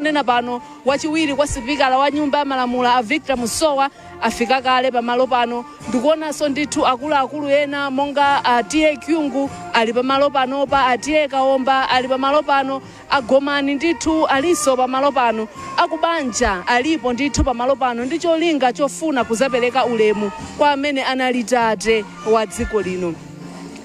Nena pano, wachiwiri kwa sipikala wa Nyumba ya Malamulo a Victor Musowa afika kale pamalo pano. Ndikuonanso ndithu akuluakulu ena monga a T/A Kyungu ali pamalo panopa, a T/A Kaomba ali pamalo pano, agomani ndithu alinso pamalo pano, akubanja alipo ndithu pamalo pano ndi cholinga chofuna kuzapereka ulemu kwa amene anali tate wa dziko lino.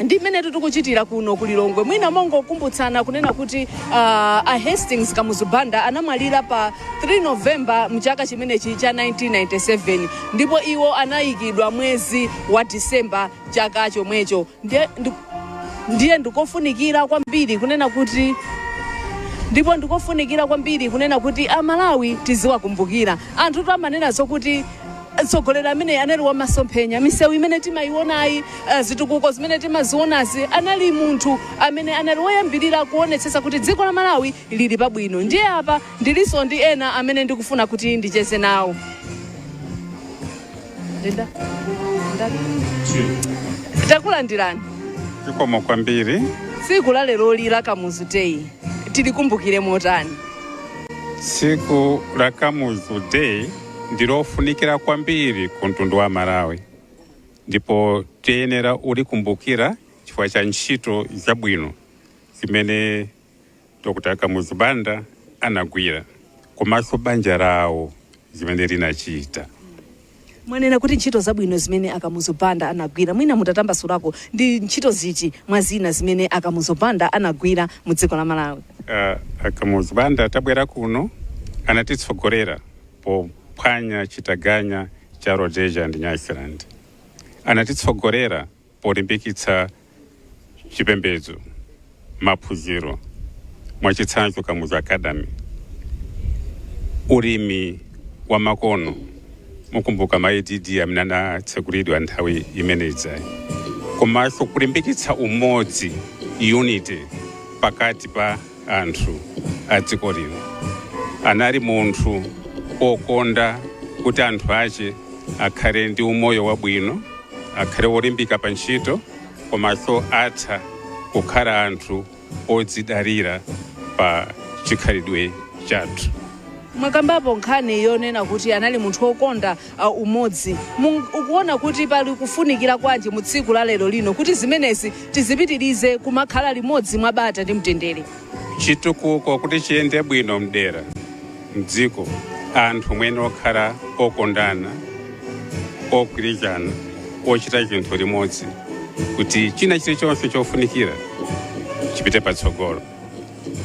Ndi mmenetu tikuchitira kuno ku Lilongwe. Mwina mongokumbutsana kunena kuti a Hastings Kamuzu Banda anamwalira pa 3 November mchaka chimenechi cha 1997, ndipo iwo anayikidwa mwezi wa December chaka chomwecho. Ndiye ndikofunikira kwambiri kunena kuti, ndipo ndikofunikira kwambiri kunena kuti Amalawi tiziwakumbukira. Anthu amanena zokuti mtsogoleri amene anali wamasomphenya, misewu imene timayionayi, zitukuko zimene timazionazi, anali munthu amene anali woyambirira kuonetsetsa kuti dziko la Malawi lili pabwino. Ndiye apa ndilinso ndi ena amene ndikufuna kuti ndicheze nawo. Ndenda? Ndani? Takulandirani. Zikomo kwambiri. Tsiku la leroli la Kamuzu Day tilikumbukire motani? Tsiku la Kamuzu Day ndilofunikira kwambiri ku mtundu wa Malawi, ndipo tiyenera ulikumbukira chifukwa cha ntchito zabwino zimene Dr. Kamuzu Banda anagwira, komanso banja lawo zimene linachita. Mwanena kuti ntchito zabwino zimene Akamuzu Banda anagwira. Mwina mutatambasulako, ndi ntchito ziti mwa zina zimene Akamuzu Banda anagwira mu dziko la Malawi? Akamuzu Banda atabwera kuno anatitsogolera pophwanya chitaganya cha Rhodesia ndi Nyasaland, anatitsogolera polimbikitsa chipembedzo, maphunziro, mwachitsanzo Kamuzu Academy, ulimi wa makono, mukumbuka ma ADD amene anatsekulidwa nthawi imeneyi, komanso kulimbikitsa umodzi, unity, pakati pa anthu a dziko lino. Anali munthu okonda kuti anthu ache akhale ndi umoyo wabwino, akhale wolimbika pa ntchito, komanso atha kukhala anthu odzidalira pa chikhalidwe chathu. Mwakambapo nkhani yonena kuti anali munthu wokonda umodzi. Ukuona kuti pali kufunikira kwanji mu tsiku la lero lino kuti zimenezi tizipitirize kumakhala limodzi mwabata ndi mtendere? Chitukuko kuti chiyende bwino mdera, mdziko, anthu mwene okhala okondana, ogwirizana, ochita zinthu limodzi kuti china chilichonse chofunikira chipite patsogolo.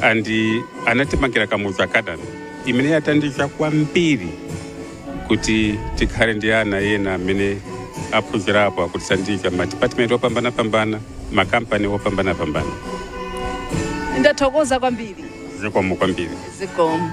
Andi anatimangira Kamuzu Academy imene yathandiza kwambiri kuti tikhale ndi ana ena amene aphunzirapo akutithandiza ma department opambanapambana, makampani opambanapambana. Ndathokoza kwambiri. Zikomo kwambiri. Zikomo.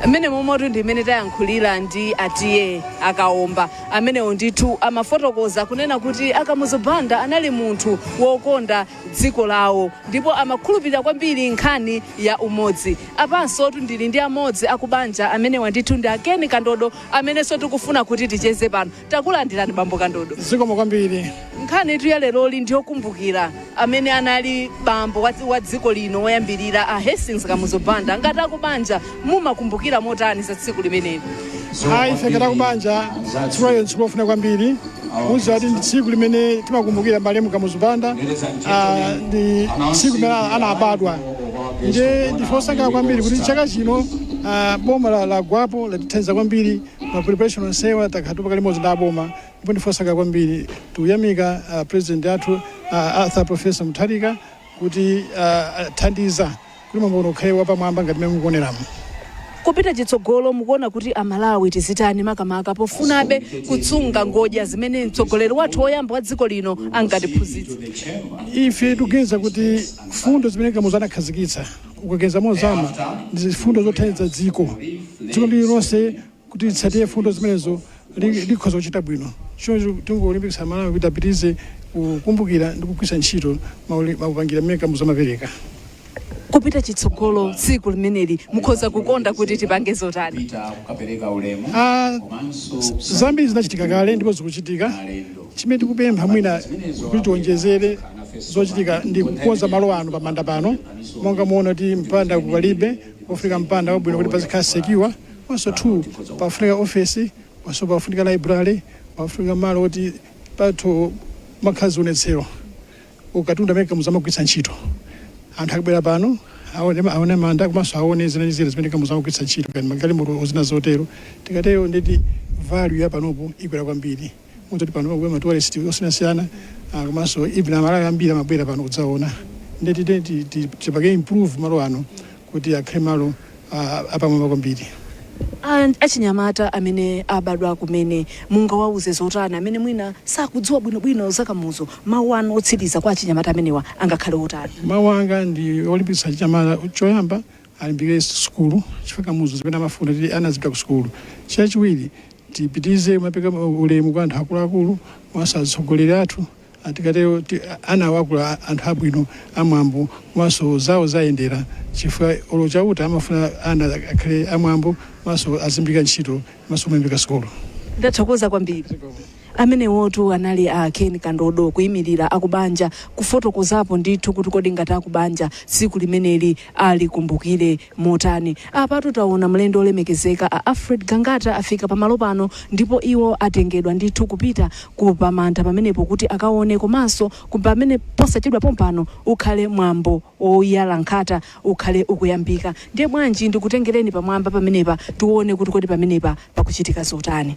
Mmene momotu ndi imene tayankhulira ndi a T/A Akaomba amenewo. Ndithu amafotokoza kunena kuti Akamuzu Banda anali munthu wokonda dziko lawo ndipo amakhulupirira kwambiri nkhani ya umodzi. Apanso ndili ndi amodzi akubanja amenewa, ndithu ndi Akeni Kandodo, amenenso tikufuna kuti ticheze pano. Takulandirani, bambo Kandodo. Zikomo kwambiri. Nkhani itu ya leroli ndiyokumbukira amene anali bambo wa dziko lino woyambirira, a Hastings Kamuzu Banda. Ngati akubanja, mumakumbukira motani za tsiku limeneli? Ayi, ife ngati akubanja, tsiku lalero tsiku lofuna kwambiri kuwuza kuti ndi tsiku limene timakumbukira malemu Kamuzu Banda. Ndi tsiku limene anabadwa, ndiye ndife osangalala kwambiri kuti chaka chino boma lagwapo, latithandiza kwambiri ma preparation onsewa. Takhala tupaka limodzi ndi aboma ndipo ndife osangalala kwambiri. Tikuyamika president athu Arthur Professor Mutharika kuti athandiza kuti mwambo uno ukhale wapamwamba ngati mmene mukuoneramo. Kupita chitsogolo, mukuona kuti Amalawi tizitani makamaka pofunabe kutsunga ngodya zimene mtsogoleri wathu woyamba wa dziko lino ankatiphunzitsa? Ife tikuganiza kuti fundo zimene Kamuzu anakhazikitsa, ukaganiza mozama, ndi fundo zothandiza dziko. Dziko lililonse kuti litsatire fundo zimenezo likhoza kuchita bwino. Choncho tingolimbikitsa Malawi kuti apitirize kukumbukira ndi kugwiritsa ntchito maupangiri amene Kamuzu amapereka. Kupita chitsogolo, tsiku limeneli mukhoza kukonda kuti tipange zotani? Zambiri zinachitika kale ndipo zikuchitika. Chimene tikupempha mwina kuti tionjezere zochitika ndi kukonza malo ano pamanda pano, monga muona kuti mpanda palibe. Pafunika mpanda wabwino kuti pazikhala secure. Also two, pafunika office, also pafunika library, pafunika malo oti patho makhala zionetsero, ukatundu amene Kamuzu amagwiritsa ntchito. Anthu akabwera pano aone manda, komanso aone zina ndi zina zimene Kamuzu amagwiritsa ntchito, kani magalimoto, zina zotero. Tikatero nditi value ya panopo ikwera kwambiri. Muzoti pano pakuya ma tourist osiyanasiyana, komanso even Amalawi ambiri amabwera pano kudzaona. Ndeti tipake improve malo ano kuti akhale malo apamwamba kwambiri. Achinyamata amene abadwa kumene, mungawauze zotani amene mwina sakudziwa bwinobwino za Kamuzu? Mawu anu otsiriza kwa achinyamata amenewa angakhale otani? Mawu anga ndi olimbikitsa achinyamata. Choyamba, alimbikire sukulu, chifukwa Kamuzu zimene amafuna kuti anazipita ku sukulu. Chachiwiri, tipitize mapeka ulemu kwa anthu akuluakulu komanso atsogoleri athu. Tikatero ana awakula anthu abwino, amwambo, komanso zawo zayendera, chifukwa olo Chauta amafuna ana akhale amwambo, komanso azimbika ntchito, komanso kulimbika sukulu. Ndathokoza kwambiri. Amenewotu anali a Ken Kandodo kuyimirira akubanja, kufotokozapo ndithu kuti kodi ngati akubanja tsiku limeneli alikumbukire motani. Apatu taona mlendo olemekezeka a Alfred Gangata afika pamalo pano, ndipo iwo atengedwa ndithu kupita ku pamanda pamenepo kuti akaone, komanso pamene posachedwa pompano ukhale mwambo oyala nkhata ukhale ukuyambika. Ndiye bwanji ndikutengereni pamwamba pamenepa, tione kuti kodi pamenepa pakuchitika zotani.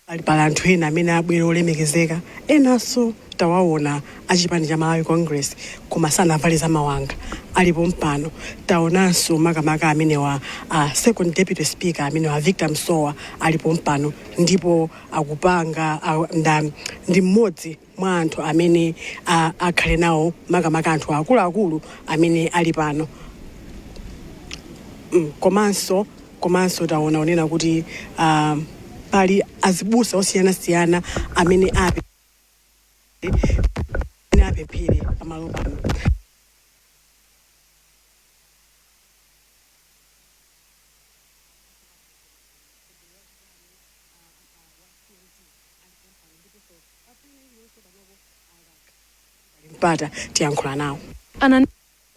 Ali pali anthu ena amene abwera olemekezeka, enanso tawaona achipani cha Malawi Congress koma sanavale za mawanga, alipo mpano. Taonanso makamaka amenewa second deputy speaker amenewa Victor Msowa alipo mpano, ndipo akupanga ndi mmodzi mwa anthu amene akhale nawo, makamaka anthu akuluakulu amene ali pano. Komanso taona onena kuti pali azibusa osiyanasiyana amene apemphere pamalo pano. Mpata tiyankhula nawo. Ana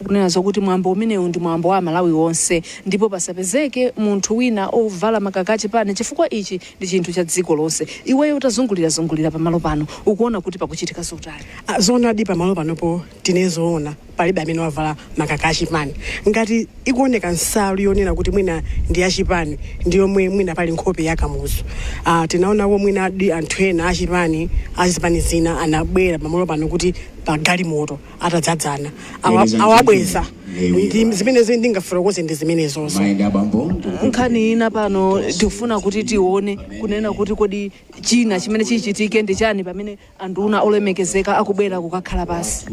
kunena zokuti mwambo umenewu ndi mwambo wa Malawi wonse, ndipo pasapezeke munthu wina ovala makaka achipani, chifukwa ichi ndi chinthu cha dziko lonse. Iweyo utazungulirazungulira pamalo pano, ukuona kuti pakuchitika zotani? Ah, zoonadi, pamalo panopo tinezoona palibe amene wavala makaka achipani. Ngati ikuoneka nsalu yonena kuti mwina ndi achipani, ndi yomwe mwina pali nkhope ya Kamuzu. Tinaonako mwina di anthu ena achipani, azipani zina anabwera pamalo pano kuti pa galimoto atadzadzana, awabweza. Ndi zimenezi ndingafotokoze, ndi zimenezozo. Nkhani ina pano tikufuna kuti tione kunena kuti kodi china chimene chichitike ndi chani pamene anduna olemekezeka akubwera kukakhala pasi?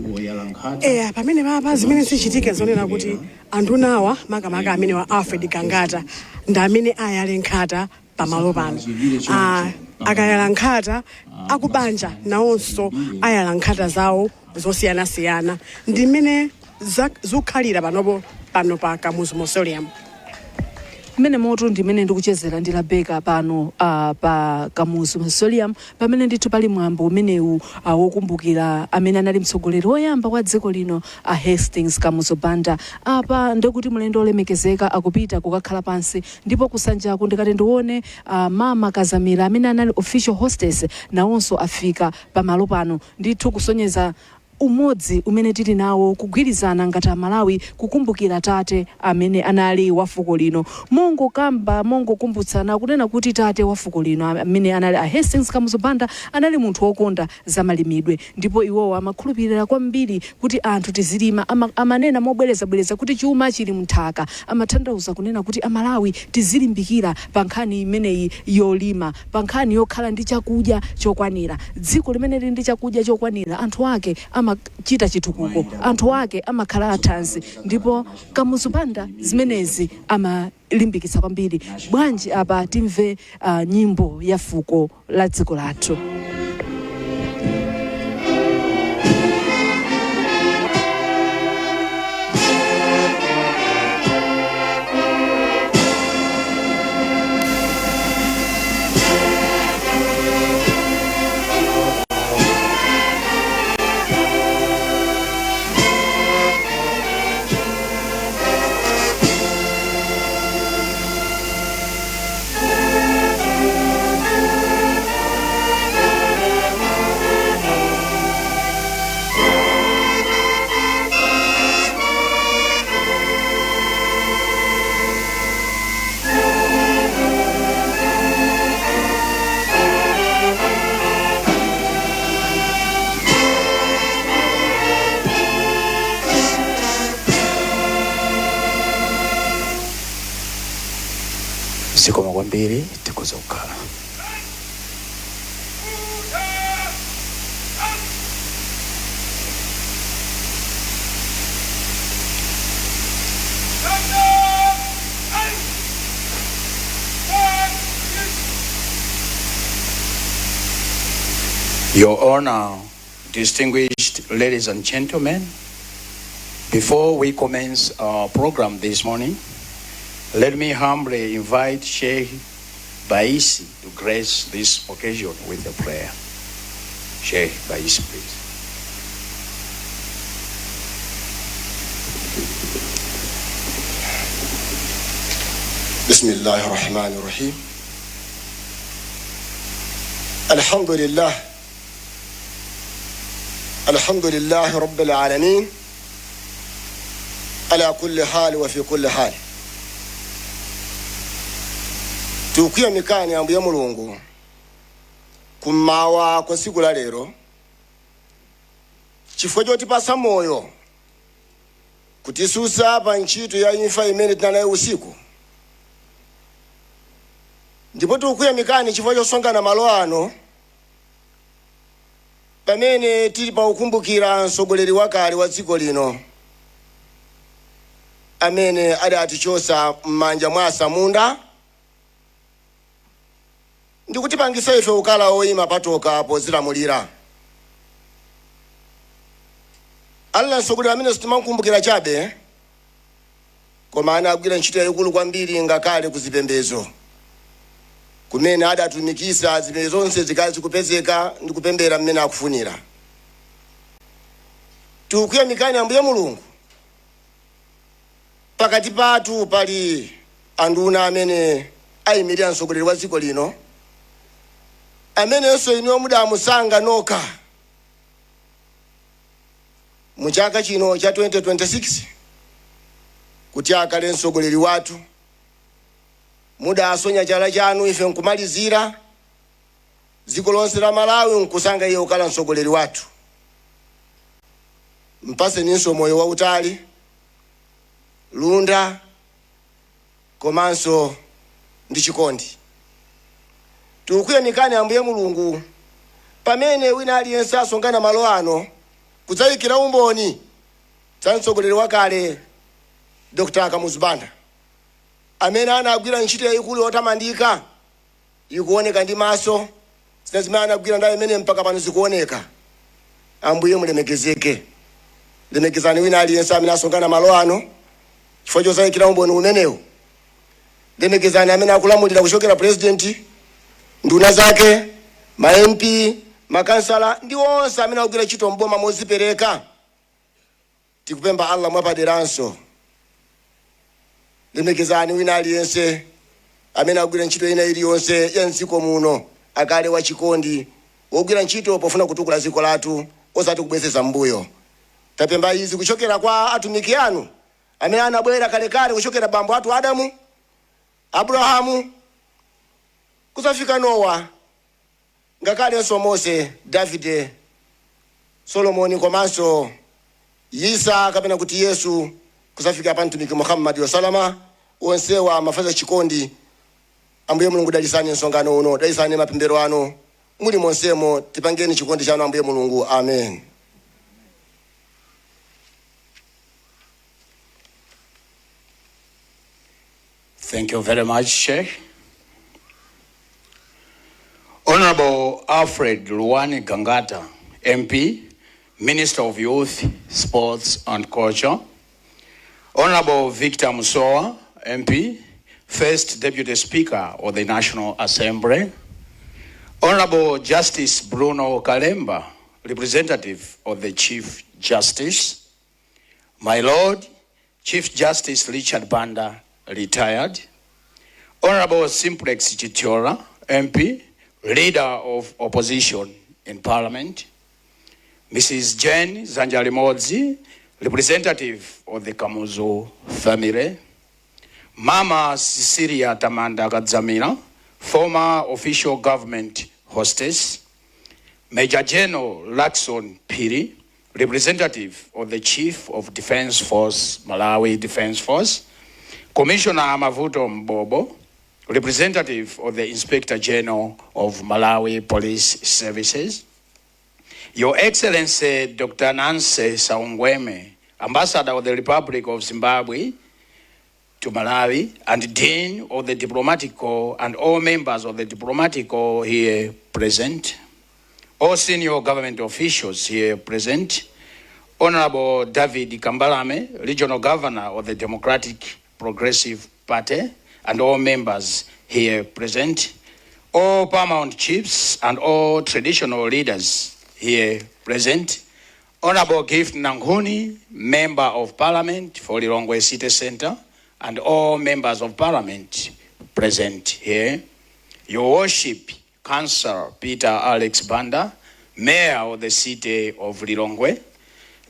Eya, pamene papa zimene zichitike zonena kuti andunawa, makamaka amene wa Alfred Gangata, ndi amene ayale nkhata pamalo pano. Akayala nkhata, akubanja nawonso ayala nkhata zawo zosiyanasiyana. Ndi mmene zikukhalira panopo pano pa Kamuzu Mausoleum. Mmene moto ndimene ndikuchezera ndi Rabeka pano pa Kamuzu Mausoleum, pamene ndithu pali mwambo umenewu wokumbukira amene anali mtsogoleri woyamba wa dziko lino, Hastings Kamuzu Banda. Apa ndikuti mlendo olemekezeka akupita kukakhala pansi, ndipo kusanjaku ndikati ndione Mama Kazamira amene anali official hostess nawonso afika pamalo pano, ndithu kusonyeza umodzi umene tili nawo, kugwirizana ngati Amalawi, kukumbukira tate amene anali wa fuko lino. Mongokamba, mongokumbutsana kunena kuti tate wa fuko lino amene anali a Hastings Kamuzu Banda anali munthu wokonda zamalimidwe, ndipo iwowo amakhulupirira kwambiri kuti anthu tizilima. Amanena mobwerezabwereza kuti chuma chili mnthaka. Amatanthauza kunena kuti Amalawi tizilimbikira pa nkhani imeneyi yolima, pa nkhani yokhala ndi chakudya chokwanira. Dziko limene lili ndi chakudya chokwanira, anthu ake amachita chitukuko, anthu ake amakhala athanzi, ndipo Kamuzu Banda zimenezi amalimbikitsa kwambiri. Bwanji apa timve nyimbo ya fuko la dziko lathu. Zikomo kwambiri, tikhoza kukhala. Your Honor, distinguished ladies and gentlemen, before we commence our program this morning, let me humbly invite Sheikh Baisi to grace this occasion with a prayer. Sheikh Baisi, please. بسم الله الرحمن الرحيم. الحمد لله، الحمد لله رب العالمين على كل حال وفي كل حال. Tikuyamikani Ambuye Mulungu kummawa kwa tsiku la lero chifukwa chotipasa moyo, kutisusa pa ntchito ya imfa imene tinanayo usiku, ndipo tikuyamikani chifukwa chosonkhana malo ano pamene tili pakukumbukira mtsogoleri wakale wa dziko lino amene adatichosa m'manja mwa asamunda ndi kutipangisa ife kukhala oyima patoka pozilamulira. Allah, mtsogoleri amene sitimakumbukira chabe, koma anagwira ntchito yayikulu kwambiri ngakhale kuzipembedzo kumene adatumikisa zipembedzo zonse zikali zikupezeka ndi kupembera mmene akufunira. Tikuyamikani Ambuye Mulungu, pakati pathu pali anduna amene ayimirira mtsogoleri wa dziko lino, amenenso inuyo mudamusankha nokha mu chaka chino cha 2026 kuti akhale mtsogoleri wathu. Mudasonya chala chanu, ife nkumalizira, dziko lonse la Malawi nkusankha iye kukhala mtsogoleri wathu. Mpaseninso moyo wautali. Lunda komanso ndi chikondi. Tikukuyamikani Ambuye Mulungu pamene wina aliyense asonkhana malo ano kudzayikira umboni za mtsogoleri wakale Dr. Kamuzu Banda, amene anagwira ntchito yayikulu yotamandika, ikuoneka ndi maso. Zina zimene anagwira ndayo imene mpaka pano zikuoneka. Ambuye mulemekezeke. Lemekezani wina aliyense amene asonkhana malo ano chifukwa chodzayikira umboni umenewu. Lemekezani amene akulamulira, kuchokera president, nduna zake, ma MP, makansala ndi onse amene akugwira ntchito mboma mozipereka. Tikupempha Allah mwapaderanso, lemekezani wina aliyense amene akugwira ntchito ina iliyonse ya mdziko muno, akale wachikondi, wogwira ntchito pofuna kutukula dziko lathu, osati kubwezeza mbuyo. Tapempha izi kuchokera kwa atumiki anu amene anabwera kalekale, kuchokera bambo athu Adamu, Abrahamu, kuzafika Nowa, ngakhalenso Mose, Davide, Solomoni komanso Isa kapena kuti Yesu, kuzafika pa mtumiki Muhammadi wasalama. Onsewa amafaza chikondi. Ambuye Mulungu, dalisani msonkhano uno, dalisani mapemphero ano. Muli monsemo tipangeni chikondi chanu, Ambuye Mulungu. Amen. Thank you very much, Sheikh. Honorable Alfred Luwani Gangata, MP, Minister of Youth, Sports and Culture. Honorable Victor Musowa, MP, First Deputy Speaker of the National Assembly. Honorable Justice Bruno Kalemba, representative of the Chief Justice. My Lord, Chief Justice Richard Banda, retired. Honorable Simplex Chithyola, MP, Leader of Opposition in Parliament. Mrs. Jane Zanjalimodzi, representative of the Kamuzu family. Mama Cecilia Tamanda Kadzamira, former official government hostess. Major General Lakson Phiri, representative of the Chief of Defense Force, Malawi Defense Force. Commissioner Mavuto Mbobo, representative of the Inspector General of Malawi Police Services. Your Excellency Dr. Nancy Saungweme, Ambassador of the Republic of Zimbabwe to Malawi and Dean of the Diplomatic Corps, and all members of the Diplomatic Corps here present, all senior government officials here present, Honorable David Kambalame, Regional Governor of the Democratic Progressive Party, and all members here present, all paramount chiefs and all traditional leaders here present, Honorable Gift Nankhuni, Member of Parliament for Lilongwe City Center, and all members of Parliament present here, Your Worship, Councillor Peter Alex Banda, Mayor of the City of Lilongwe,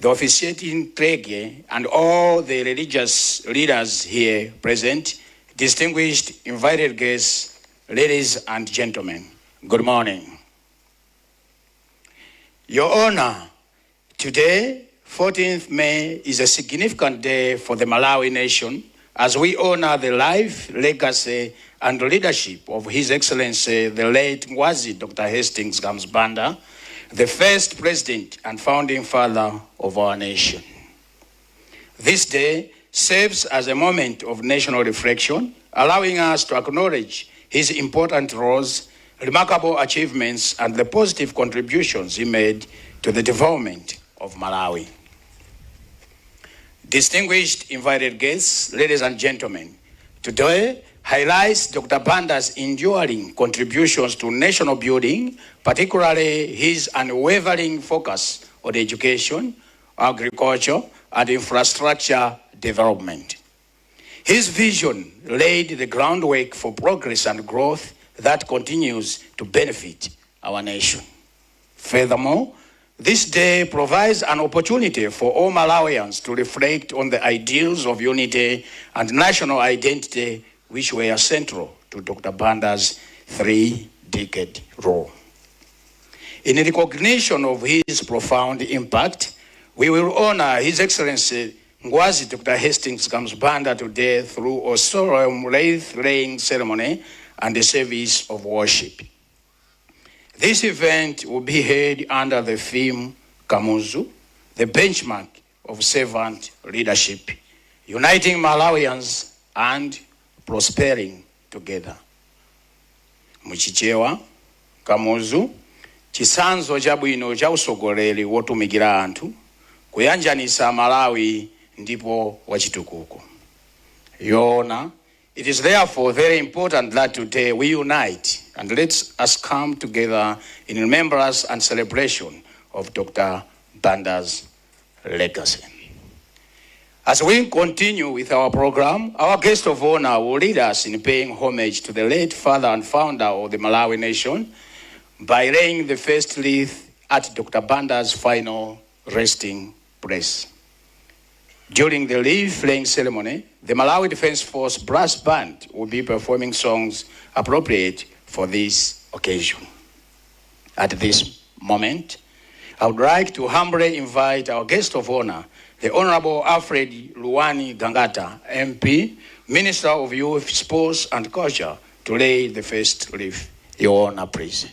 the officiating clergy, and all the religious leaders here present, distinguished invited guests, ladies and gentlemen, good morning. Your Honor, today, 14th May, is a significant day for the Malawi nation as we honor the life, legacy, and leadership of His Excellency, the late Ngwazi Dr. Hastings Kamuzu Banda, the first president and founding father of our nation. This day serves as a moment of national reflection, allowing us to acknowledge his important roles, remarkable achievements, and the positive contributions he made to the development of Malawi. Distinguished invited guests, ladies and gentlemen, today highlights Dr. Banda's enduring contributions to national building, particularly his unwavering focus on education, agriculture, and infrastructure development. His vision laid the groundwork for progress and growth that continues to benefit our nation. Furthermore, this day provides an opportunity for all Malawians to reflect on the ideals of unity and national identity which were central to Dr. Banda's 3-decade role. In recognition of his profound impact, we will honor His Excellency Ngwazi Dr. Hastings Kamuzu Banda today through a solemn wreath-laying ceremony and a service of worship. This event will be held under the theme Kamuzu, the benchmark of servant leadership, uniting Malawians and prospering together. Muchichewa, Kamuzu, chitsanzo chabwino cha usogoleri wotumikira anthu, kuyanjanisa Malawi ndipo wachitukuko. Your, it is therefore very important that today we unite and let us come together in remembrance and celebration of Dr. Banda's legacy. As we continue with our program, our guest of honor will lead us in paying homage to the late father and founder of the Malawi nation by laying the first wreath at Dr. Banda's final resting place. During the wreath laying ceremony, the Malawi Defense Force Brass Band will be performing songs appropriate for this occasion. At this moment, I would like to humbly invite our guest of honor, the Honorable Alfred Luwani Gangata, MP, Minister of Youth, Sports and Culture, to lay the first wreath. Your Honor, please.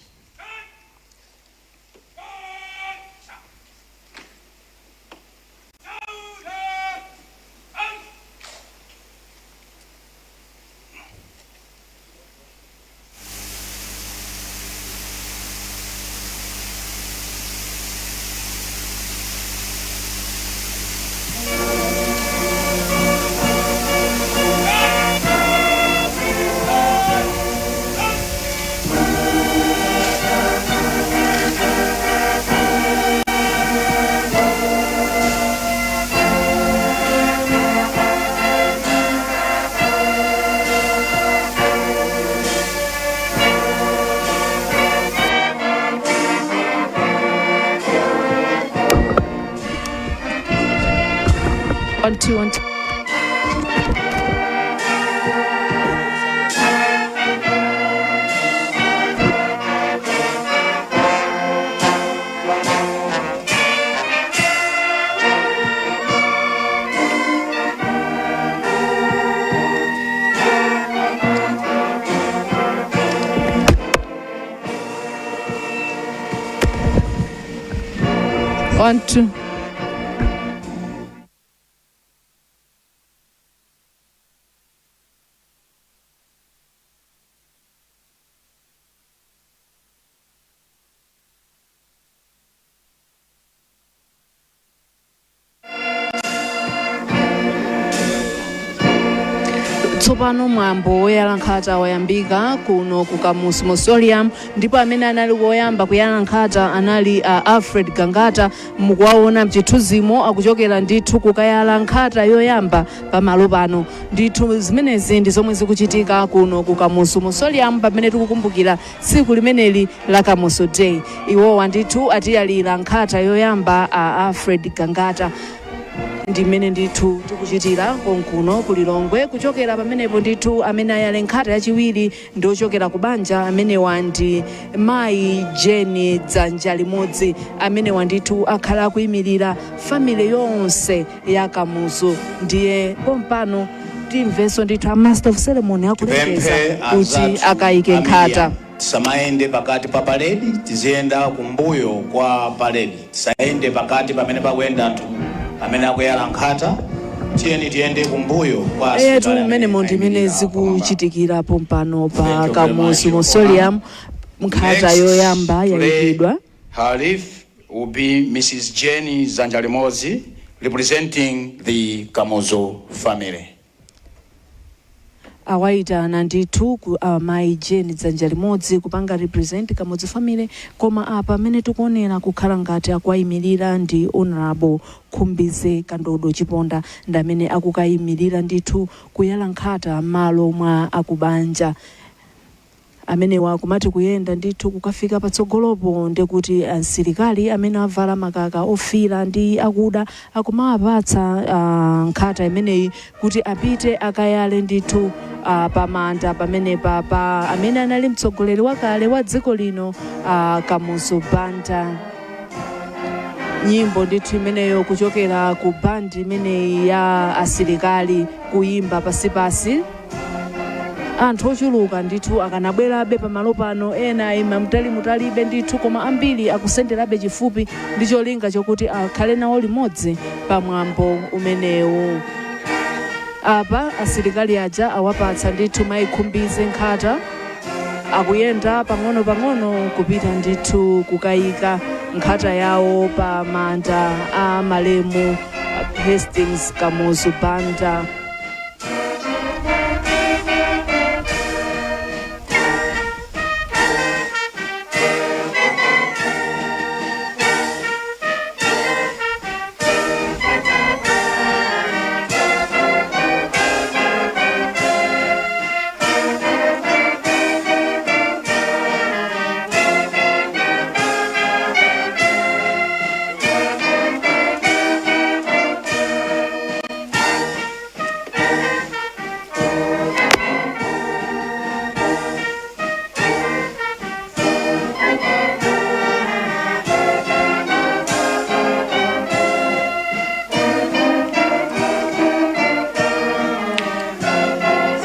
One, two, one, two. One, two. Tsopano mwambo woyala nkhata wayambika kuno ku Kamuzu Mausoleum, ndipo amene anali woyamba kuyala nkhata anali Alfred Gangata. Mukuwaona mchithunzimo akuchokera ndithu kukayala nkhata yoyamba pamalo pano. Ndithu zimenezi ndi zomwe zikuchitika kuno ku Kamuzu Mausoleum pamene tikukumbukira tsiku limeneli la Kamuzu Day. Iwowa ndithu atiyalira nkhata yoyamba a Alfred Gangata. Ndi mmene ndithu tikuchitira konkuno ku Lilongwe. Kuchokera pamenepo ndithu, amene ayale nkhata yachiwiri ndi ochokera ku banja. Amenewa ndi mayi Jeni Dzanja Limodzi. Amenewa ndithu akhala akuyimirira family yonse ya Kamuzu. Ndiye pompano timvenso ndithu a master of ceremony akulengeza Tipemphe kuti anzathu akayike nkhata. A media, tisamayende pakati pa paredi, tiziyenda kumbuyo kwa paredi. Tisayende pakati pamene pakuyenda anthu amene akuyala nkhata. Tiyeni tiyende kumbuyo kwa Eyetu, asilikali amene mmenemo ndi mmene ayimirira pamwamba. zikuchitikira pompano pa Thank you very much, Kamuzu Your Mausoleum. Nkhata Next yoyamba to lay yayikidwa. her wreath will be Mrs. Jenny Zanjalimozi, representing the Kamuzu family. Awayitana ndithu ku amayi Jeni Dzanja Limodzi kupanga represent Kamuzu family, koma apa amene tikuonera kukhala ngati akuwayimirira ndi Honorable Khumbize Kandodo Chiponda, ndi amene akukayimirira ndithu kuyala nkhata m'malo mwa akubanja amenewa. Kumati kuyenda ndithu kukafika patsogolopo, ndikuti asilikali amene avala makaka ofira ndi akuda akumawapatsa nkhata imeneyi kuti apite akayale ndithu pamanda pamenepa pa amene anali mtsogoleri wakale wa dziko lino, Kamuzu Banda. Nyimbo ndithu imeneyo kuchokera ku bandi imeneyi ya asilikali, kuyimba pasipasi. Anthu ochuluka ndithu akanabwerabe pamalo pano. Ena ayima mutalimutalibe ndithu, koma ambiri akusenderabe chifupi ndi cholinga chokuti akhale nawo limodzi pamwambo umenewu. Apa asilikali aja awapatsa ndithu mayikhumbize nkhata, akuyenda pang'ono-pang'ono kupita ndithu kukayika nkhata yawo pa manda a malemu Hastings Kamuzu Banda.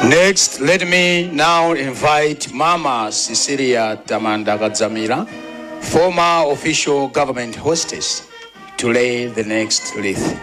Next, let me now invite Mama Cecilia Tamanda Kadzamira, former official government hostess, to lay the next wreath.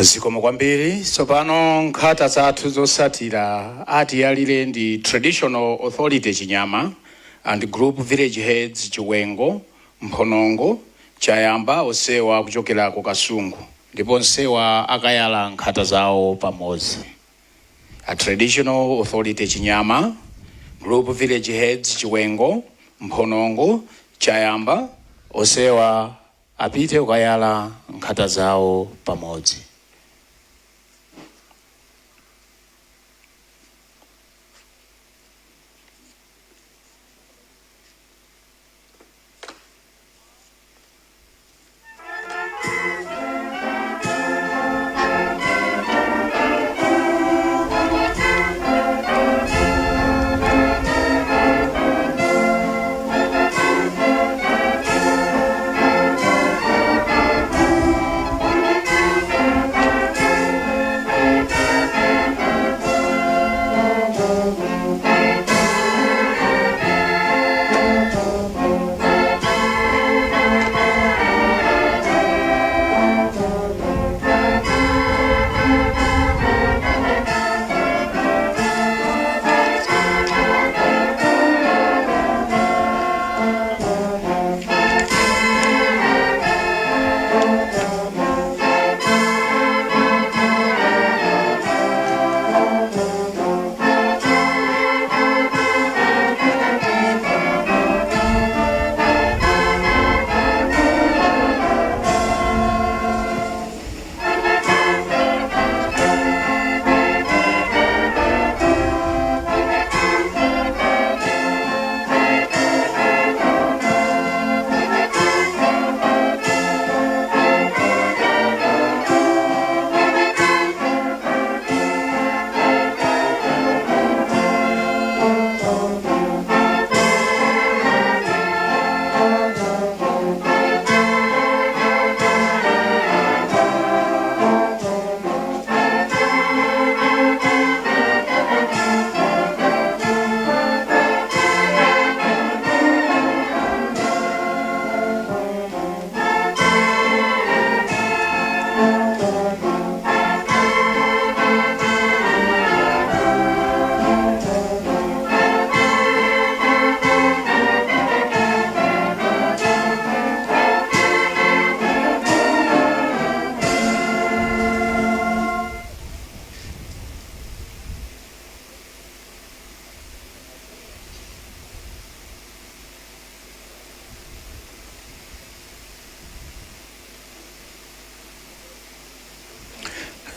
Zikomo kwambiri. Tsopano nkhata zathu zotsatira atiyalire ndi Traditional Authority Chinyama and Group Village Heads Chiwengo, Mphonongo, Chayamba, onsewa kuchokera ku Kasungu, ndipo onsewa akayala nkhata zawo pamodzi. A Traditional Authority Chinyama, Group Village Heads Chiwengo, Mphonongo, Chayamba, onsewa apite kukayala nkhata zawo pamodzi.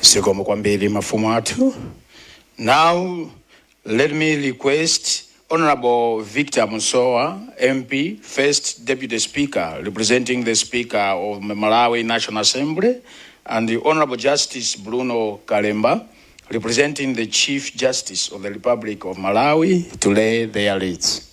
Zikomo kwambiri mafumu athu. Now let me request Honorable Victor Musowa, MP, First Deputy Speaker, representing the Speaker of Malawi National Assembly, and the Honorable Justice Bruno Kalemba, representing the Chief Justice of the Republic of Malawi, to lay their wreaths.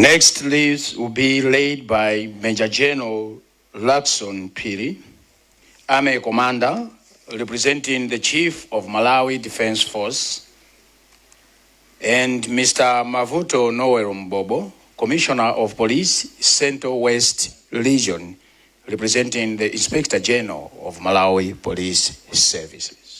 Next leaves will be laid by Major General Luckson Phiri, Army Commander, representing the Chief of Malawi Defense Force, and Mr. Mavuto Noel Mbobo, Commissioner of Police, Central West Region, representing the Inspector General of Malawi Police Services.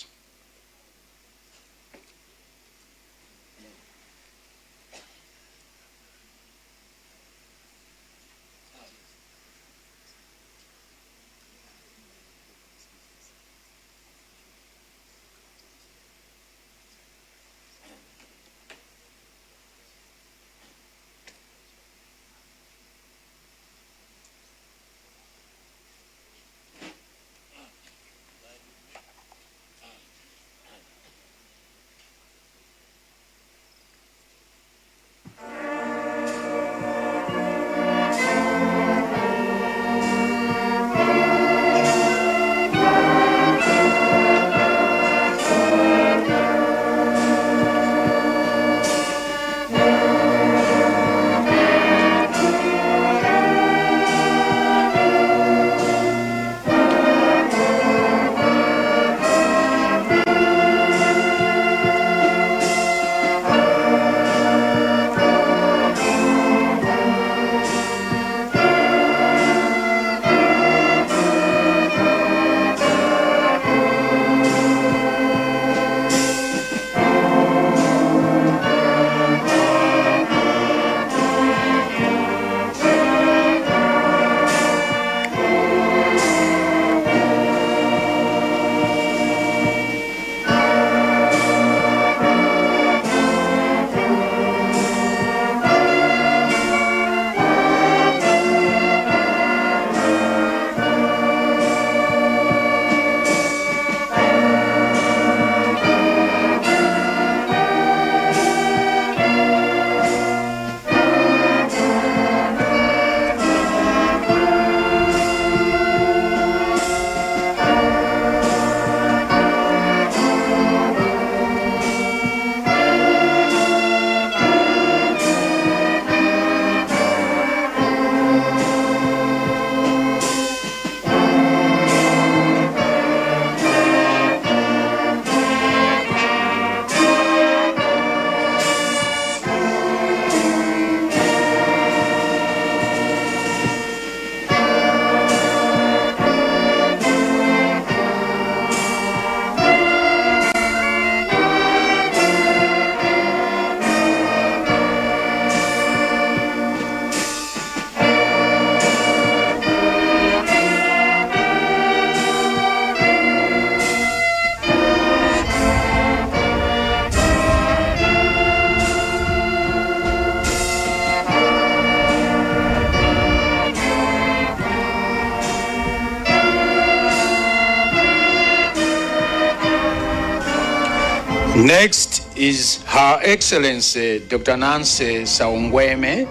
Next is Her Excellency Dr. Nancy Saungweme,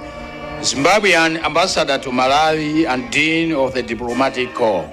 Zimbabwean Ambassador to Malawi and Dean of the Diplomatic Corps.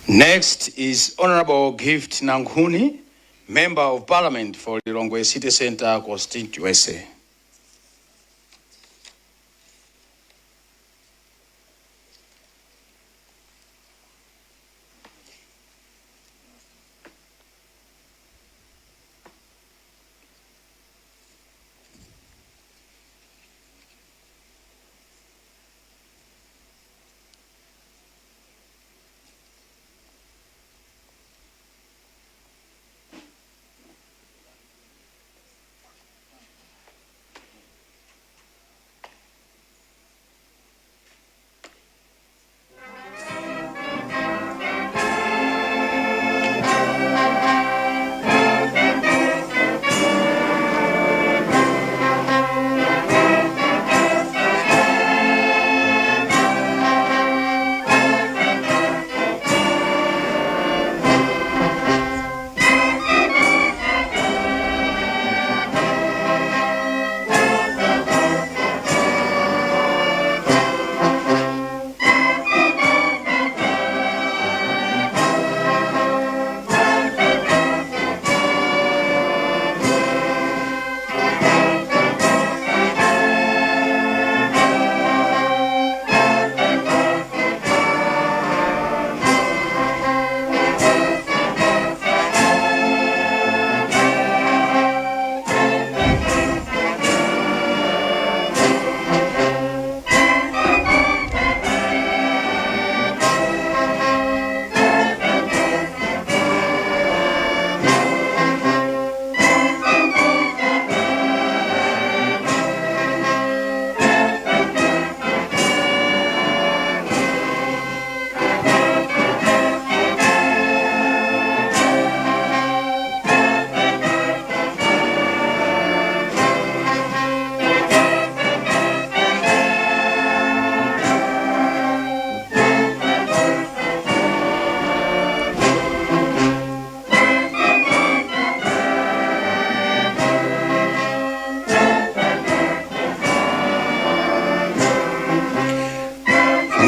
Next is Honorable Gift Nankhuni, Member of Parliament for Lilongwe City Center constituency.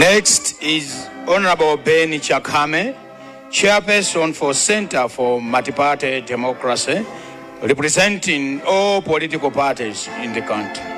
Next is Honorable Ben Chakame, Chairperson for Center for Multiparty Democracy, representing all political parties in the country.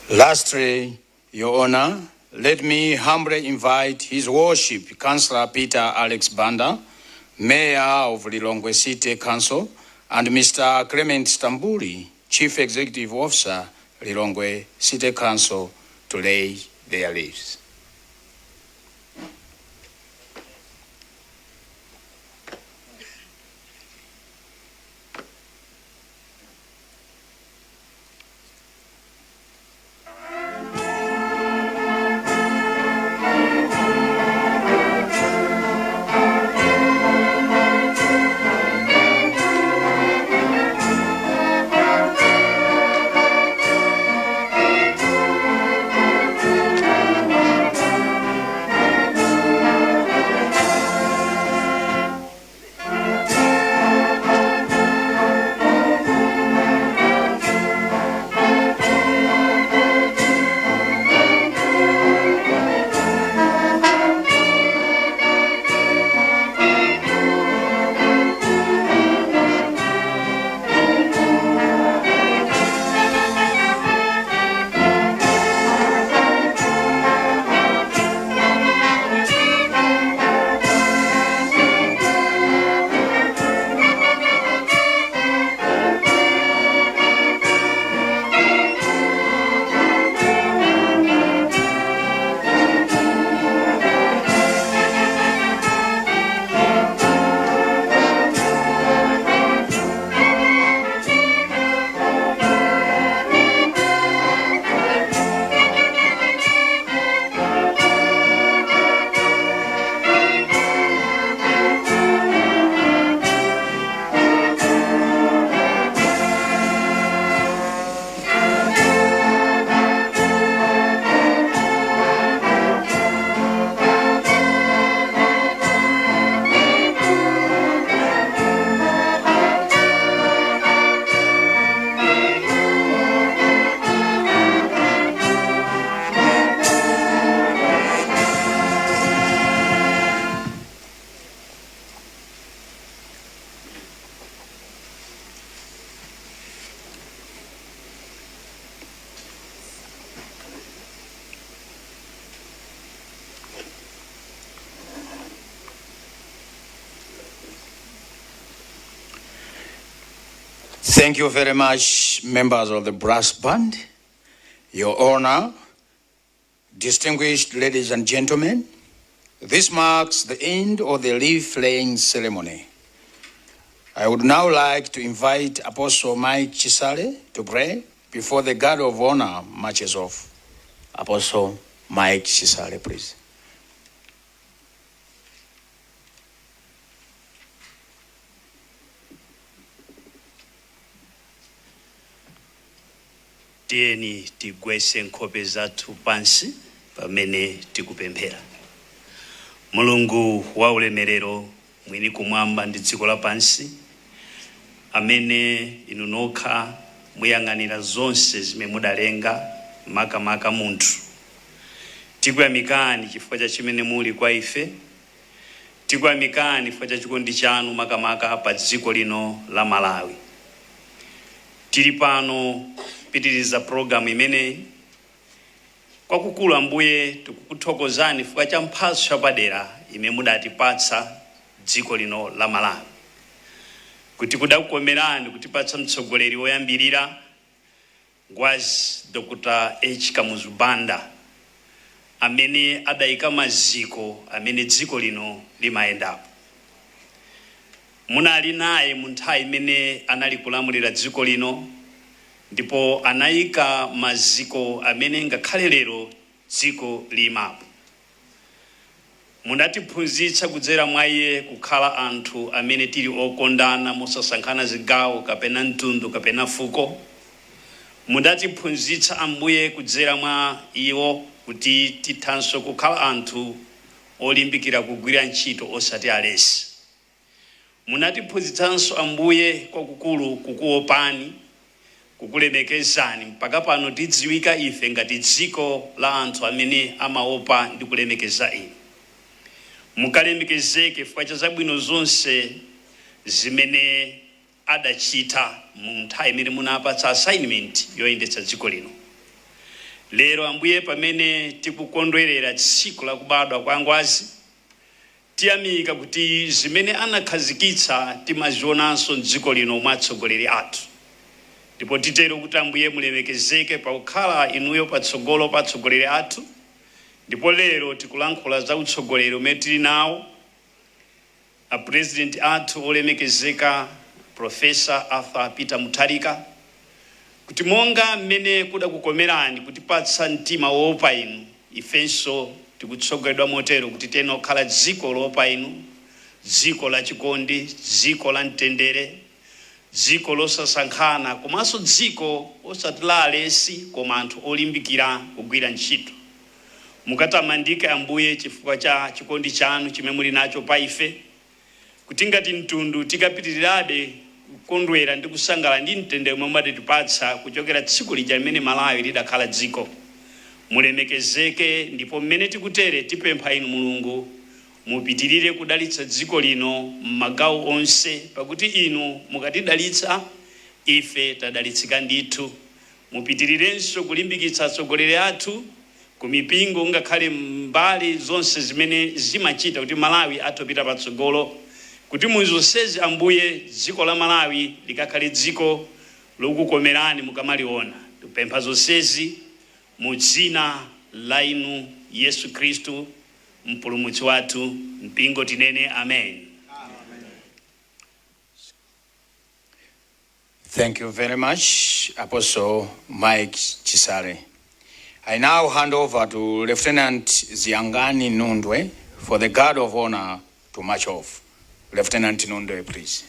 Lastly, Your Honor, let me humbly invite His Worship Councillor Peter Alex Banda, Mayor of Lilongwe City Council, and Mr. Clement Stambuli, Chief Executive Officer, Lilongwe City Council, to lay their leaves. Thank you very much, members of the brass band. Your Honor, distinguished ladies and gentlemen, this marks the end of the leaf laying ceremony. I would now like to invite Apostle Mike Chisale to pray before the Guard of Honor marches off. Apostle Mike Chisale, please. Tiyeni tigwetse nkhope zathu pansi pamene tikupemphera. Mulungu wa ulemerero, mwini kumwamba ndi dziko lapansi, amene inu nokha muyang'anira zonse zimene mudalenga, makamaka munthu, tikuyamikani chifukwa cha chimene muli kwa ife. Tikuyamikani chifukwa cha chikondi chanu, makamaka pa dziko lino la Malawi. Tili pano kupitiriza pologalamu imeneyi. Kwakukulu, Ambuye, tikukuthokozani chifukwa cha mphatso yapadera imene mudatipatsa dziko lino la Malawi, kuti kudakukomerani kutipatsa mtsogoleri woyambirira, Ngwazi Dr. H Kamuzu Banda, amene adayika maziko amene dziko lino limayendapo. Munali naye mu nthawi imene anali kulamulira dziko lino, ndipo anayika maziko amene ngakhale lero dziko limapo. Munatiphunzitsa kudzera mwa iye kukhala anthu amene tili okondana mosasankhana zigawo kapena mtundu kapena fuko. Munatiphunzitsa, Ambuye, kudzera mwa iwo kuti tithanso kukhala anthu olimbikira kugwira ntchito, osati alesi. Munatiphunzitsanso, Ambuye, kwakukulu kukuopani, kukulemekezani, mpaka pano tidziwika ife ngati dziko la anthu amene amaopa ndi kulemekeza inu. Mukalemekezeke chifukwa cha zabwino zonse zimene adachita mu nthawi imene munapatsa assignment yoyendetsa dziko lino. Lero, Ambuye, pamene tikukondwerera tsiku la kubadwa kwa Ngwazi Tiyamika kuti zimene anakhazikitsa timazionanso mdziko lino mwa atsogoleri athu. Ndipo titero kuti Ambuye mulemekezeke pakukhala inuyo patsogolo pa atsogoleri athu. Ndipo lero tikulankhula za utsogoleri umene tili nawo, a president athu olemekezeka Professor Arthur Peter Mutharika, kuti monga mmene kudakukomerani kutipatsa mtima woopa inu, ifenso tikutsogoleredwa motero kuti tiyeni okhala dziko loopa inu, dziko la chikondi, dziko la mtendere, dziko losasankhana, komanso dziko osati la alesi koma anthu olimbikira kugwira ntchito. Mukatamandike Ambuye chifukwa cha chikondi chanu chimene muli nacho pa ife, kuti ngati mtundu tikapitirirabe kukondwera ndi kusangalala ndi mtendere umene mudatipatsa kuchokera tsiku lija limene Malawi lidakhala dziko. Mulemekezeke, ndipo mmene tikutere tipempha inu Mulungu mupitirire kudalitsa dziko lino m'magawo onse, pakuti inu mukatidalitsa ife tadalitsika ndithu. Mupitirirenso kulimbikitsa atsogoleri athu ku mipingo ngakhale mbali zonse zimene zimachita kuti Malawi athe kupita patsogolo, kuti mu zonsezi Ambuye dziko la Malawi likakhale dziko lokukomerani mukamaliona. Tikupempha zonsezi mu dzina la inu Yesu Khristu mpulumutsi wathu. Mpingo tinene amen. Thank you very much, Apostle Mike Chisale. I now hand over to Lieutenant Ziangani Nundwe for the Guard of Honor to march off. Lieutenant Nundwe, please.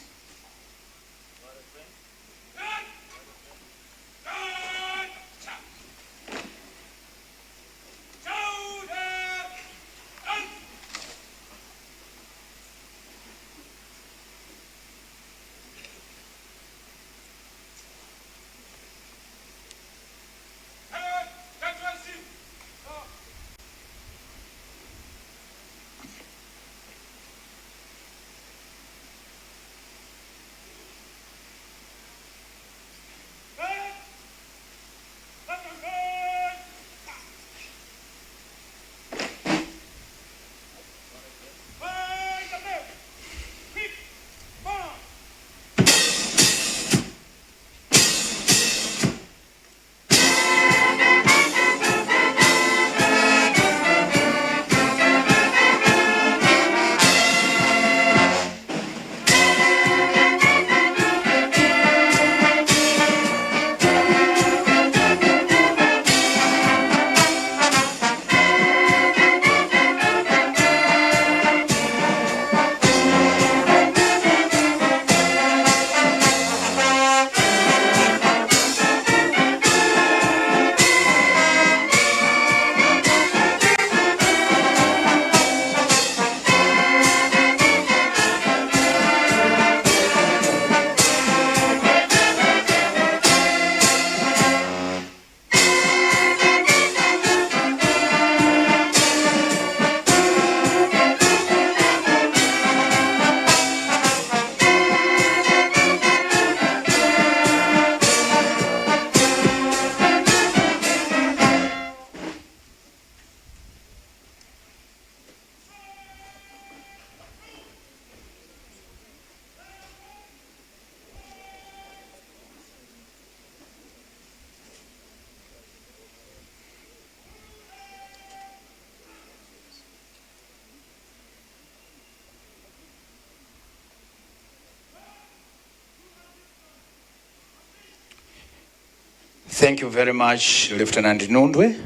Thank you very much, Lieutenant Nundwe.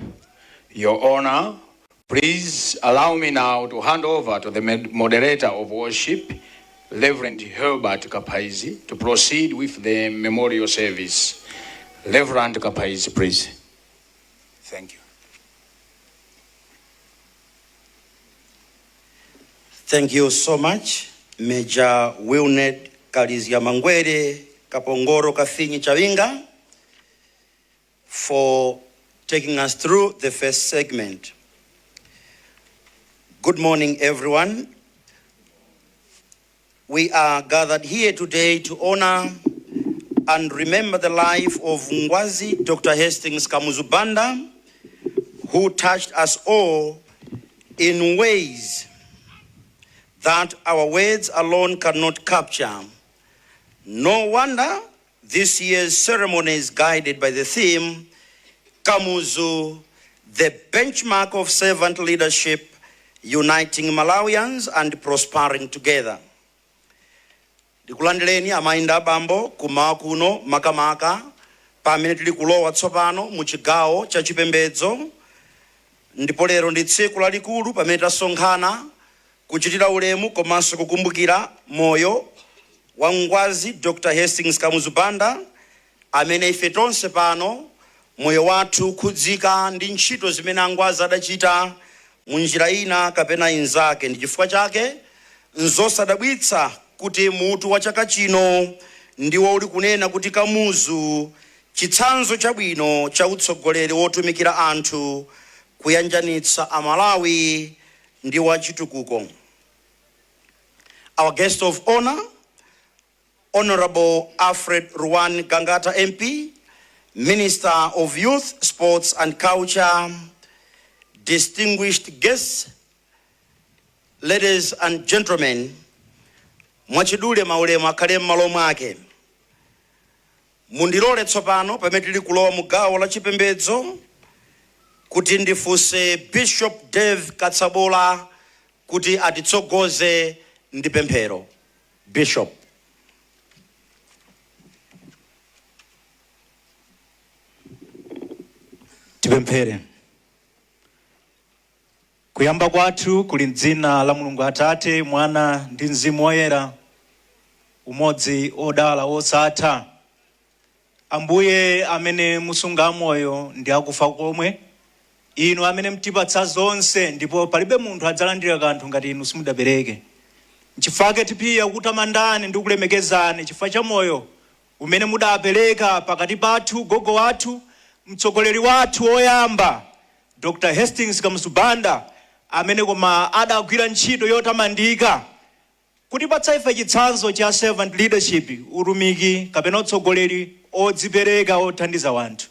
Your Honor, please allow me now to hand over to the moderator of worship, Reverend Herbert Kapaizi, to proceed with the memorial service. Reverend Kapaizi, please. Thank you. Thank you so much, Major Wilned Kalizia Mangwere Kapongoro Kafinyi Chawinga, for taking us through the first segment. Good morning, everyone. We are gathered here today to honor and remember the life of Ngwazi Dr. Hastings Kamuzu Banda, who touched us all in ways that our words alone cannot capture. No wonder this year's ceremony is guided by the theme Kamuzu, the benchmark of servant leadership, uniting Malawians and prospering together. Ndikulandireni amayi ndi abambo kumawa kuno, makamaka pamene tili kulowa tsopano mu chigawo cha chipembedzo, ndipo lero ndi tsiku lalikulu pamene tasonkhana kuchitira ulemu komanso kukumbukira moyo wa Ngwazi Dr. Hastings Kamuzu Banda, amene ife tonse pano moyo wathu ukhudzika ndi ntchito zimene angwazi adachita mu njira ina kapena inzake. Ndi chifukwa chake nzosadabwitsa kuti mutu wa chaka chino ndiwo uli kunena kuti Kamuzu, chitsanzo chabwino cha utsogoleri wotumikira anthu, kuyanjanitsa Amalawi ndi wachitukuko. Our guest of honor, Honorable Alfred Ruwan Gangata MP, Minister of Youth, Sports and Culture, distinguished guests, ladies and gentlemen, mwachidule maulemu akhale m'malo mwake. Mundilole tsopano pamene tili kulowa mu gawo la chipembedzo kuti ndifunse Bishop Dave Katsabola kuti atitsogoze ndi pemphero. Bishop. Tipemphere. Kuyamba kwathu kuli mdzina la Mulungu Atate, Mwana ndi Mzimu Woyera, umodzi odala wosatha. Ambuye amene musunga moyo ndi akufa komwe, inu amene mtipatsa zonse, ndipo palibe munthu adzalandira kanthu ngati inu simudapereke, nchifukwa tipiya kutamandani ndi kulemekezani chifukwa cha moyo umene mudapereka pakati pathu gogo wathu, mtsogoleri wathu woyamba, Dr. Hastings Kamuzu Banda, amene koma adagwira ntchito yotamandika kutipatsa ife chitsanzo cha servant leadership, utumiki kapena utsogoleri odzipereka othandiza wanthu,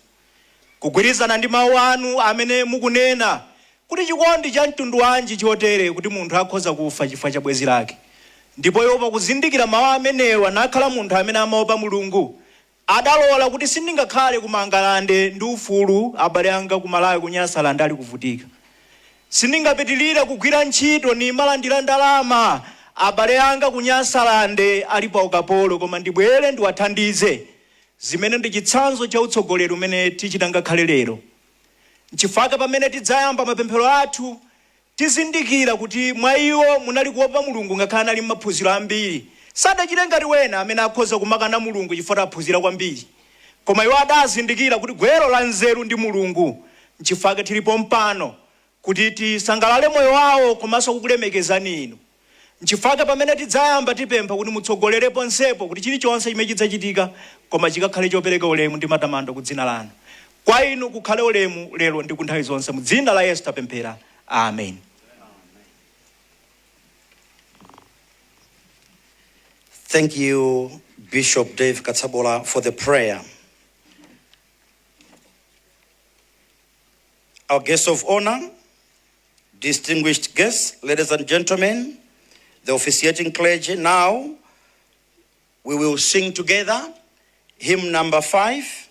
kugwirizana ndi mawu anu amene mukunena kuti chikondi cha mtundu wanji chotere kuti munthu akhoza kufa chifukwa cha bwenzi lake. Ndipo iwo pakuzindikira mawu amenewa nakhala munthu amene amaopa Mulungu, adalola kuti sindingakhale kumangalande ndi ufulu, abale anga kumalawi kunyasalande ali kuvutika, sindingapitirire kugwira ntchito nimalandira ndalama, abale anga kunyasalande ali pa ukapolo, koma ndibwere ndiwathandize, zimene ndi chitsanzo cha utsogoleri umene tichita ngakhale lero. Nchifukwa pamene tidzayamba mapemphero athu tizindikira kuti mwa iwo munali kuopa Mulungu, ngakhale anali maphunziro ambiri. Sadachite ngati wena amene akhoza kumakana Mulungu chifukwa aphunzira kwambiri, koma iwo adazindikira kuti gwero la nzeru ndi Mulungu. Nchifukwa tilipo mpano kuti tisangalale moyo wawo komanso kukulemekezani inu. Nchifukwa pamene tidzayamba tipempha kuti mutsogolere ponsepo, kuti chilichonse chimene chidzachitika koma chikakhale chopereka ulemu ndi matamando ku dzina lanu. Kwa inu kukhale ulemu lero ndi ku nthawi zonse. Mu dzina la Yesu tapemphera, amen. Thank you, Bishop Dave Katsabola, for the prayer. Our guests of honor, distinguished guests, ladies and gentlemen, the officiating clergy, now we will sing together hymn number 5,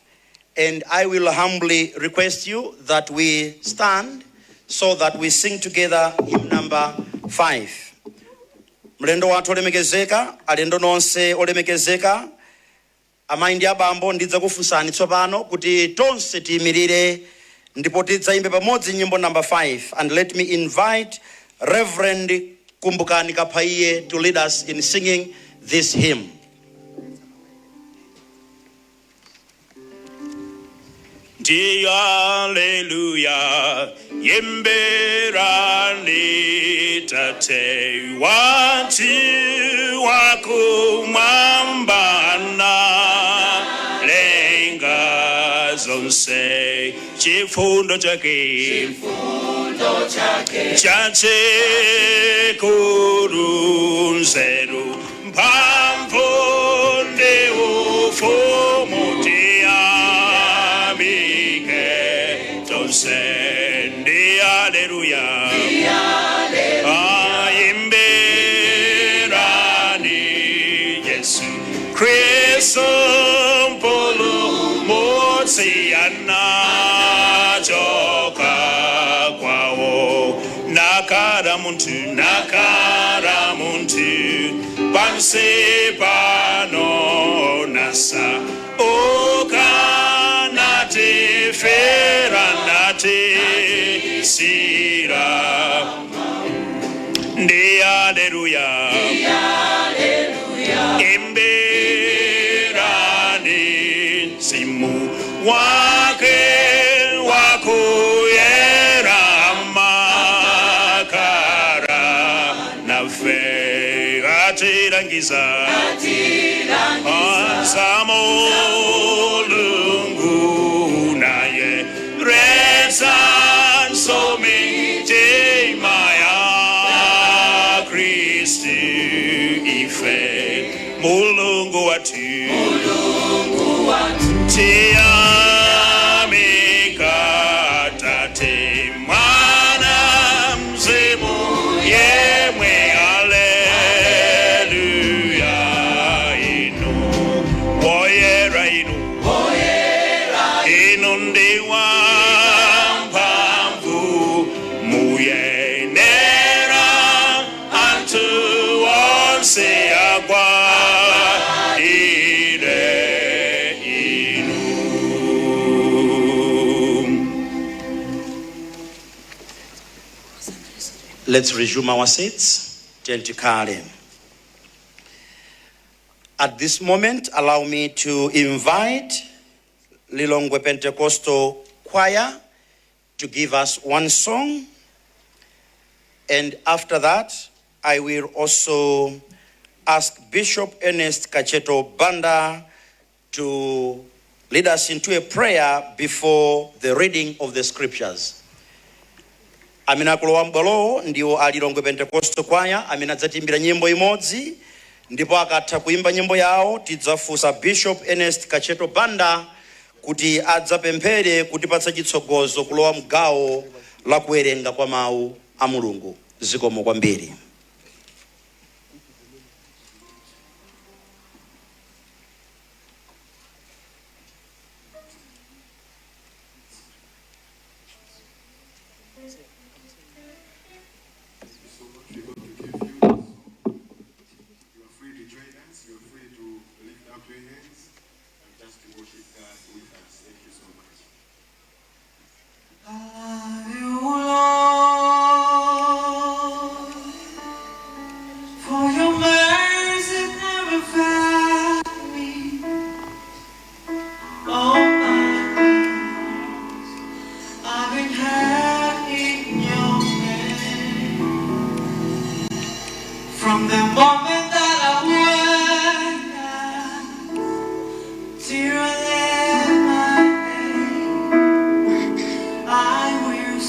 and I will humbly request you that we stand so that we sing together hymn number 5. Mlendo wathu olemekezeka, alendo nonse olemekezeka, amayi ndi abambo, ndidzakufunsani tsopano kuti tonse tiyimirire ndipo tidzayimbe pamodzi nyimbo number 5, and let me invite Reverend Kumbukani Kaphaiye to lead us in singing this hymn. Ndi haleluya, yimberani Tate wathu wakumwamba analenga zonse, chifundo chake chachikulu, nzeru, mphamvu ndi ufumu, tiyamike tonse. Ndi haleluya, ayimbe. Kristu mpulumutsi anachoka kwawo, nakhala munthu, nakhala munthu pansi pano, nasauka, natifera, natisiyira. Ndi aleluya, imbirani mzimu wake wakuyera, makara nafe, atilangiza za Mulungu, naye retsa mitima ya Kristu ife. Mulungu wathu, tiyamika Tate, Mwana, Mzimu yemwe. Aleluya. Inu woyera, inu, inu ndi wamphamvu, muyenera anthu onse agwadire inu. Let's resume our seats. Tikhale. At this moment, allow me to invite Lilongwe Pentecostal Choir to give us one song. And after that, I will also ask Bishop Ernest Kacheto Banda to lead us into a prayer before the reading of the scriptures. Amene akulowa m'bwalowo ndiwo a Lilongwe Pentecostal Choir amene adzatiimbira nyimbo imodzi, ndipo akatha kuimba nyimbo yawo tidzafunsa Bishop Ernest Kacheto Banda kuti adzapemphere kutipatsa chitsogozo kulowa mgawo la kuwerenga kwa mawu a Mulungu. Zikomo kwambiri. You are free to join us. You are free to lift up your hands and just to worship God with us. Thank you so much. You, Lord, for your mercy never failed me. All my days I've been held in your hand. From the moment that I wake up till I lay my head, I will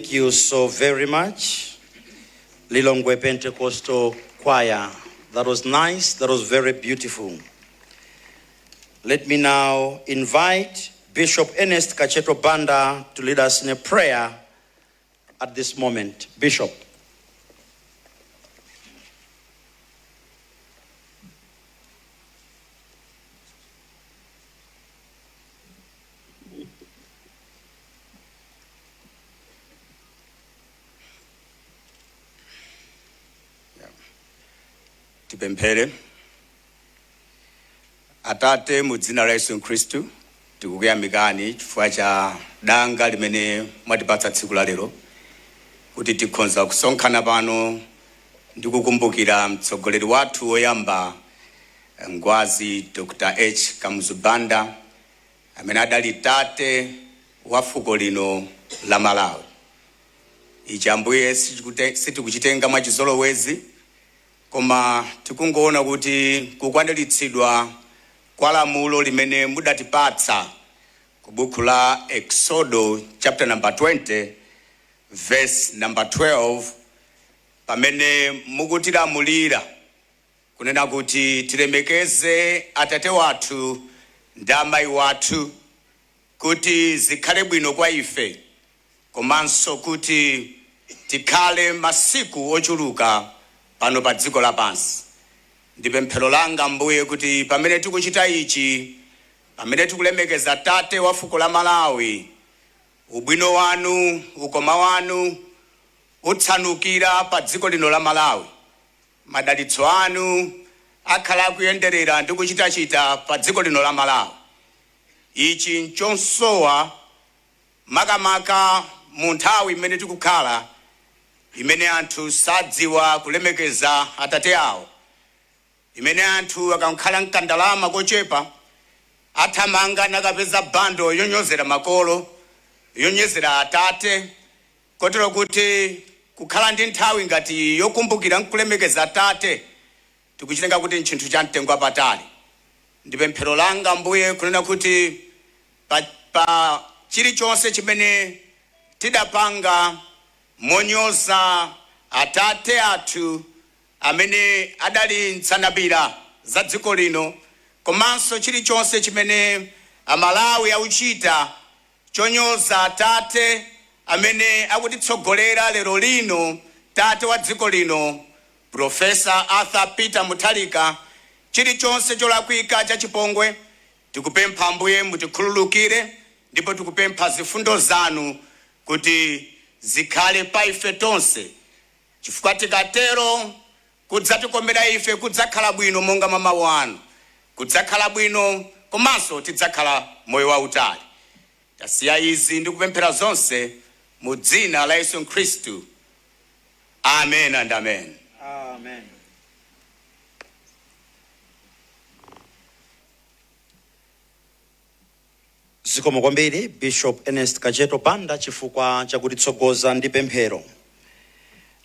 Thank you so very much, Lilongwe Pentecostal Choir. That was nice. That was very beautiful. Let me now invite Bishop Ernest Kacheto Banda to lead us in a prayer at this moment. Bishop. Tipemphere. Atate, mu dzina la Yesu Khristu, tikukuyamikani chifukwa cha danga limene mwatipatsa tsiku la lero kuti tikhonza kusonkhana pano ndi kukumbukira mtsogoleri wathu woyamba, Ngwazi Dr. H Kamuzu Banda, amene adali tate wa fuko lino la Malawi. Ichi, Ambuye, sitikuchitenga mwachizolowezi, koma tikungoona kuti kukwaniritsidwa kwa lamulo limene mudatipatsa ku buku la Exodo chapter number 20 verse number 12, pamene mukutilamulira kunena kuti tilemekeze atate wathu ndi amayi wathu kuti zikhale bwino kwa ife komanso kuti tikhale masiku ochuluka pano pa dziko lapansi. Ndi pemphero langa, Mbuye, kuti pamene tikuchita ichi, pamene tikulemekeza tate wa fuko la Malawi, ubwino wanu, ukoma wanu utsanukira pa dziko lino la Malawi. Madalitso anu akhala akuyenderera ndi kuchitachita pa dziko lino la Malawi. Ichi nchonsowa, makamaka mu nthawi imene tikukhala, imene anthu sadziwa kulemekeza atate awo, imene anthu akakhala mkandalama kochepa athamanga nakapeza bundle yonyozera makolo, yonyozera atate, kotero kuti kukhala ndi nthawi ngati yokumbukira nkulemekeza atate tikuchitenga kuti nchinthu cha mtengo wapatali. Ndi pemphero langa, Mbuye, kunena kuti pa chilichonse chimene tidapanga monyoza atate athu amene adali nsanamira za dziko lino, komanso chilichonse chimene Amalawi akuchita chonyoza atate amene akutitsogolera lero lino, tate wa dziko lino, Professor Arthur Peter Mutharika, chilichonse cholakwika cha chipongwe, tikupempha, Ambuye, mutikhululukire, ndipo tikupempha zifundo zanu kuti zikhale pa ife tonse, chifukwa tikatero kudzatikomera ife, kudzakhala bwino monga mwa mawu anu, kudzakhala bwino komanso tidzakhala moyo wautali. Tasiya izi ndi kupemphera zonse mu dzina la Yesu Khristu. Amen and amen. Amen. Zikomo kwambiri, Bishop Ernest Kacheto Banda, chifukwa chakutitsogoza ndi pemphero.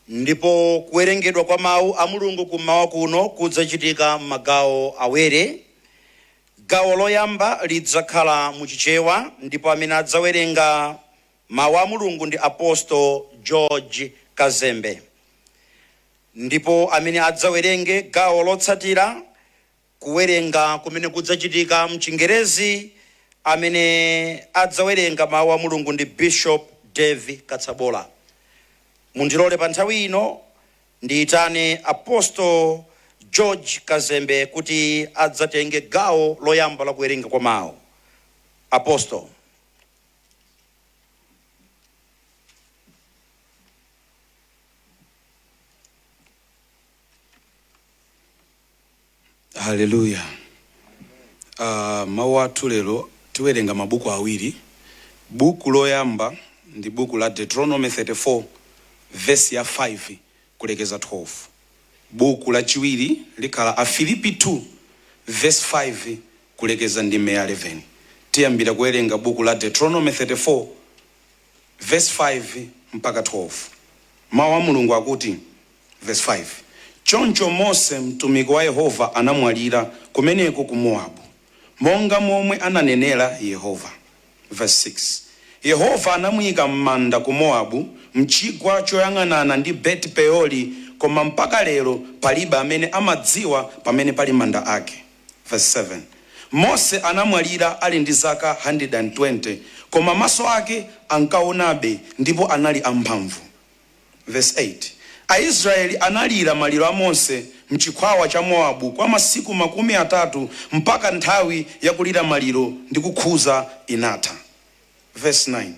Ndipo kuwerengedwa kwa mawu a Mulungu kummawa kuno kudzachitika m'magawo awiri. Gawo loyamba lidzakhala muchichewa, ndipo amene adzawerenga mawu a Mulungu ndi Apostle George Kazembe, ndipo amene adzawerenge gawo lotsatira, kuwerenga kumene kudzachitika mchingerezi, amene adzawerenga mawu a Mulungu ndi Bishop Dave Katsabola. Mundilole pa nthawi ino ndiyitane Apostle George Kazembe kuti adzatenge gawo loyamba la kuwerenga kwa mawu. Apostle. Haleluya! Mawu athu lero tiwerenga mabuku awiri. Buku loyamba ndi buku la Deuteronomy 34 verse ya 5 kulekeza 12. Buku lachiwiri likhala Afilipi 2 verse 5 kulekeza ndime ya 11. Tiyambira kuwerenga buku la Deuteronomy 34 verse 5 mpaka 12. Mawu a Mulungu akuti, verse 5: "Choncho Mose mtumiki wa Yehova anamwalira kumeneko ku Mowabu, monga momwe ananenera Yehova." Verse 6: "Yehova anamuyika m'manda ku Mowabu." Mchigwa choyang'anana ndi Beti Peori, koma mpaka lero palibe amene amadziwa pamene pali manda ake. Verse 7. Mose anamwalira ali ndi zaka 120, koma maso ake ankaonabe ndipo anali amphamvu. Verse 8. Aisraeli analira maliro a Mose mchikhwawa cha Mowabu kwa masiku 30, mpaka nthawi yakulira maliro ndi kukhuza inatha. Verse 9.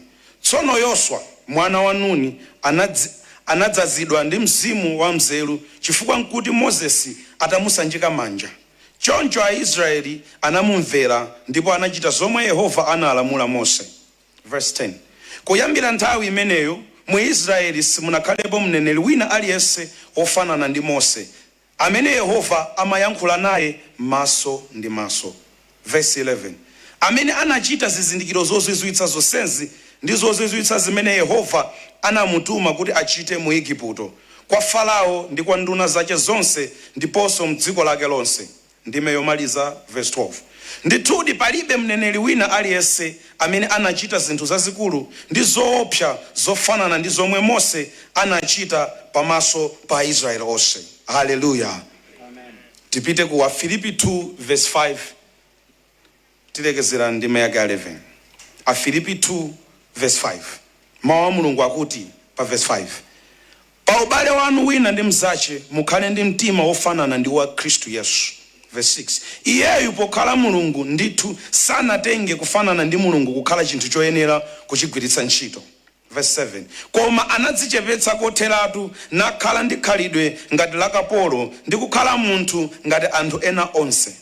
Tsono Yoswa mwana wa Nuni anadzazidwa ndi mzimu wa mzeru, chifukwa nkuti Mozesi atamusanjika manja. Choncho Aisraeli anamumvera ndipo anachita zomwe Yehova analamula Mose. Verse 10. Kuyambira nthawi imeneyo mu Israeli simunakhalepo mneneri wina aliyense wofanana ndi Mose, amene Yehova amayankhula naye maso ndi maso. Verse 11. Amene anachita zizindikiro zozizwitsa zonsezi ndi zozizwitsa zimene Yehova anamutuma kuti achite mu Igupto, kwa Farao ndi kwa nduna zake zonse ndiponso mdziko lake lonse. Ndime yomaliza, verse 12. Ndithudi palibe mneneri wina aliyense amene anachita zinthu zazikulu ndi zoopsa zofanana ndi zomwe Mose anachita pamaso pa Aisraeli onse. Haleluya. Tipite ku Afilipi 2 verse 5, tilekezera ndime yake 11. Afilipi 2 verse 5. Mawu a Mulungu akuti pa verse 5: pa ubale wanu wina ndi mzache mukhale ndi mtima wofanana ndi wa Khristu Yesu. Verse 6. Iyeyu pokhala Mulungu ndithu sanatenge kufanana ndi Mulungu kukhala chinthu choyenera kuchigwiritsa ntchito. Verse 7. Koma anadzichepetsa kotheratu, nakhala ndi khalidwe ngati la kapolo, ndi kukhala munthu ngati anthu ena onse.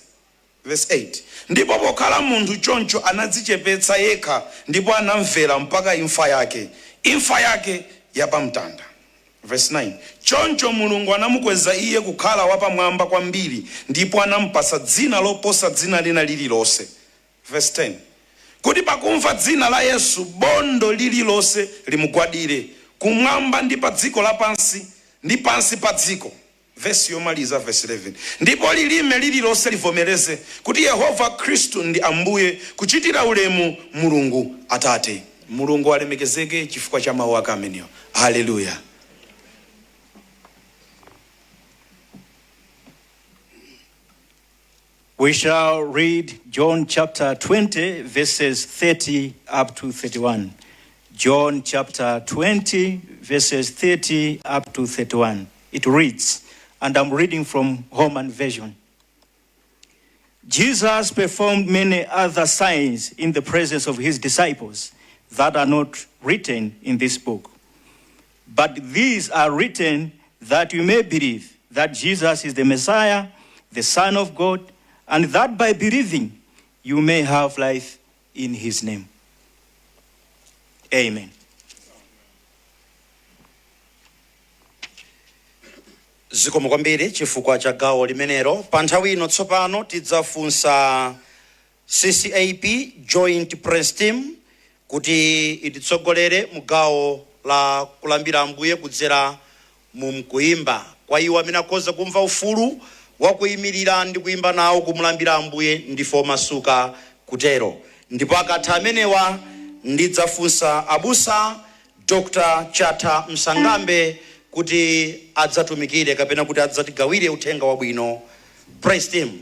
Verse 8. Ndipo pokhala munthu choncho anadzichepetsa yekha, ndipo anamvera mpaka imfa yake, imfa yake yapamtanda. Verse 9. Choncho Mulungu anamukweza iye kukhala wapamwamba kwambiri, ndipo anampasa dzina loposa dzina lina lililonse. Verse 10. Kuti pakumva dzina la Yesu bondo lililonse limugwadire, kumwamba ndi pa dziko lapansi ndi pansi pa dziko. Verse yomaliza, verse 11. Ndipo lilime lililonse livomereze kuti Yehova Khristu ndi Ambuye, kuchitira ulemu Mulungu Atate. Mulungu alemekezeke chifukwa cha mawu ake amenewa. Haleluya. We shall read John chapter 20, verses 30 up to 31. John chapter 20, verses 30 up to 31. It reads, and I'm reading from Holman Version. Jesus performed many other signs in the presence of his disciples that are not written in this book. But these are written that you may believe that Jesus is the Messiah, the Son of God, and that by believing you may have life in his name. Amen. Zikomo kwambiri chifukwa cha gawo limenelo. Pa nthawi ino tsopano tidzafunsa CCAP Joint Press Team kuti ititsogolere mu gawo la kulambira Ambuye kudzera mu mkuimba. Kwa iwo amene akhoza kumva ufulu wakuyimirira ndi kuyimba nawo kumulambira Ambuye, ndife omasuka kutero. Ndipo akatha amenewa ndidzafunsa abusa Dr. Chatha Msangambe kuti adzatumikire kapena kuti adzatigawire uthenga wabwino. Praise team.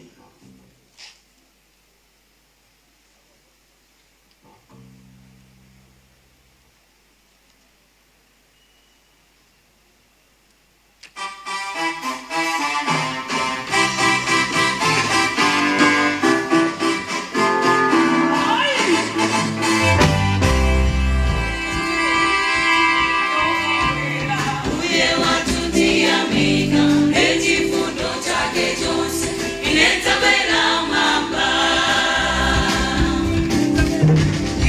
Uye watutiamika echifundo chake chose inetsabela mamba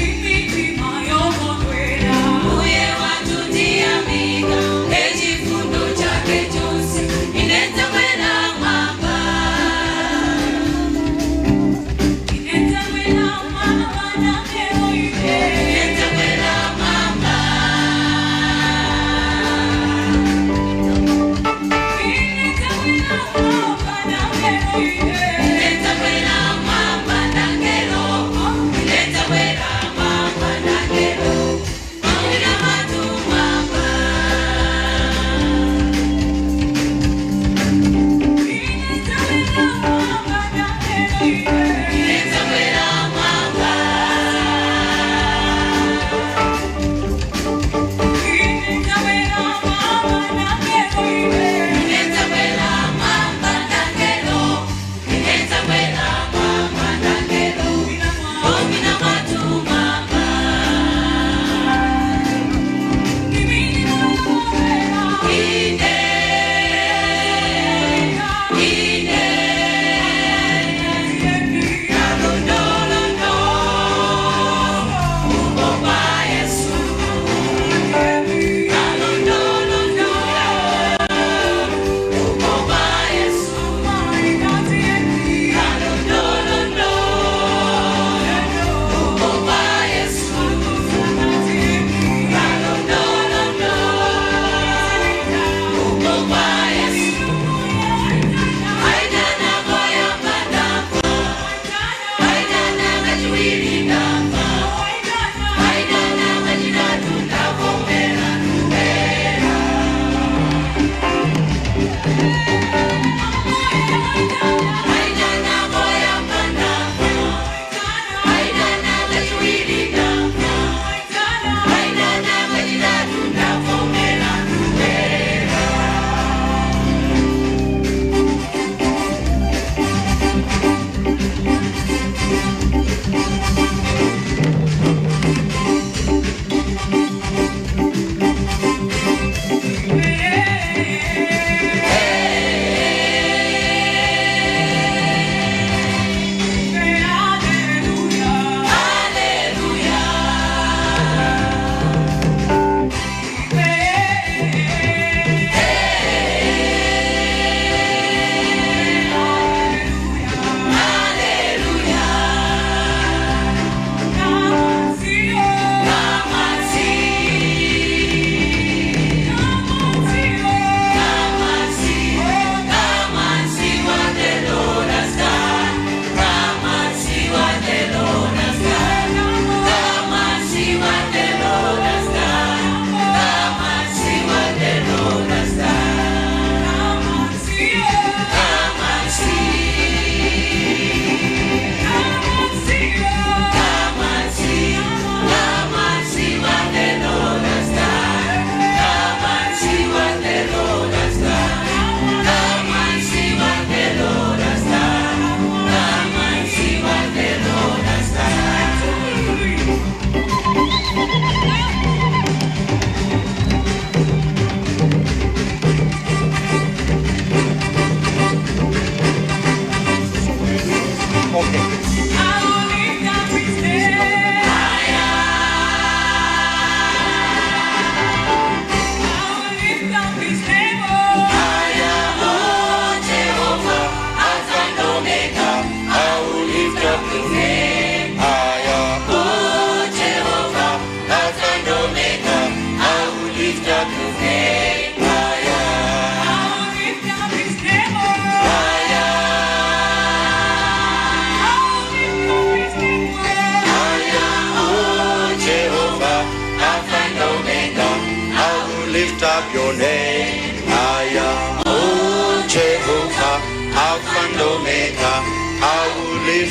imitima yokondwera. Uye watutiamika echifundo chake chose inetsabela mamba inetsabela mamba inetsabela mamba.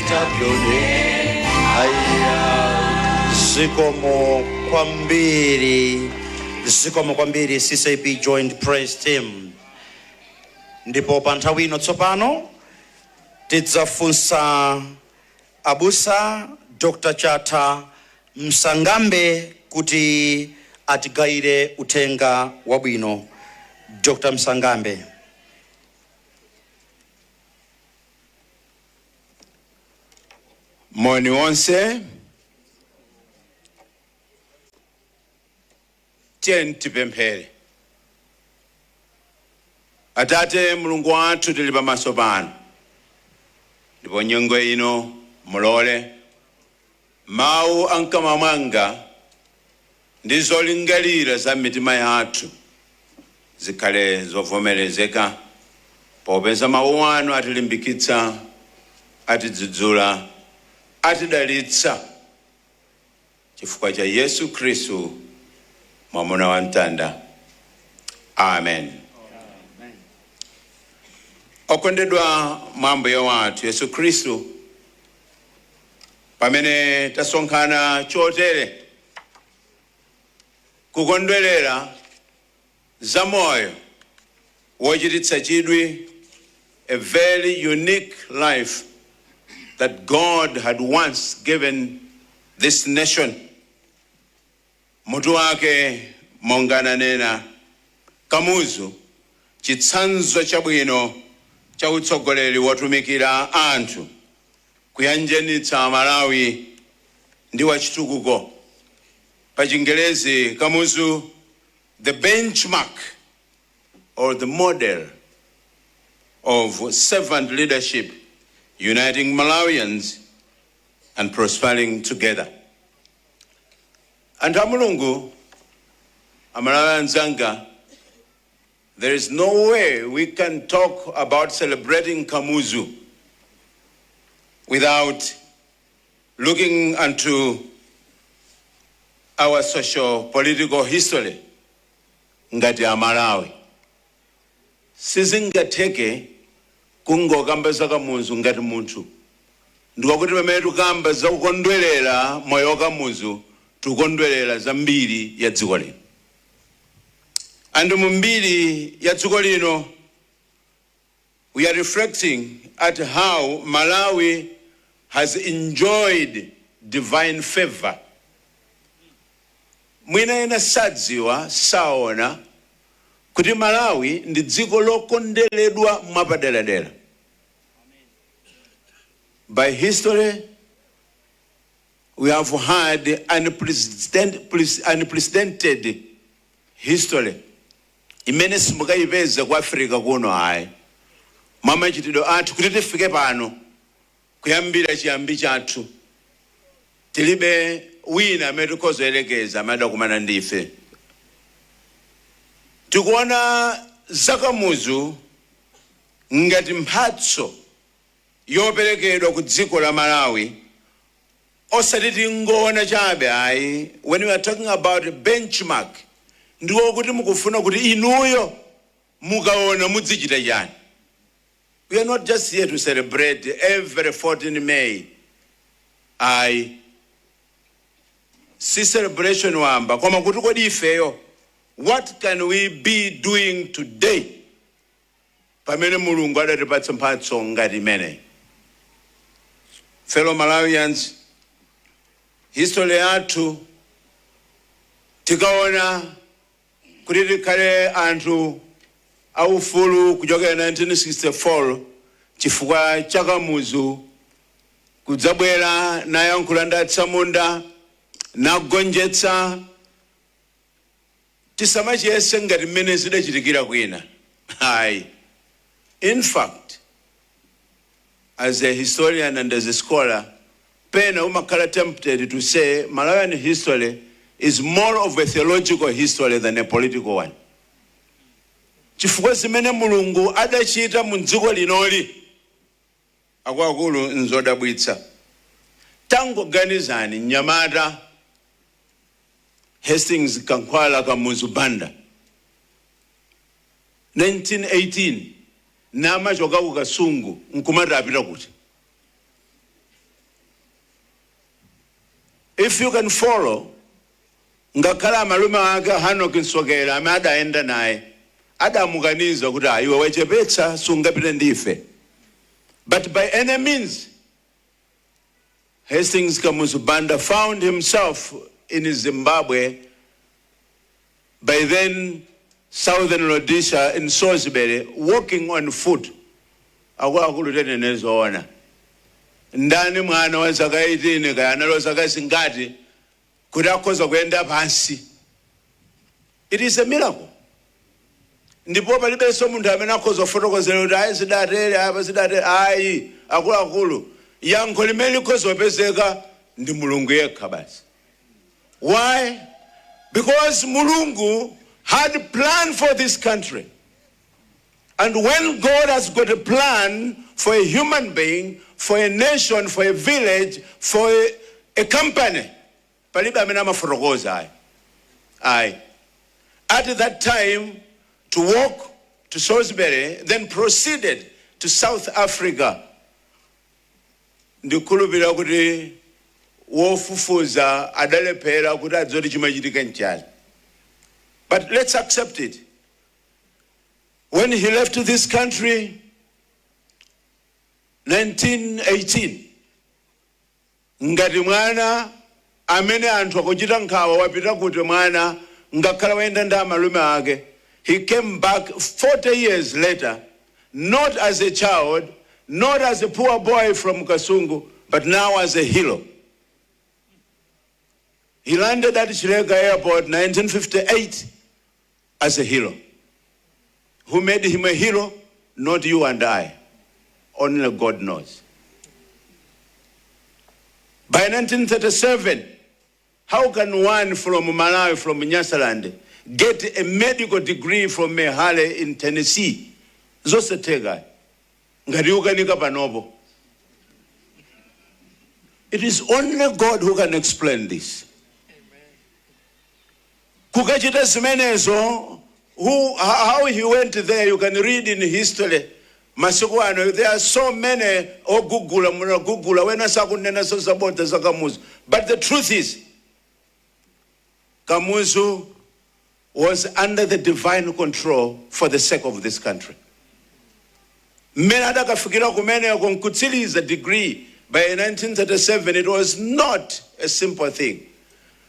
Lift up your name. Aya. Zikomo kwambiri, zikomo kwambiri, CCAP Joint Praise Team. Ndipo pa nthawi ino tsopano tidzafunsa abusa Dr. Chatha Msangambe kuti atigayire uthenga wabwino. Dr. Msangambe. Moni wonse, tiyeni tipemphere. Atate Mulungu wathu, tili pamaso panu, ndipo nyengo ino mulole mawu a mkamwa mwanga ndi zolingalira za mitima yathu zikhale zovomerezeka, popeza mawu anu atilimbikitsa, atidzudzula, atidalitsa, chifukwa cha Yesu Khristu, mwamuna wa mtanda. Amen. Okondedwa mwa Ambuye wathu Yesu Khristu, pamene tasonkhana chotere kukondwerera za moyo wochititsa chidwi, a very unique life that God had once given this nation, mutu wake monga ananena Kamuzu, chitsanzo chabwino cha utsogoleri wotumikira anthu, kuyanjanitsa Malawi ndi wachitukuko. Pa Chingelezi, Kamuzu, the benchmark or the model of servant leadership, uniting Malawians and prospering together. Anthu a Mulungu, Amalawi anzanga, there is no way we can talk about celebrating Kamuzu without looking unto our social political history ngati Amalawi. Sizingatheke kungokamba za Kamuzu ngati munthu, ndikwakuti pamene tikamba za kukondwerera moyo wa Kamuzu, tikukondwerera za mbiri ya dziko lino. And mu mbiri ya dziko lino, we are reflecting at how Malawi has enjoyed divine favor. Mwina ena sadziwa, saona kuti Malawi ndi dziko lokonderedwa mwapaderadera. By history, we have had unprecedented history imene simukayipeza ku Africa kuno ayi, mwa machitidwe athu kuti tifike pano. Kuyambira chiyambi chathu, tilibe wina amene tikhozoyerekeza amene adakumana ndife. Tikuona zakamuzu ngati mphatso yoperekedwa ku dziko la Malawi, osati tingoona chabe ayi. When we are talking about benchmark, ndiwo kuti mukufuna kuti inuyo mukaona mudzichita chani. We are not just here to celebrate every 14 May ayi, si celebration wamba, koma kuti kodi ifeyo, what can we be doing today pamene Mulungu adatipatsa mphatso ngati imeneyi? Fellow Malawians, history yathu, tikaona kuti tikhale anthu aufulu kuchokera 1964 chifukwa cha Kamuzu kudzabwera nayankhula ndi atsamunda nagonjetsa, tisamachiyese ngati mmene zidachitikira kwina ayi. In fact, as a historian and as a scholar, pena umakhala tempted to say Malawian history is more of a theological history than a political one, chifukwa zimene Mulungu adachita mu dziko linoli, akuluakulu, nzodabwitsa. Tangoganizani, mnyamata Hastings Kankhwala Kamuzu Banda, 1918 namachoka ku Kasungu nkumati apita kuti? If you can follow, ngakhale amalume ake Hanok Msokera amene adayenda naye adamukaniza kuti, "Ah, iwe wachepetsa, sungapite ndife." But by any means, Hastings Kamuzu Banda found himself in Zimbabwe, by then Southern Rhodesia, in Salisbury, walking on foot. Akuluakulu, tinene zoona, ndani mwana wa zaka 18, kaya anali zaka zingati, kuti akhoza kuyenda pansi? It is a miracle. Ndipo palibenso munthu amene akhoza kufotokozera kuti ayi, zidatere apa, zidatere. Ayi, akuluakulu, yankho limene likhoza kupezeka ndi Mulungu yekha basi. Why? Because Mulungu had a plan for this country. And when God has got a plan for a human being, for a nation, for a village, for a company, palibe amene amafotokoza, ayi, ayi. At that time, to walk to Salisbury, then proceeded to South Africa, ndikhulupirira kuti wofufuza adalephera kuti adzoti chimachitika nchani. But let's accept it. When he left this country 1918, ngati mwana amene anthu akuchita nkhawa, wapita kuti mwana, ngakhala wayenda ndi amalume ake, he came back 40 years later, not as a child, not as a poor boy from Kasungu, but now as a hero. He landed at Chileka Airport 1958 as a hero. Who made him a hero? Not you and I. Only God knows. By 1937, how can one from Malawi, from Nyasaland, get a medical degree from Mehale in Tennessee? Zosatheka. Ngati ukanika panopo. It is only God who can explain this. Kukachita zimenezo, how he went there, you can read in history. Masiku ano, there are so many ogugula, munagugula, wena sakunena so zabodza za Kamuzu. But the truth is, Kamuzu was under the divine control for the sake of this country. Mmene adakafikira kumeneko nkutsiriza degree by 1937, it was not a simple thing.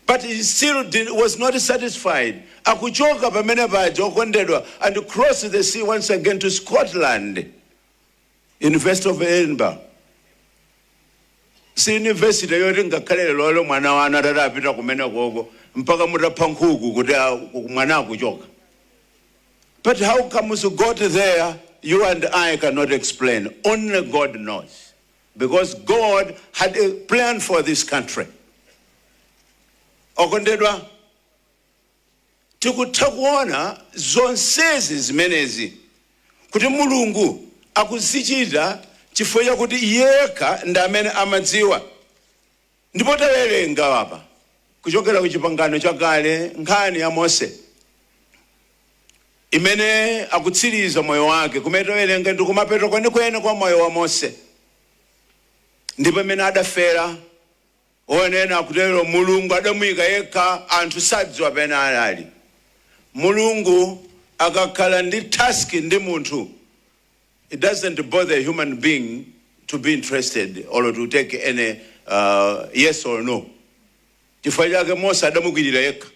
But he still was not satisfied. Akuchoka pamene paja, okondedwa, and cross the sea once again to Scotland, University of Edinburgh. Si university yoti ngakhale lolo mwana wanu atapita kumene koko mpaka mutapha nkhuku kuti, ah, mwana akuchoka. But how Kamuzu got there, you and I cannot explain. Only God knows, because God had a plan for this country. Okondedwa, tikutha kuona zonsezi zimenezi kuti Mulungu akuzichita chifukwa chakuti yekha ndi amene amadziwa. Ndipo tawerenga apa kuchokera ku Chipangano Chakale nkhani ya Mose imene akutsiriza moyo wake. Kumene tawerenga ndi kumapeto kwenikweni kwa moyo wa Mose, ndipo imene adafera, onena akutero, Mulungu adamuyika yekha, anthu sadziwa pene anali. Mulungu akakhala ndi task ndi munthu, it doesn't bother a human being to be interested or to take any yes or no. Chifukwa chake Mose adamukwirira yekha,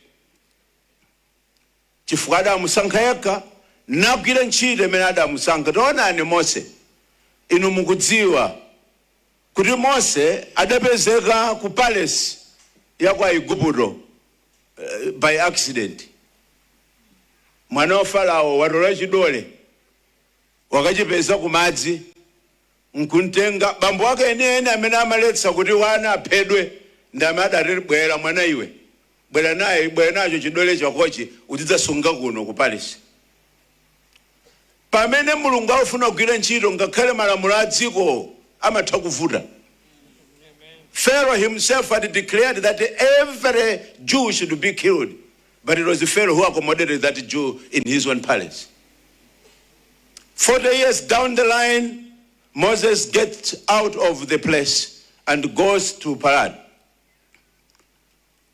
chifukwa adamusankha yekha nagwira ntchito imene adamusankha. Taonani Mose, inu mukudziwa kuti Mose adapezeka ku palace ya kwa Igupto by accident. Mwana wa Farao watola chidole, wakachipeza kumadzi, nkuntenga. Bambo ake enieni amene amaletsa kuti wana aphedwe ndi amene adati, "Bwera mwana iwe, bwera naye, bwera nacho chidole chakochi, uzidzasunga kuno ku palace." Pamene Mulungu akufuna kugwira ntchito, ngakhale malamulo a dziko amatha kuvuta. Pharaoh himself had declared that every Jew should be killed, but it was Pharaoh who accommodated that Jew in his own palace. 40 years down the line, Moses gets out of the place and goes to Paran.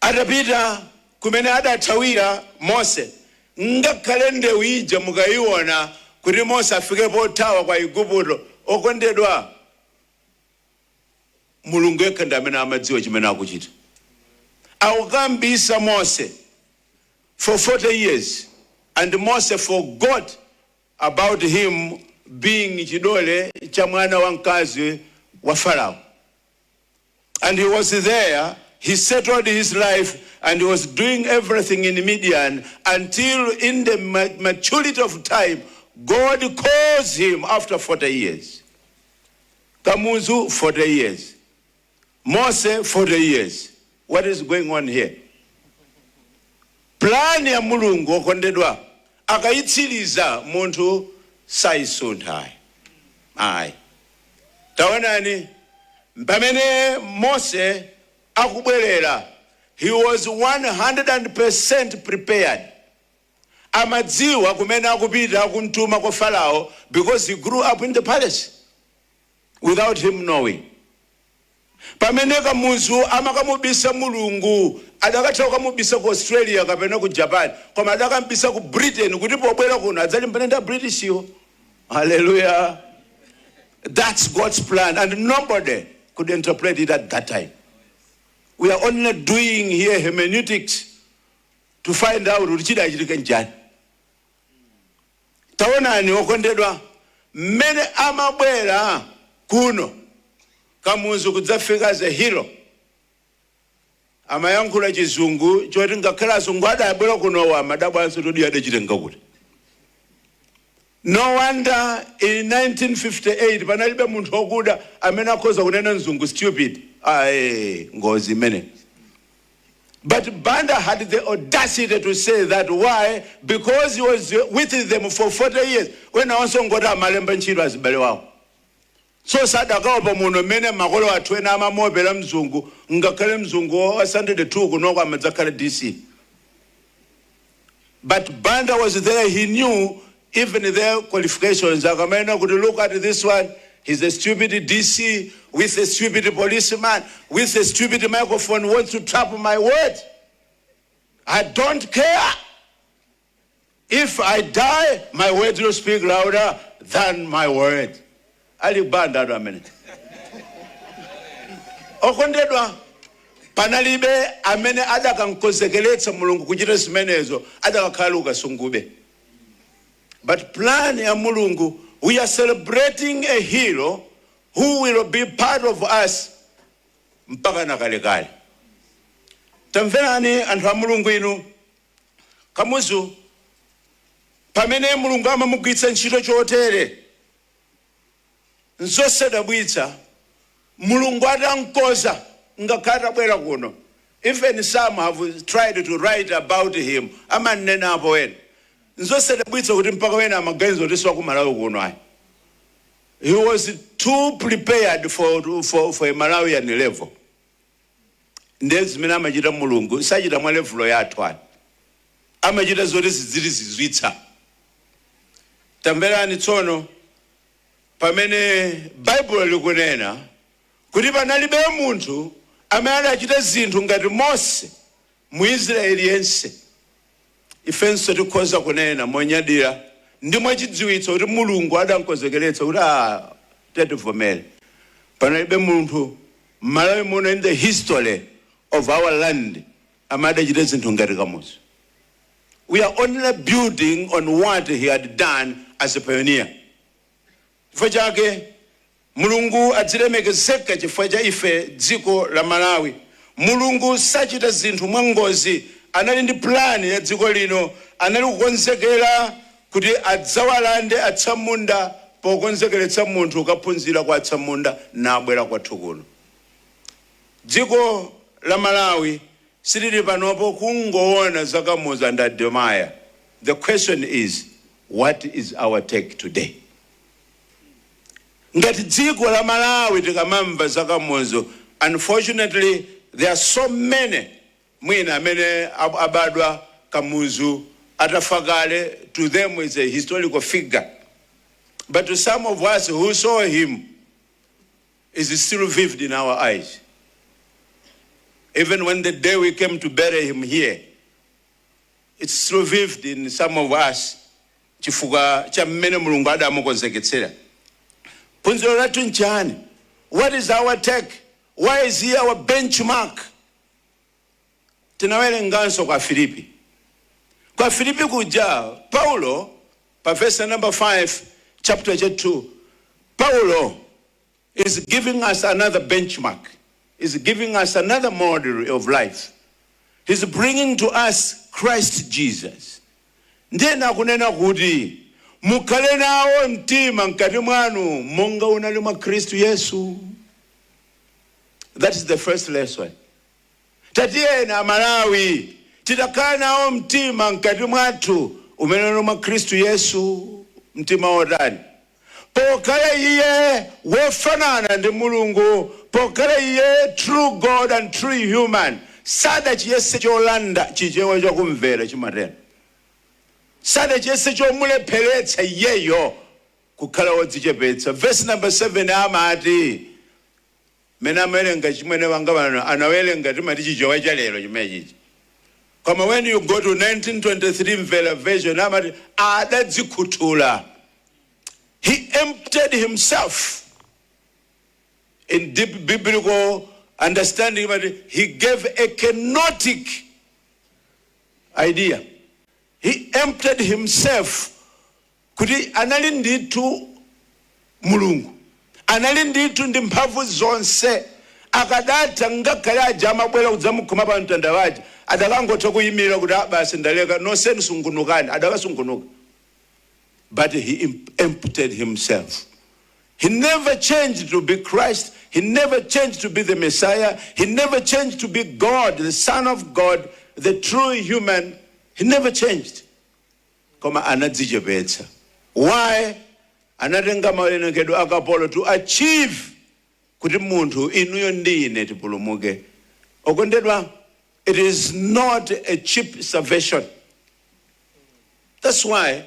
Atapita kumene adathawira Mose, ngakhale ndewu ija mukayiona kuti Mose afike pothawa kwa Igupto, okondedwa, Mulungu yekha ndi amene amadziwa chimene akuchita. Akukambisa Mose for 40 years, and Mose forgot about him being chidole cha mwana wa mkazi wa Farao. And he was there, he settled his life and he was doing everything in Midian until in the maturity of time, God calls him after 40 years. Kamuzu, 40 years. Mose, 40 years. What is going on here? Plan ya Mulungu, okondedwa, akayitsiriza munthu sayisuntha ayi. Taonani pamene Mose akubwerera, he was 100% prepared. Amadziwa kumene akupita, akumtuma kwa Farao, because he grew up in the palace without him knowing. Pamene Kamuzu amakamubisa Mulungu, adakatha kukamubisa ku Australia kapena ku Japan, koma adakamubisa ku Britain kuti pobwera kuno adzalimbane ndi Britishiwo. Hallelujah! That's God's plan, and nobody could interpret it at that time. We are only doing here hermeneutics to find out kuti chidachitika njani. Taonani, okondedwa, mmene amabwera kuno Kamuzu kudzafika as a hero, amayankhula Chizungu choti ngakhale azungu adabwera kunowa amadabwanso todi adachitenga kuti. No wonder in 1958 panalibe munthu wokuda amene akhoza kunena mzungu "stupid". Aye, ngozi imene. But Banda had the audacity to say that. Why? Because he was with them for 40 years. Wena onse ngoti amalemba ntchito azibale wawo, so sadakaopa muno mmene makolo athu ena amamuopera mzungu, ngakhale mzungu wa 102 kunoko amadzakhala DC. But Banda was there. He knew even their qualifications. Akamena kuti, "Look at this one. He's a stupid DC with a stupid policeman with a stupid microphone, wants to trap my word. I don't care. If I die, my words will speak louder than my word." Ali Banda ado amene, okondedwa, panalibe amene adakankonzekeretsa Mulungu kuchita zimenezo, adakakhala ukasungube. But plan ya Mulungu, we are celebrating a hero who will be part of us mpaka na kalekale. Tamverani, anthu a Mulungu inu, Kamuzu pamene Mulungu amamugwiritsa ntchito chotere, nzosadabwitsa Mulungu atamkoza ngakhale atabwera kuno. Even some have tried to write about him, amanenapo wena. Nzosadabwitsa kuti mpaka wena amaganiza kuti siwakumalawi kuno ayi. He was too prepared for a Malawian level. Ndiye zimene amachita Mulungu, sachita mwa level yathu ayi, amachita zoti zizili zizwitsa. Tamverani tsono, pamene Baibulo likunena kuti panalibe munthu amene adachita zinthu ngati Mose mu Israeli yense, ifenso tikhoza kunena monyadira ndi mwachidziwitso kuti Mulungu adankonzekeretsa kuti a tetivomere, panalibe munthu m'Malawi muno, in the history of our land, amene adachita zinthu ngati Kamuzu. We are only building on what he had done as a pioneer. Chifukwa chake Mulungu adzilemekezeka chifukwa cha ife, dziko la Malawi. Mulungu sachita zinthu mwangozi. Anali ndi plan ya dziko lino, anali kukonzekera kuti adzawalande atsamunda pokonzekeretsa munthu ukaphunzira kwa atsamunda nabwera kwathu kuno. Dziko la Malawi silili panopo kungoona za Kamuzu and admire. The question is, what is our take today? Ngati dziko la Malawi tikamamva za Kamuzu, unfortunately there are so many mwina amene abadwa Kamuzu atafa kale. To them is a historical figure, but to some of us who saw him, is still vivid in our eyes. Even when the day we came to bury him here, it's still vivid in some of us, chifukwa cha mmene Mulungu adamukonzeketsera. Phunziro lathu nchani? What is our take? Why is he our benchmark? Tinawerenganso kwa Filipi. Kwa Filipi kuja, Paulo pa verse number 5, chapter cha 2, Paulo is giving us another benchmark, is giving us another model of life. He's bringing to us Christ Jesus. Ndiye nakunena kuti mukhale nawo mtima mkati mwanu monga unali mwa Khristu Yesu. That is the first lesson. Tatiyena Amalawi titakhala nawo mtima mkati mwathu umene unali mwa Khristu Yesu. Mtima wotani? Pokhala iye wofanana ndi Mulungu, pokhala iye true God and true human, sadachiyese cholanda, Chichewa chakumvera chimatero, sadachiyese chomulepheretsa iyeyo kukhala wodzichepetsa. Verse number 7 amati, mene amawerenga chimwene wanga pano anawerenga, timati Chichewa cha lero chimene chichi, koma when you go to 1923 Mvera Version, amati adadzikhuthula. He emptied himself. In deep biblical understanding, but he gave a kenotic idea. He emptied himself kuti anali ndithu Mulungu, anali ndithu ndi mphamvu zonse, akadatha ngakhale aja amabwera kudzamukhoma pa mtanda waja adakangotha kuyimirira kuti, "Ah, basi, ndaleka, nonsenu sungunukani," adakasungunuka. But he emptied himself. He never changed to be Christ. He never changed to be the Messiah. He never changed to be God, the Son of God, the true human. He never changed, koma anadzichepetsa. Why? Anatenga maonekedwe akapolo to achieve kuti munthu inuyo ndi ine tipulumuke. Okondedwa, it is not a cheap salvation. That's why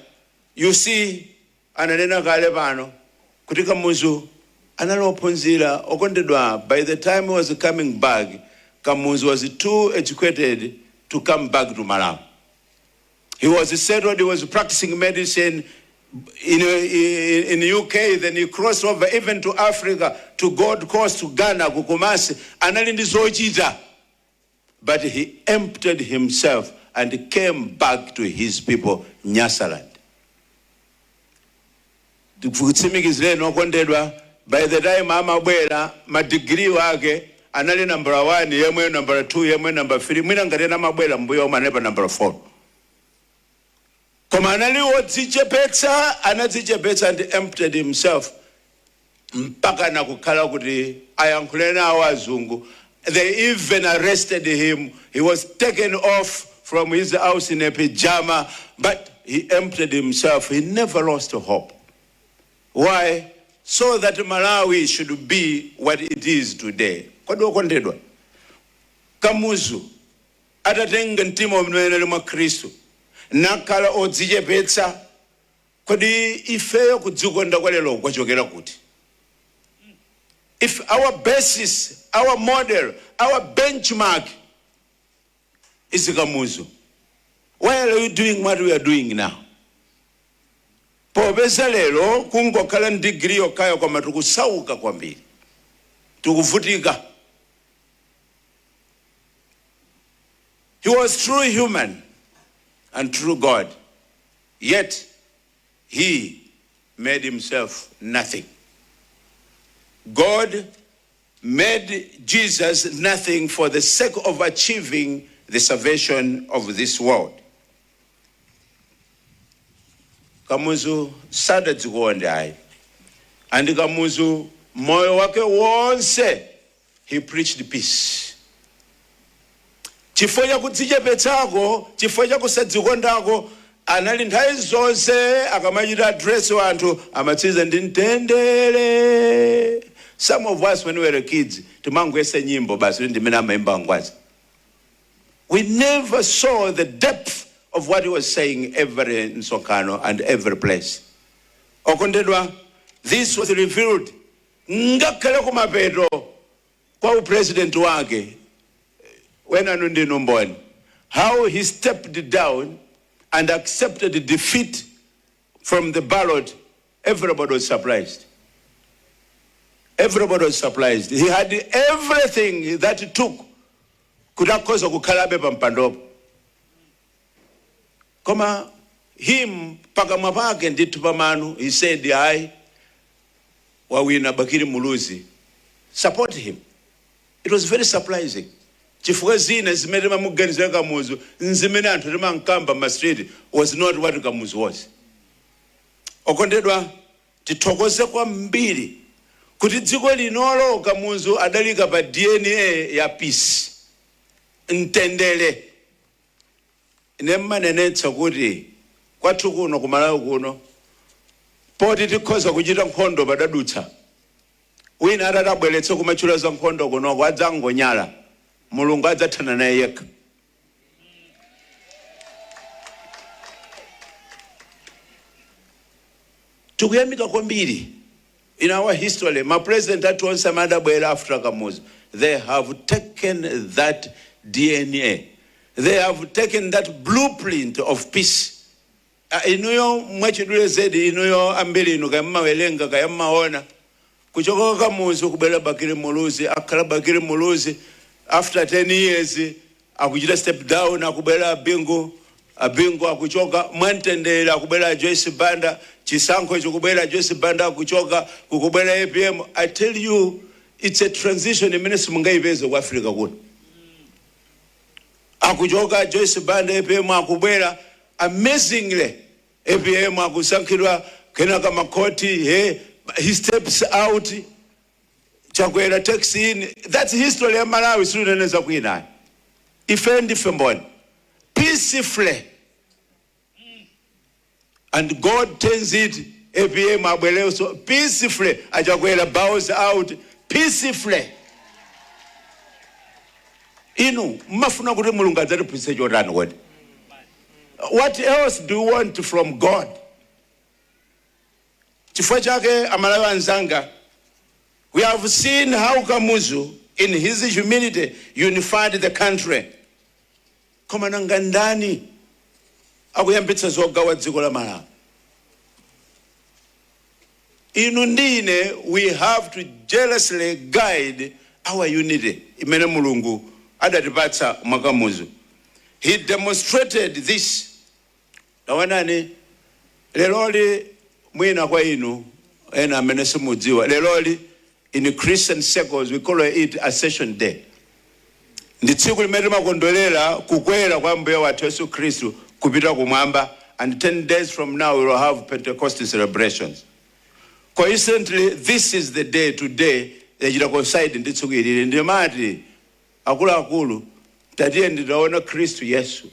you see ananena kale pano kuti Kamuzu anali ophunzira. Okondedwa, by the time he was coming back, Kamuzu was too educated to come back to Malawi. He was settled, he was practicing medicine in the UK, then he crossed over even to Africa, to Gold Coast, to Ghana, ku Kumasi, anali ndi zochita. But he emptied himself and came back to his people, Nyasaland. Ndikutsimikizireni okondedwa, by the time amabwera, madigiri wake anali number 1, yemwe number 2, yemwe number 3, mwina ngati ena amabwera mbuyo omwe anali pa number 4. Koma anali wodzichepetsa, anadzichepetsa and emptied himself mpaka nakukhala kuti ayankhule nawo azungu. They even arrested him. He was taken off from his house in a pajama, but he emptied himself. He never lost hope. Why? So that Malawi should be what it is today. Kodi okondedwa, Kamuzu atatenga mtima umene ali mwa Khristu nakhala odzichepetsa, kodi ifeyo kudzikonda kwa lero kwachokera kuti? If our basis, our model, our benchmark is Kamuzu, why are we doing what we are doing now? Popeza lero kungokhala ndi digiri yokhayo, koma tikusauka kwambiri, tikuvutika. He was true human and true God, yet he made himself nothing. God made Jesus nothing for the sake of achieving the salvation of this world. Kamuzu sadadzikonde ayi, and Kamuzu moyo wake wonse he preached peace. Chifukwa chakudzichepetsako, chifukwa chakusadzikondako, anali nthawi zonse akamachita address anthu amatsiza ndi "mtendere". Some of us, when we were kids, timangoyesa nyimbo basi ndimene amayimba Ngwazi. We never saw the depth of what he was saying every msonkhano and every place. Okondedwa, this was revealed ngakhale kumapeto kwa upresident wake. Wenanu ndinu mboni. How he stepped down and accepted defeat from the ballot, everybody was surprised. Everybody was surprised. He had everything that it took kuti akhoza kukhalabe pampandopo. Koma him, pakamwa pake ndithu pamanu, he said, "Ayi, wawina Bakili Muluzi, support him." It was very surprising, chifukwa zina zimene timamuganizira Kamuzu, zimene anthu timankamba ma street, was not what Kamuzu was. Okondedwa, tithokoze kwambiri kuti dziko linolo Kamuzu adalika pa DNA ya peace, mtendere. Ine mmanenetsa kuti kwathu kuno kumalawi kuno, poti tikhoza kuchita nkhondo padadutsa wina atatabweretse kumatchula za nkhondo kunoko, adzangonyala, Mulungu adzathana naye yekha. Tikuyamika kwambiri. In our history, ma president athu onse amene adabwera after Kamuzu, they have taken that DNA, they have taken that blueprint of peace. Inuyo mwachidule zedi, inuyo ambiri inu kaya mmawerenga, kaya mmaona, kuchoka Kamuzu kubwera Bakili Muluzi, akhala Bakili Muluzi, after 10 years akuchita step down, akubwera Bingu. Abingu akuchoka mwamtendere, akubwera Joyce Banda. Chisankho chikubwera, Joyce Banda akuchoka, kukubwera APM. I tell you, it's a transition imene simungayipeze ku Africa kuno. Akuchoka Joyce Banda, APM akubwera. Amazingly, APM akusankhidwa, kenaka makoti he steps out, Chakwera takes in. That's history ya Malawi. Sitineneza kwinayo, ife ndife mboni. Peacefully, and God turns it, APM abwereso peacefully, aChakwera bows out peacefully. Inu mmafuna kuti Mulungu adzatiphunzitse chotani kodi? What else do you want from God? Chifukwa chake, Amalawi anzanga, we have seen how Kamuzu in his humility unified the country. Koma nanga ndani akuyambitsa zogawa dziko la Malawi? Inu ndine, we have to jealously guide our unity imene Mulungu adatipatsa mwaKamuzu. He demonstrated this. Taonani leroli, mwina kwa inu ena amene simudziwa, leroli in Christian circles we call it Ascension Day. Ndi tsiku limene timakondwerera kukwera kwa Mbuye wathu Yesu Khristu kupita kumwamba, and 10 days from now we will have Pentecost celebrations. Coincidentally, this is the day today yachita coincide ndi tsiku ilili. Ndimati akuluakulu, tatiye nditaona Khristu Yesu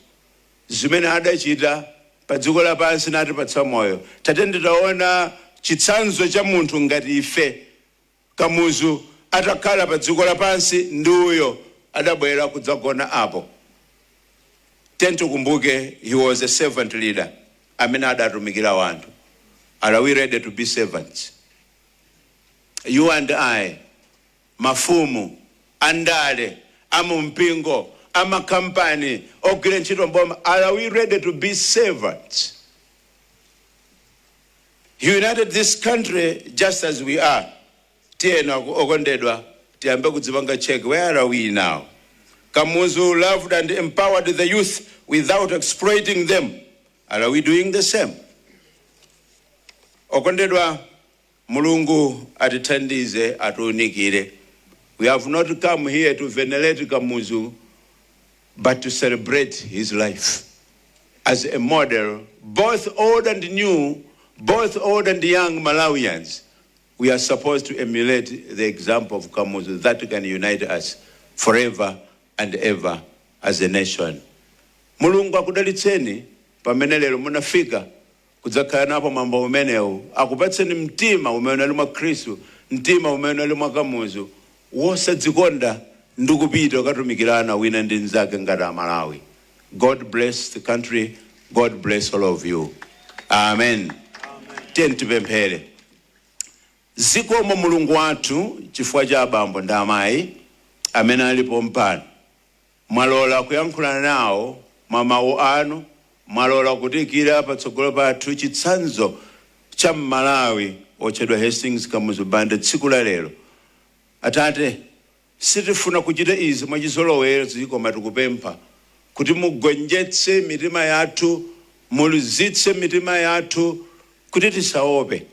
zimene adachita pa dziko lapansi natipatsa moyo. Tate nditaona chitsanzo cha munthu ngati ife, Kamuzu atakhala pa dziko lapansi, ndi uyo adabwera kudzagona apo. Tikumbuke he was a servant leader amene adatumikira wanthu. Are we ready to be servants, you and I? Mafumu, andale, amumpingo, amakampani, ogwira ntchito mboma, are we ready to be servants? He united this country just as we are. Tiyena okondedwa, tiyambe kudzipanga check. Where are we now? Kamuzu loved and empowered the youth without exploiting them. Are we doing the same? Okondedwa, Mulungu atithandize, atiunikire. We have not come here to venerate Kamuzu, but to celebrate his life as a model, both old and new, both old and young Malawians. We are supposed to emulate the example of Kamuzu that can unite us forever and ever as a nation. Mulungu akudalitseni pamene lero munafika kudzakhala napo mwambo umenewu. Akupatseni mtima umene uli mwa Khristu, mtima umene uli mwa Kamuzu, wosadzikonda ndi kupita kukatumikirana wina ndi mnzake ngati Amalawi. God bless the country. God bless all of you. Amen. Tiye tipemphere. Zikomo Mulungu wathu chifukwa cha abambo ndi amayi amene alipo mpano. Mwalola kuyankhulana nawo mwa mawu anu, mwalola kutiikira patsogolo pathu chitsanzo cha Mmalawi otchedwa Hastings Kamuzu Banda tsiku la lero. Atate, sitifuna kuchita izi mwachizolowezi, koma tikupempha kuti mugonjetse mitima yathu, muluzitse mitima yathu kuti tisaope,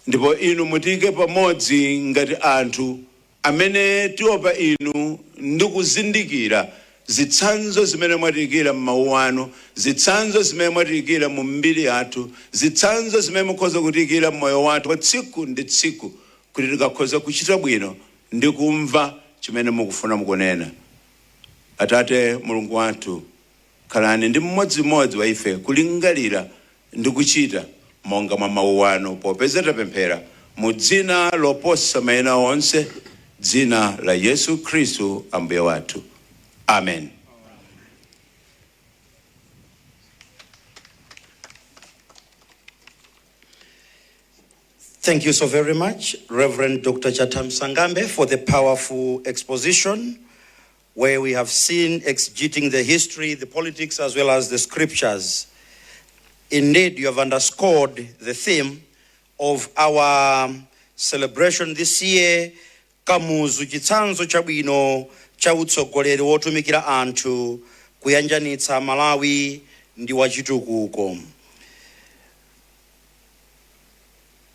ndipo inu mutiyike pamodzi ngati anthu amene tiopa inu ndi kuzindikira zitsanzo zimene mwatiyikira m'mawu anu, zitsanzo zimene mwatiyikira mu mbiri yathu, zitsanzo zimene mukhoza kutiyikira m'moyo wathu kwa tsiku ndi tsiku, kuti tikakhoza kuchita bwino ndi kumva chimene mukufuna mukunena. Atate Mulungu wathu, khalani ndi mmodzimodzi wa ife kulingalira ndi kuchita monga mwa mawu anu, popeza tapemphera mu dzina loposa mayina onse, dzina la Yesu Khristu Ambuye wathu, amen. Thank you so very much, Reverend Dr. Chatam Sangambe, for the powerful exposition where we have seen exegeting the history, the politics, as well as the scriptures. Indeed, you have underscored the theme of our celebration this year, Kamuzu chitsanzo chabwino cha utsogoleri wotumikira anthu, kuyanjanitsa Malawi ndi wachitukuko.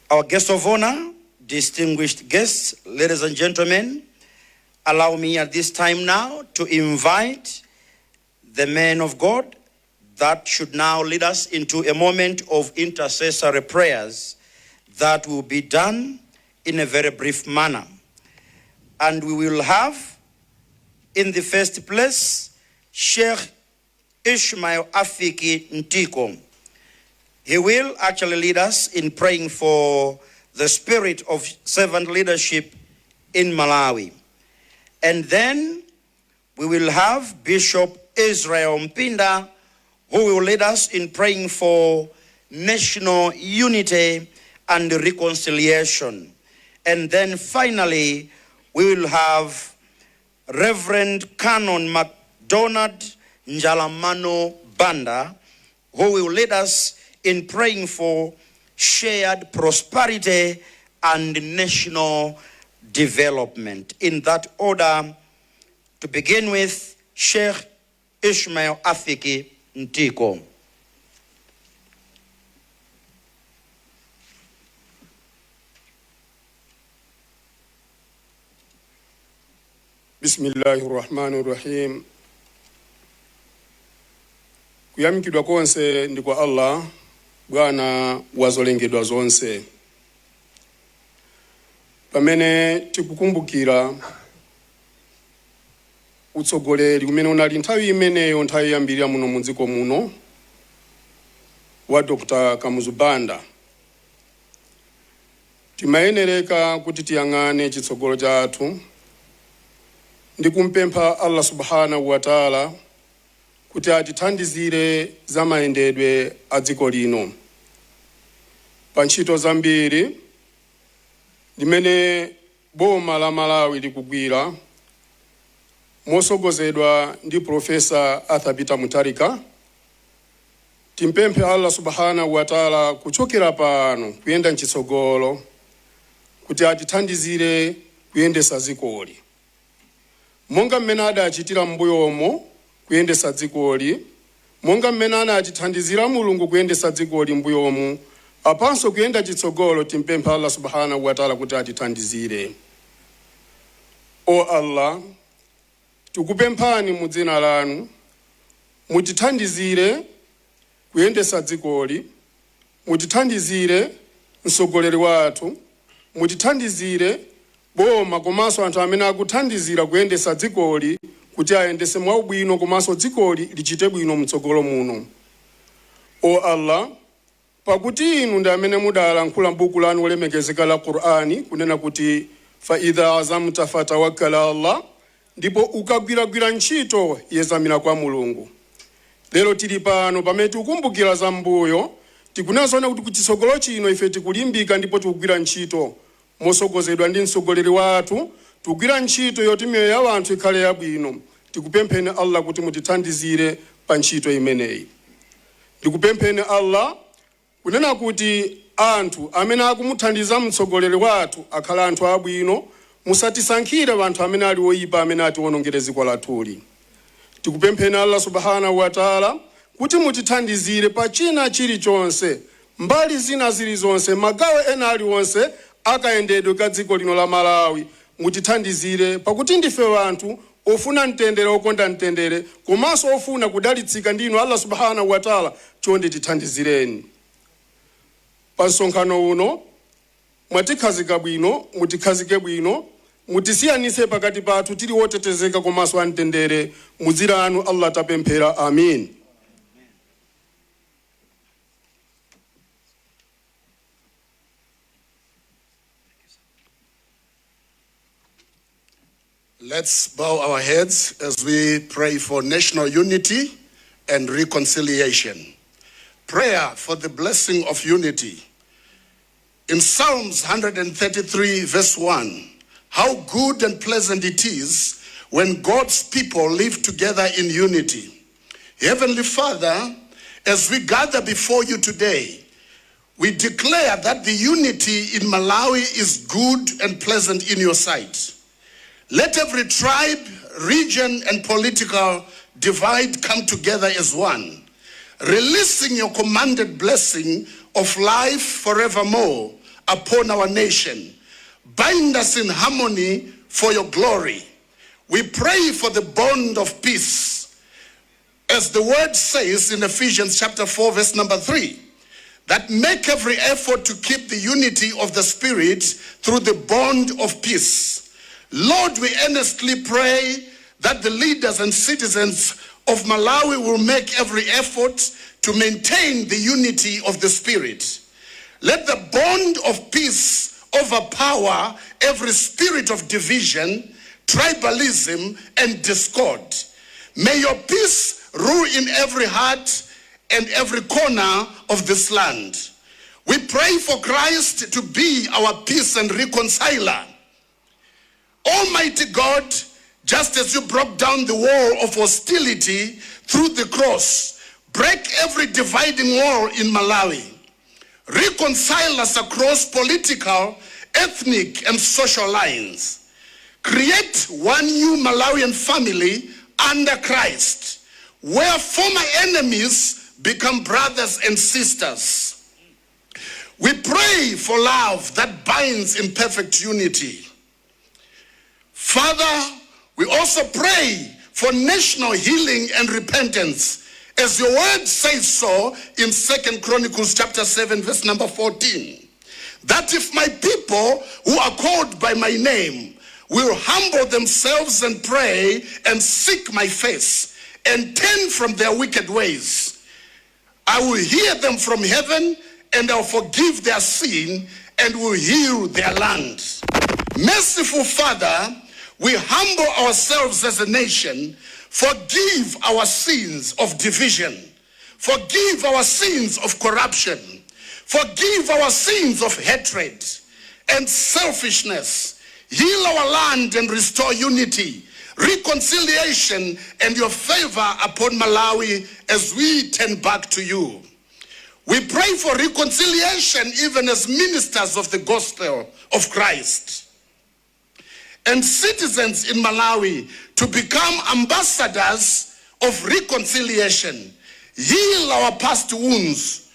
Our guest of honor, distinguished guests, ladies and gentlemen, allow me at this time now to invite the man of God that should now lead us into a moment of intercessory prayers that will be done in a very brief manner. And we will have, in the first place, Sheikh Ishmael Afiki Ntiko. He will actually lead us in praying for the spirit of servant leadership in Malawi. And then we will have Bishop Israel Mpinda, who will lead us in praying for national unity and reconciliation. And then finally, we will have Reverend Canon MacDonald Njalamano Banda, who will lead us in praying for shared prosperity and national development. In that order, to begin with, Sheikh Ishmael Afiki Ntiko. Bismillahi rahmani rahim. Kuyamikidwa konse ndi kwa Allah, bwana wa zolengedwa zonse. Pamene tikukumbukira utsogoleri umene unali nthawi imeneyo, nthawi yambiri muno mudziko muno, wa Dr. Kamuzu Banda, timayenereka kuti tiyang'ane chitsogolo chathu ndi kumpempha Allah subhanahu wa taala kuti atithandizire za mayendedwe a dziko lino pa ntchito zambiri limene boma la Malawi likugwira mosogozedwa ndi Profesa Arthur Peter Mutharika. Timpemphe Allah subhanahu wa taala kuchokera pano kuyenda mchitsogolo kuti atithandizire kuyendesa dzikoli monga mmene adachitira m'mbuyomo kuyendesa dzikoli, monga mmene anatithandizira Mulungu kuyendesa dzikoli m'mbuyomu, apanso kuyenda chitsogolo. Timpempha Allah subhanahu wa taala kuti atithandizire. O Allah, tikupemphani mu dzina lanu, mutithandizire kuyendesa dzikoli, mutithandizire mtsogoleri wathu, mutithandizire boma komanso anthu amene akuthandizira kuyendesa dzikoli kuti ayendese mwaubwino komanso dzikoli lichite bwino mtsogolo muno. O Allah, pakuti inu ndi amene mudalankhula m'buku lanu lolemekezeka la Qur'ani kunena kuti fa idha azamta fatawakkala Allah, ndipo ukagwiragwira ntchito yezamira kwa Mulungu. Lero tili pano pamene tikukumbukira za mbuyo, tikunazona kuti kuchitsogolo chino ife tikulimbika ndipo tikugwira ntchito mosogozedwa ndi mtsogoleri wathu, tikugwira ntchito yoti miyoyo ya anthu ikhale yabwino. Tikupempheni Allah kuti mutithandizire pa ntchito imeneyi. Ndikupempheni Allah kunena kuti anthu amene akumuthandiza mtsogoleri wathu akhala anthu abwino, musatisankhire anthu amene ali oyipa amene atiwonongere dziko lathuli. Tikupempheni Allah subhanahu wa taala kuti mutithandizire pa china chilichonse, mbali zina zilizonse, magawo ena aliwonse akayendedwe ka dziko lino la Malawi. Mutithandizire pakuti ndife anthu ofuna mtendere, okonda mtendere, komanso ofuna kudalitsika ndinu Allah subhanahu wa taala. Chonde tithandizireni pa msonkhano uno. Mwatikhazika bwino, mutikhazike bwino, mutisiyanise pakati pathu tili wotetezeka komanso amtendere. Mudzina lanu Allah tapemphera, amin. Let's bow our heads as we pray for national unity and reconciliation. Prayer for the blessing of unity. In Psalms 133, verse 1, how good and pleasant it is when God's people live together in unity. Heavenly Father, as we gather before you today, we declare that the unity in Malawi is good and pleasant in your sight. Let every tribe, region, and political divide come together as one, releasing your commanded blessing of life forevermore upon our nation. Bind us in harmony for your glory. We pray for the bond of peace. As the word says in Ephesians chapter 4, verse number 3, that make every effort to keep the unity of the Spirit through the bond of peace. Lord, we earnestly pray that the leaders and citizens of Malawi will make every effort to maintain the unity of the Spirit. Let the bond of peace overpower every spirit of division, tribalism, and discord. May your peace rule in every heart and every corner of this land. We pray for Christ to be our peace and reconciler. Almighty God, just as you broke down the wall of hostility through the cross, break every dividing wall in Malawi. Reconcile us across political, ethnic, and social lines. Create one new Malawian family under Christ, where former enemies become brothers and sisters. We pray for love that binds in perfect unity. Father, we also pray for national healing and repentance, as your word says so in 2 Chronicles chapter 7, verse number 14. That if my people who are called by my name will humble themselves and pray and seek my face and turn from their wicked ways, I will hear them from heaven and I'll forgive their sin and will heal their land. Merciful Father, we humble ourselves as a nation. Forgive our sins of division. Forgive our sins of corruption. Forgive our sins of hatred and selfishness. Heal our land and restore unity, reconciliation, and your favor upon Malawi as we turn back to you. We pray for reconciliation even as ministers of the gospel of Christ and citizens in Malawi to become ambassadors of reconciliation. Heal our past wounds,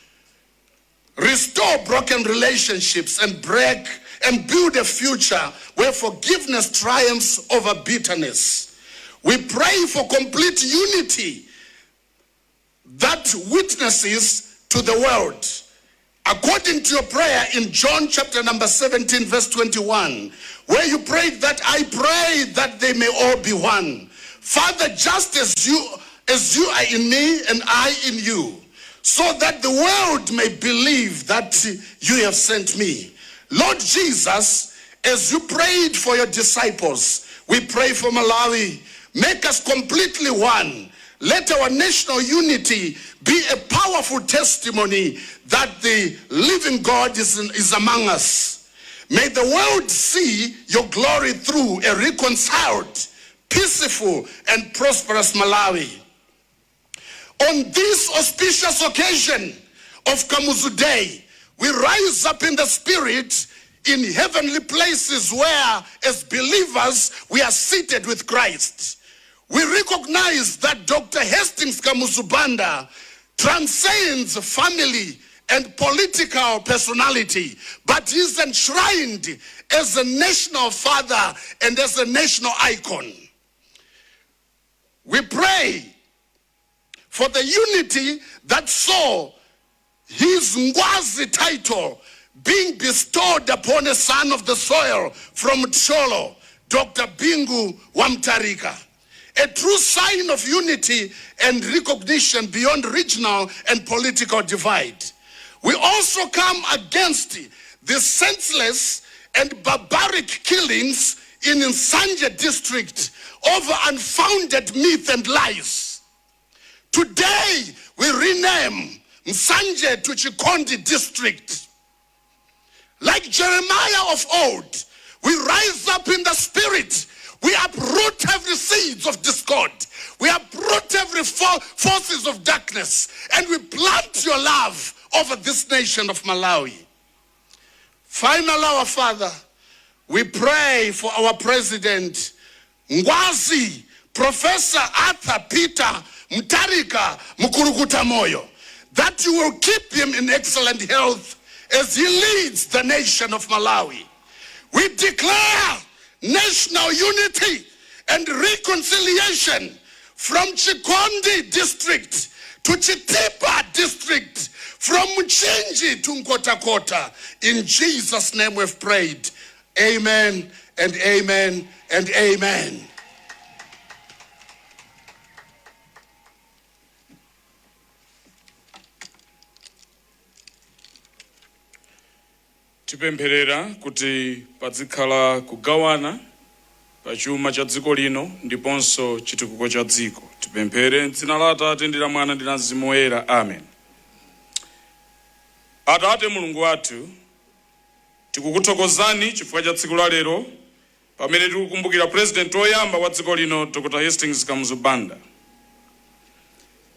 restore broken relationships, and break and build a future where forgiveness triumphs over bitterness. We pray for complete unity that witnesses to the world. According to your prayer in John chapter number 17, verse 21, where you prayed that I pray that they may all be one. Father, just as you are in me and I in you, so that the world may believe that you have sent me. Lord Jesus, as you prayed for your disciples, we pray for Malawi. Make us completely one. Let our national unity be a powerful testimony that the living God is among us. May the world see your glory through a reconciled, peaceful, and prosperous Malawi. On this auspicious occasion of Kamuzu Day, we rise up in the spirit in heavenly places where, as believers, we are seated with Christ. We recognize that Dr. Hastings Kamuzu Banda transcends family and political personality, but is enshrined as a national father and as a national icon. We pray for the unity that saw his Ngwazi title being bestowed upon a son of the soil from Thyolo, Dr. Bingu wa Mutharika. A true sign of unity and recognition beyond regional and political divide. We also come against the senseless and barbaric killings in Nsanje district over unfounded myth and lies. Today, we rename Nsanje to Chikondi district. Like Jeremiah of old, we rise up in the spirit. We uproot every seeds of discord. We uproot every forces of darkness. And we plant your love over this nation of Malawi. Finally, our Father, we pray for our president, Ngwazi, Professor Arthur Peter Mutharika Mkulukuta Moyo, that you will keep him in excellent health as he leads the nation of Malawi. We declare national unity and reconciliation from Chikondi district to Chitipa district, from Mchinji to Nkhotakota. In Jesus' name we've prayed. Amen and amen and amen. Tipempherera kuti pazikhala kugawana pa chuma cha dziko lino ndiponso chitukuko cha dziko. Tipemphere m'dzina la Atate ndi la Mwana ndi la Mzimu Woyera. Amen. Atate Mulungu wathu, tikukuthokozani chifukwa cha tsiku la lero pamene tikukumbukira purezidenti woyamba wa dziko lino, Dr Hastings Kamuzu Banda,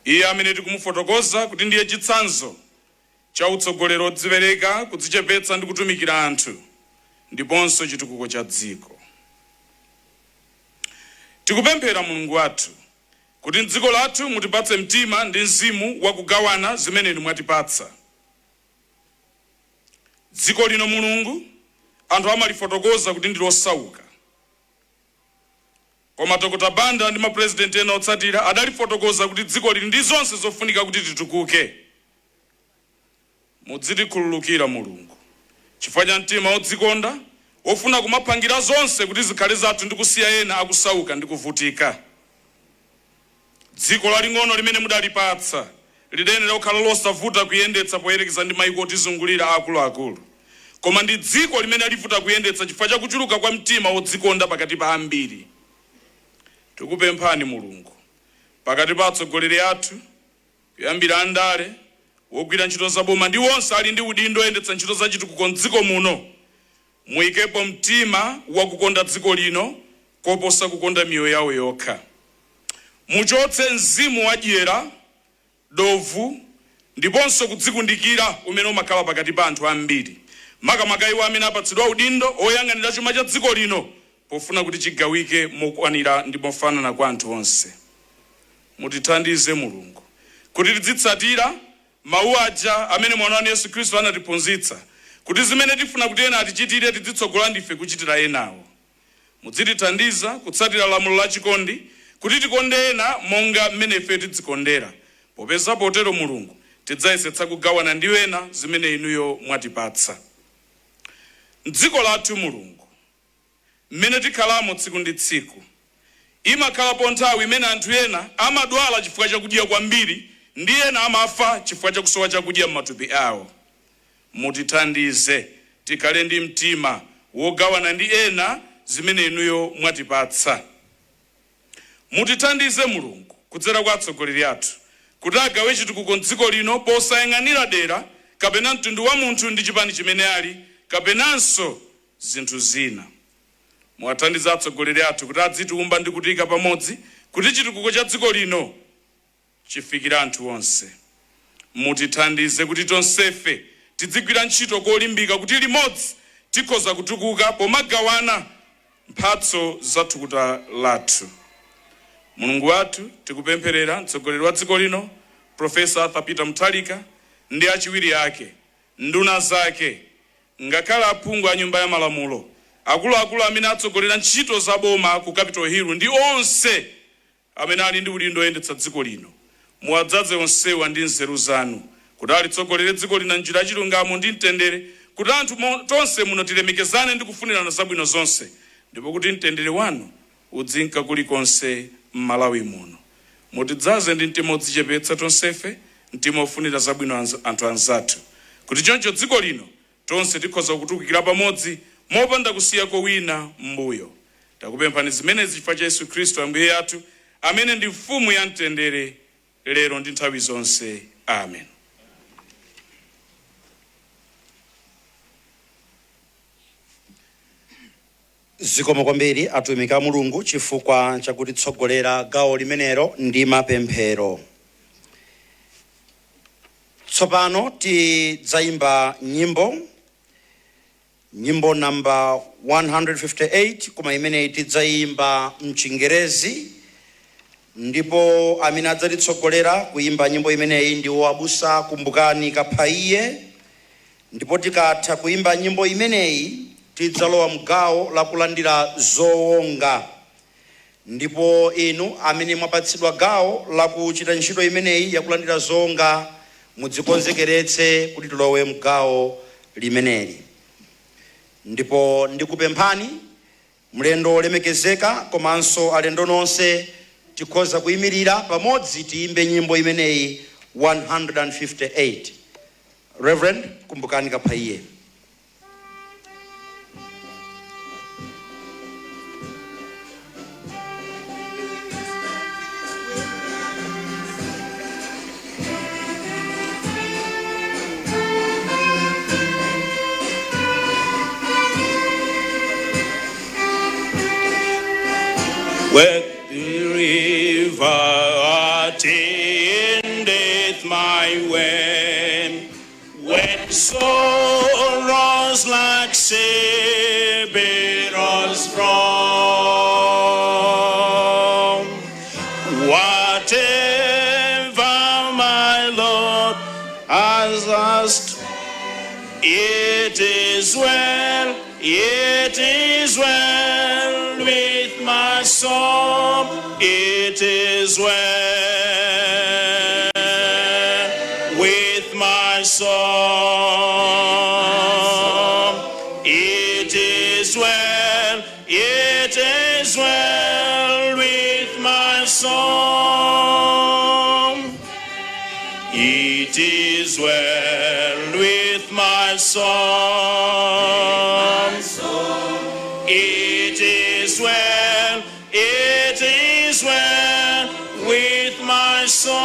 iye amene tikumufotokoza kuti ndiye chitsanzo cha utsogoleri odzipereka, kudzichepetsa ndi kutumikira anthu ndiponso chitukuko cha dziko. Tikupemphera, Mulungu wathu, kuti mdziko lathu mutipatse mtima ndi mzimu wakugawana zimene inu mwatipatsa. Dziko lino, Mulungu, anthu amalifotokoza kuti ndi losauka, koma Dr Banda ndi mapurezidenti ena otsatira adalifotokoza kuti dziko lili ndi zonse zofunika kuti titukuke. Mudzitikhululukira, Mulungu, chifukwa cha mtima wodzikonda wofuna kumaphangira zonse kuti zikhale zathu ndi kusiya ena akusauka ndi kuvutika. Dziko laling'ono limene mudalipatsa lidayenera kukhala losavuta kuyendetsa poyerekeza ndi maiko otizungulira akuluakulu, koma ndi dziko limene livuta kuyendetsa chifukwa cha kuchuluka kwa mtima wodzikonda pakati pa ambiri. Tikupemphani, Mulungu, pakati pa atsogoleri athu, kuyambira andale, wogwira ntchito zaboma ndi onse ali ndi udindo oyendetsa ntchito za chitukuko mdziko muno, muyikepo mtima wakukonda dziko lino koposa kukonda miyoyo yawo yokha. Muchotse mzimu wadyera, dovu ndiponso kudzikundikira umene umakhala pakati pa anthu ambiri, makamaka iwo amene apatsidwa udindo oyang'anira chuma cha dziko lino pofuna kuti chigawike mokwanira ndi mofanana kwa anthu onse. Mutithandize, Mulungu, kuti tidzitsatira mawu aja amene mwana wanu Yesu Khristu anatiphunzitsa, kuti zimene tifuna kuti ena atichitire, tidzitsogola ndife kuchitira enawo. Mudzitithandiza kutsatira lamulo la chikondi, kuti tikonde ena monga mmene ife tidzikondera, popeza potero, Mulungu, tidzayesetsa kugawana ndi ena zimene inuyo mwatipatsa. Mdziko lathu, Mulungu, mmene tikhalamo tsiku ndi tsiku, imakhalapo nthawi imene anthu ena amadwala chifukwa chakudya kwambiri ndi ena amafa chifukwa chakusowa chakudya m'matupi awo. Mutithandize tikhale ndi mtima wogawana ndi ena zimene inuyo mwatipatsa. Mutithandize, Mulungu, kudzera kwa atsogoleri athu, kuti agawe chitukuko mdziko lino posayang'anira dera kapena mtundu wa munthu ndi chipani chimene ali kapenanso zinthu zina. Muwathandize atsogoleri athu kuti adzitiumba ndi kutiyika pamodzi, kuti chitukuko cha dziko lino chifikire anthu onse. Mutithandize kuti tonsefe tidzigwira ntchito kolimbika, kuti limodzi tikhoza kutukuka pomagawana mphatso za thukuta lathu. Mulungu wathu, tikupempherera mtsogoleri wa dziko lino, Profesa Arthur Peter Mutharika, ndi achiwiri ake, nduna zake, ngakhale aphungu a Nyumba ya Malamulo, akuluakulu amene atsogolera ntchito za boma ku Capitol Hill, ndi onse amene ali ndi udindo oyendetsa dziko lino. Muwadzaze onsewa ndi nzeru zanu kuti alitsogolere dziko lino njira yachilungamo ndi mtendere, kuti anthu tonse muno tilemekezane ndi kufunirana zabwino zonse, ndipo kuti mtendere wanu udzinka kulikonse m'Malawi muno. Mutidzaze ndi mtima odzichepetsa tonsefe, mtima ofunira zabwino anthu anzathu, kuti choncho dziko lino tonse tikhoza kutukukira pamodzi mopanda kusiyako wina m'mbuyo. Takupemphani zimenezi chifukwa cha Yesu Khristu Ambuye athu, amene ndi mfumu ya mtendere, lero ndi nthawi zonse. Amen. Zikomo kwambiri atumiki a Mulungu chifukwa chakutitsogolera gawo limenelo ndi mapemphero. Tsopano tidzayimba nyimbo, nyimbo namba 158, koma imeneyi tidzayimba mchingerezi, ndipo amene adzatitsogolera kuyimba nyimbo imeneyi ndiwo abusa Kumbukani Kaphaiye. Ndipo tikatha kuyimba nyimbo imeneyi tidzalowa mgawo lakulandira zowonga, ndipo inu amene mwapatsidwa gawo lakuchita ntchito imeneyi yakulandira zowonga mudzikonzekeretse kuti tilowe mgawo limeneli. Ndipo ndikupemphani mlendo wolemekezeka komanso alendo nonse, tikhoza kuyimirira pamodzi tiyimbe nyimbo imeneyi 158. Reverend Kumbukani Kaphaiye. Where the river attendeth my way, when sorrows like sea billows roll, whatever my Lord has asked, it is well, it is well with my soul, it is well with my soul, it is well, it is well with my soul, it is well with my soul, it is well, it is well with my soul.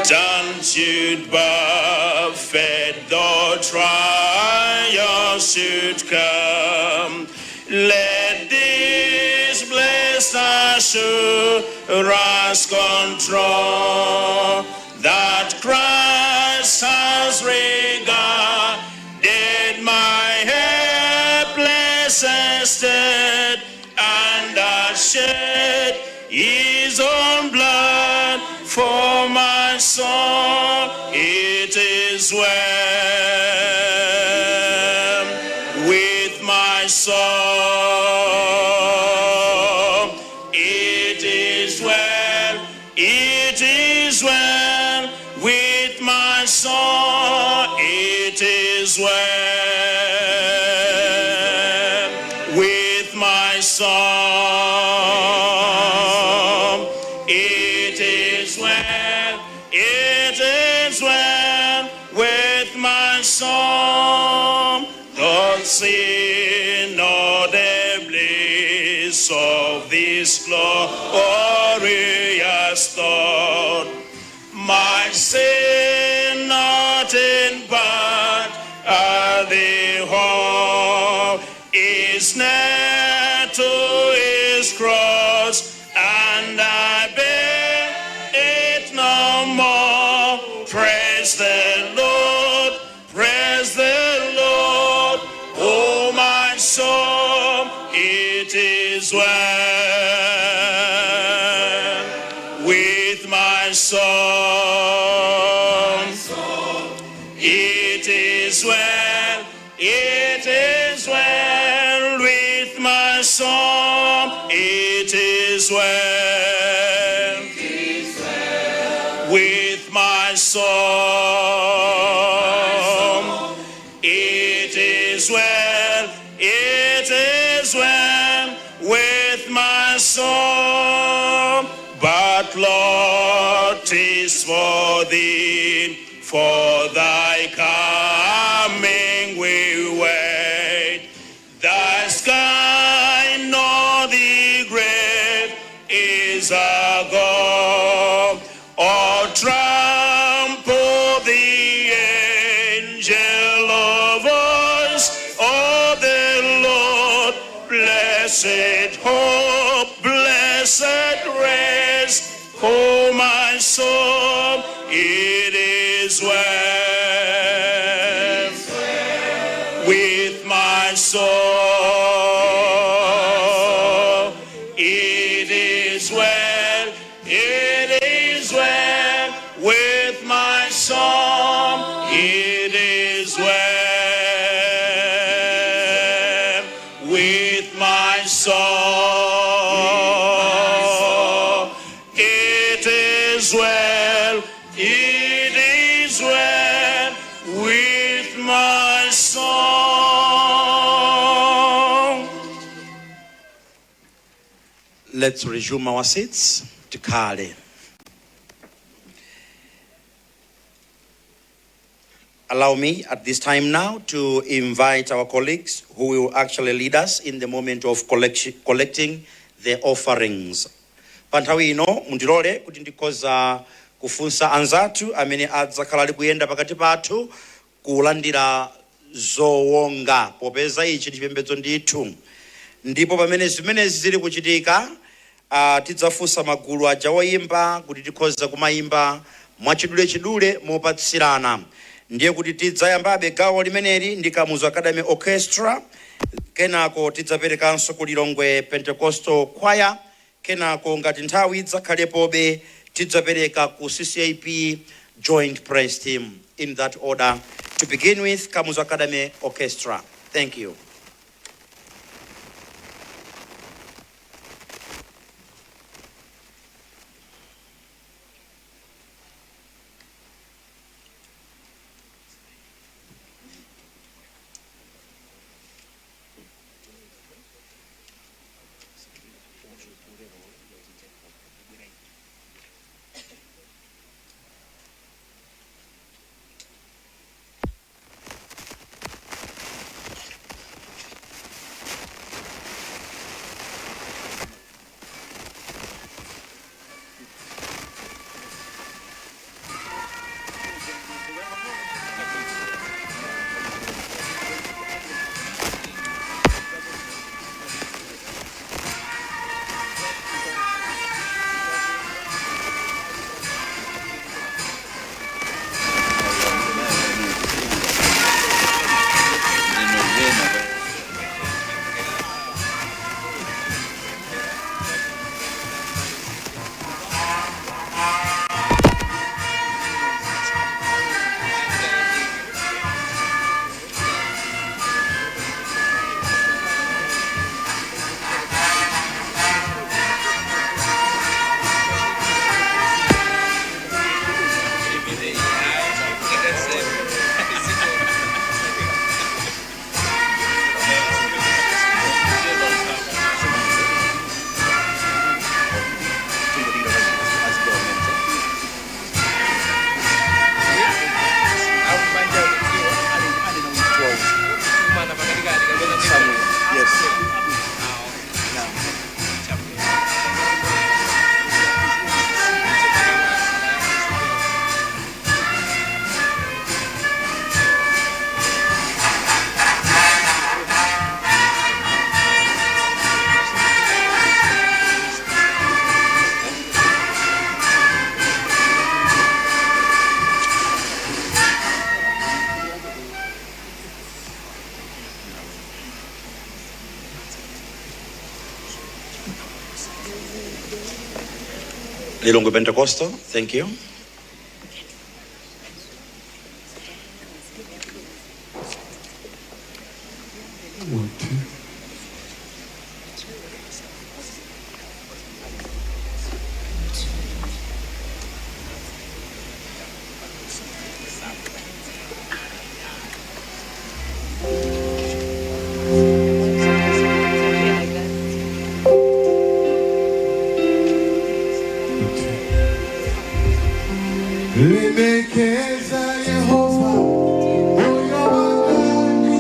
Don't should buffet the trial should come, let this blessed assurance control that Christ has regarded my helpless estate and has shed his own blood for my soul. It is well with my soul. It is well, it is well with my soul. It is well with my soul. It is well, it is well with my soul. The sin or the bliss of this glorious thought, my sin not in part are the whole. is well with my soul. It is well, it is well with my soul. It is well with my soul. It is well, it is well with my soul. But Lord, 'tis for thee, for thy coming we wait. The sky nor the grave is a goal, or trample the angel of voice of the Lord. Blessed hope, blessed rest for my soul. It is well with my soul. It is well, it is well with my soul. It is well with my soul. It is well, it is well with my soul. Let's resume our seats. Tikhale. Allow me at this time now to invite our colleagues who will actually lead us in the moment of collecting the offerings. Pa nthawi ino mundilole kuti ndikhoza kufunsa anzathu amene adzakhala ali kuyenda pakati pathu kulandira zowonga, popeza ichi ndi chipembedzo ndithu. Ndipo pamene zimenezi zili kuchitika, tidzafunsa magulu aja woyimba kuti tikhoza kumayimba mwachidulechidule mopatsirana. Ndiye kuti tidzayambabe gawo limeneli ndi Kamuzu Academy Orchestra, kenako tidzaperekanso ku Lilongwe Pentecostal Choir, kenako ngati nthawi idzakhalepobe tidzapereka ku CCAP Joint Praise Team. In that order, to begin with Kamuzu Academy Orchestra. Thank you. Lilongwe Pentecostal, thank you. One, two. Lemekeza Yehova, moyo wanga.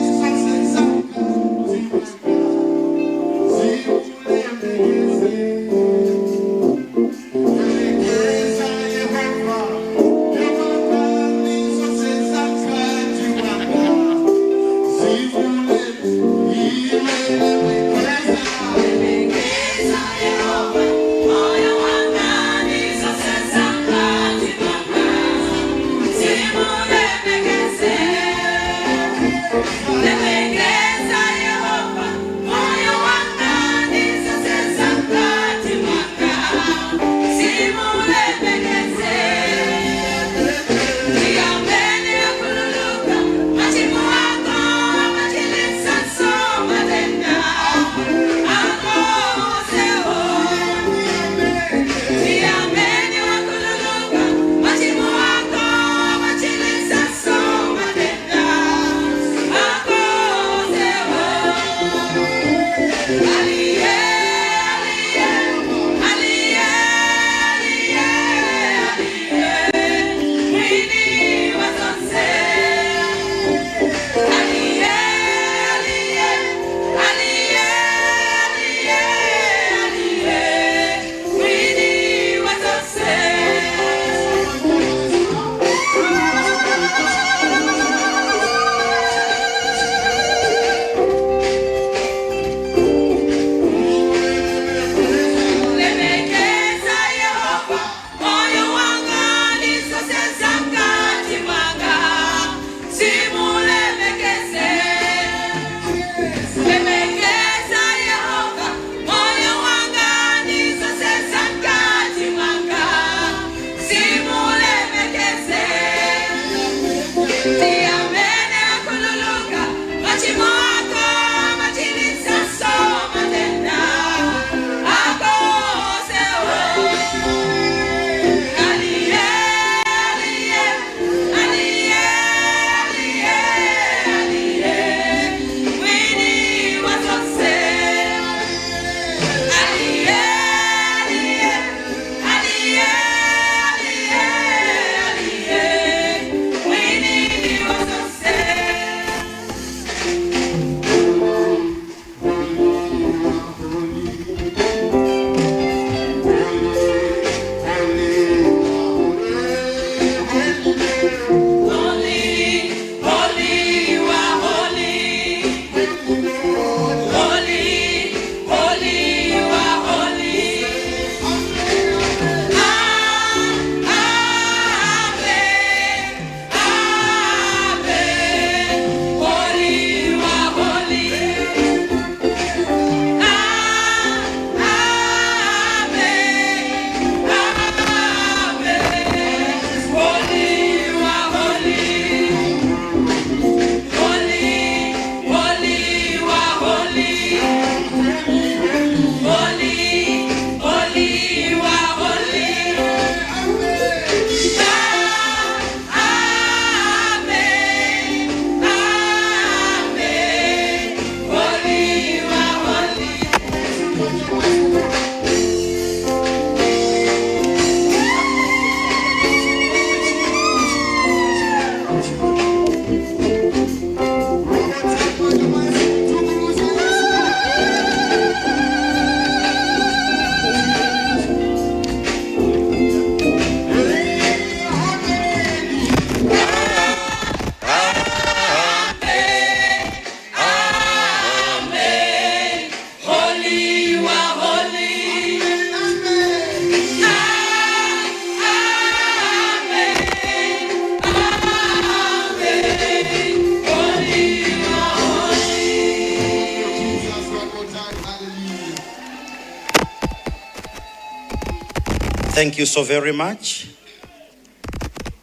Thank you so very much,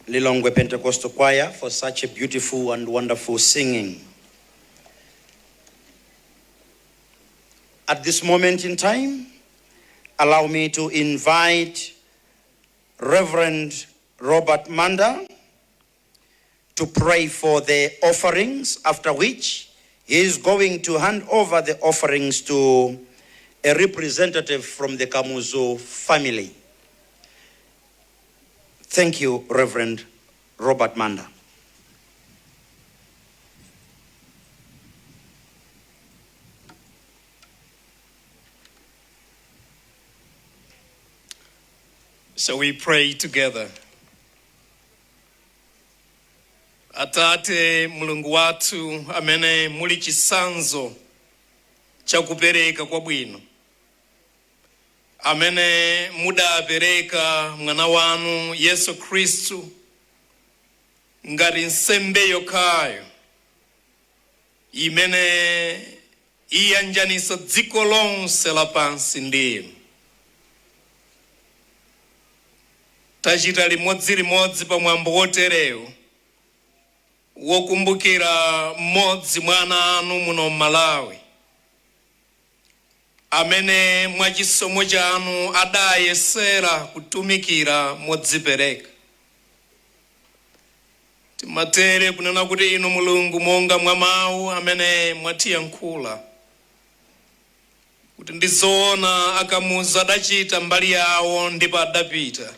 Lilongwe Pentecostal Choir, for such a beautiful and wonderful singing. At this moment in time, allow me to invite Reverend Robert Manda to pray for the offerings, after which he is going to hand over the offerings to a representative from the Kamuzu family. Thank you, Reverend Robert Manda. So we pray together. Atate Mulungu wathu amene muli chitsanzo chakupereka kwabwino, amene mudapereka mwana wanu Yesu Khristu ngati nsembe yokhayo imene iyanjanisa dziko lonse lapansi ndinu. Tachita limodzilimodzi pamwambo woterewu wokumbukira mmodzi mwa ana anu muno m'Malawi amene mwachisomo chanu adayesera kutumikira modzipereka. Timatere kunena kuti inu Mulungu, monga mwa mawu amene mwatiyankhula kuti ndizoona akamuzu adachita mbali yawo ndipo adapita,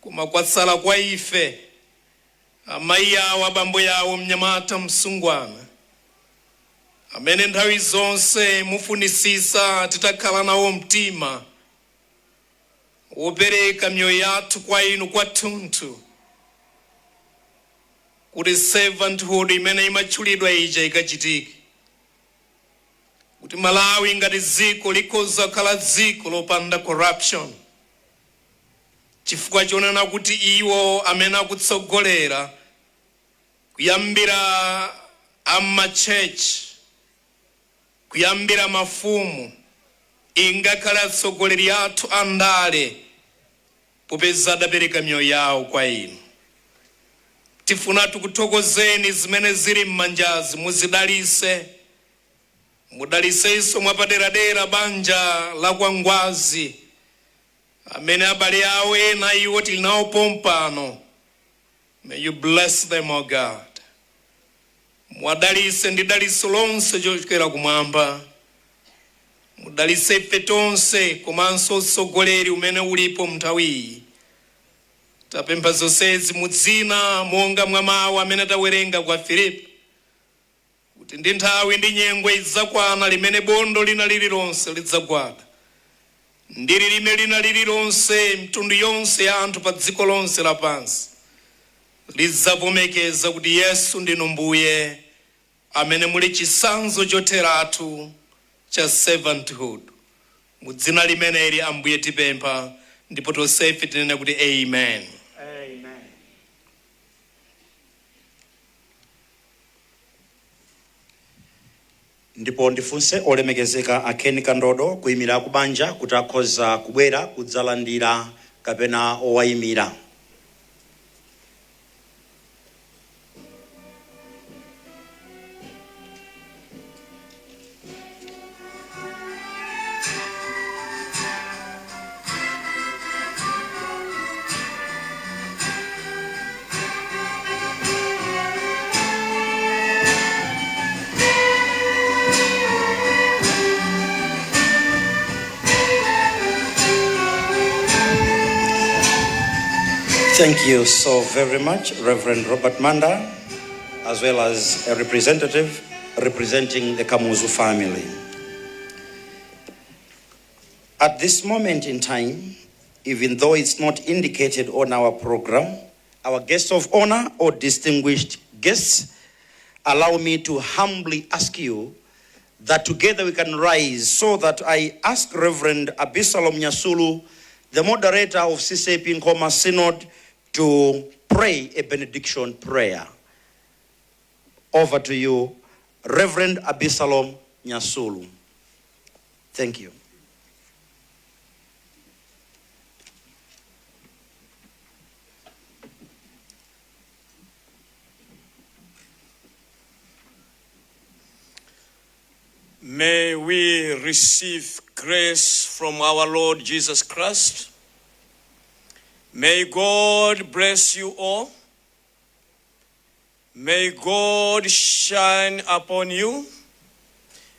koma kwatsala kwa ife amayi awo, abambo yawo, mnyamata, msungwana amene nthawi zonse mufunisisa titakhala nawo mtima wopereka mioyo yathu kwa inu kwathunthu, kuti servanthood imene imatchulidwa ija ikachitike, kuti Malawi ngati dziko likhoza kukhala dziko lopanda corruption, chifukwa chonena kuti iwo amene akutsogolera kuyambira amachechi, kuyambira mafumu, ingakhale atsogoleri athu andale, popeza adapereka miyoyo yawo kwa inu. Tifuna tikuthokozeni zimene zili m'manjazi, muzidalise, mudalisenso mwapaderadera banja la Kwangwazi amene abale awo ena iwo tili nawo pompano. May you bless them, O God. Mwadalise ndi daliso lonse chochokera kumwamba. Mudalise ife tonse komanso utsogoleri umene ulipo mnthawi iyi. Tapempha zonsezi mu dzina monga mwa mawu amene tawerenga kwa Filipo, kuti ndi nthawi ndi nyengo idzakwana limene bondo lina lililonse lidzagwada ndi lilime lina lililonse, mtundu yonse ya anthu pa dziko lonse lapansi lidzavomekeza kuti Yesu ndinu Mbuye amene muli chitsanzo chotheratu cha servanthood. Mu dzina limeneli, Ambuye, tipempha, ndipo tonsefe tinene kuti amen. Amen. Ndipo ndifunse olemekezeka a Ken Kandodo kuyimira kubanja kuti akhoza kubwera kudzalandira kapena owayimira. Thank you so very much, Reverend Robert Manda, as well as a representative representing the Kamuzu family. At this moment in time, even though it's not indicated on our program, our guests of honor or distinguished guests, allow me to humbly ask you that together we can rise so that I ask Reverend Abisalom Nyasulu, the moderator of CCAP Nkhoma Synod, to pray a benediction prayer. Over to you, Reverend Abisalom Nyasulu. Thank you. May we receive grace from our Lord Jesus Christ. May God bless you all. May God shine upon you.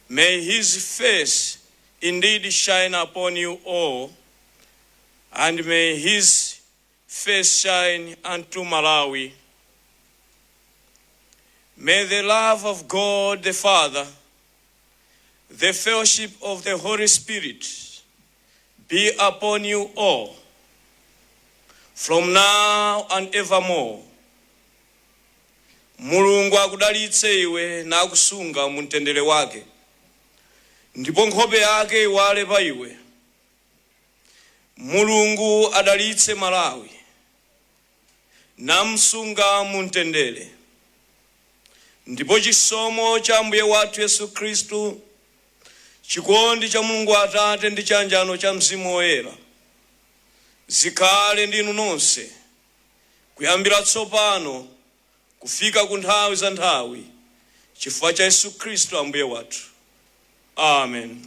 May his face indeed shine upon you all. And may his face shine unto Malawi. May the love of God the Father, the fellowship of the Holy Spirit be upon you all, from now and evermore. Mulungu akudalitse iwe nakusunga mu mtendere wake, ndipo nkhope yake iwale pa iwe. Mulungu adalitse Malawi namsunga mu mtendere, ndipo chisomo cha Ambuye wathu Yesu Khristu, chikondi cha Mulungu Atate ndi chiyanjano cha Mzimu Woyera zikhale ndi inu nonse kuyambira tsopano kufika ku nthawi za nthawi, chifukwa cha Yesu Khristu Ambuye wathu. Amen.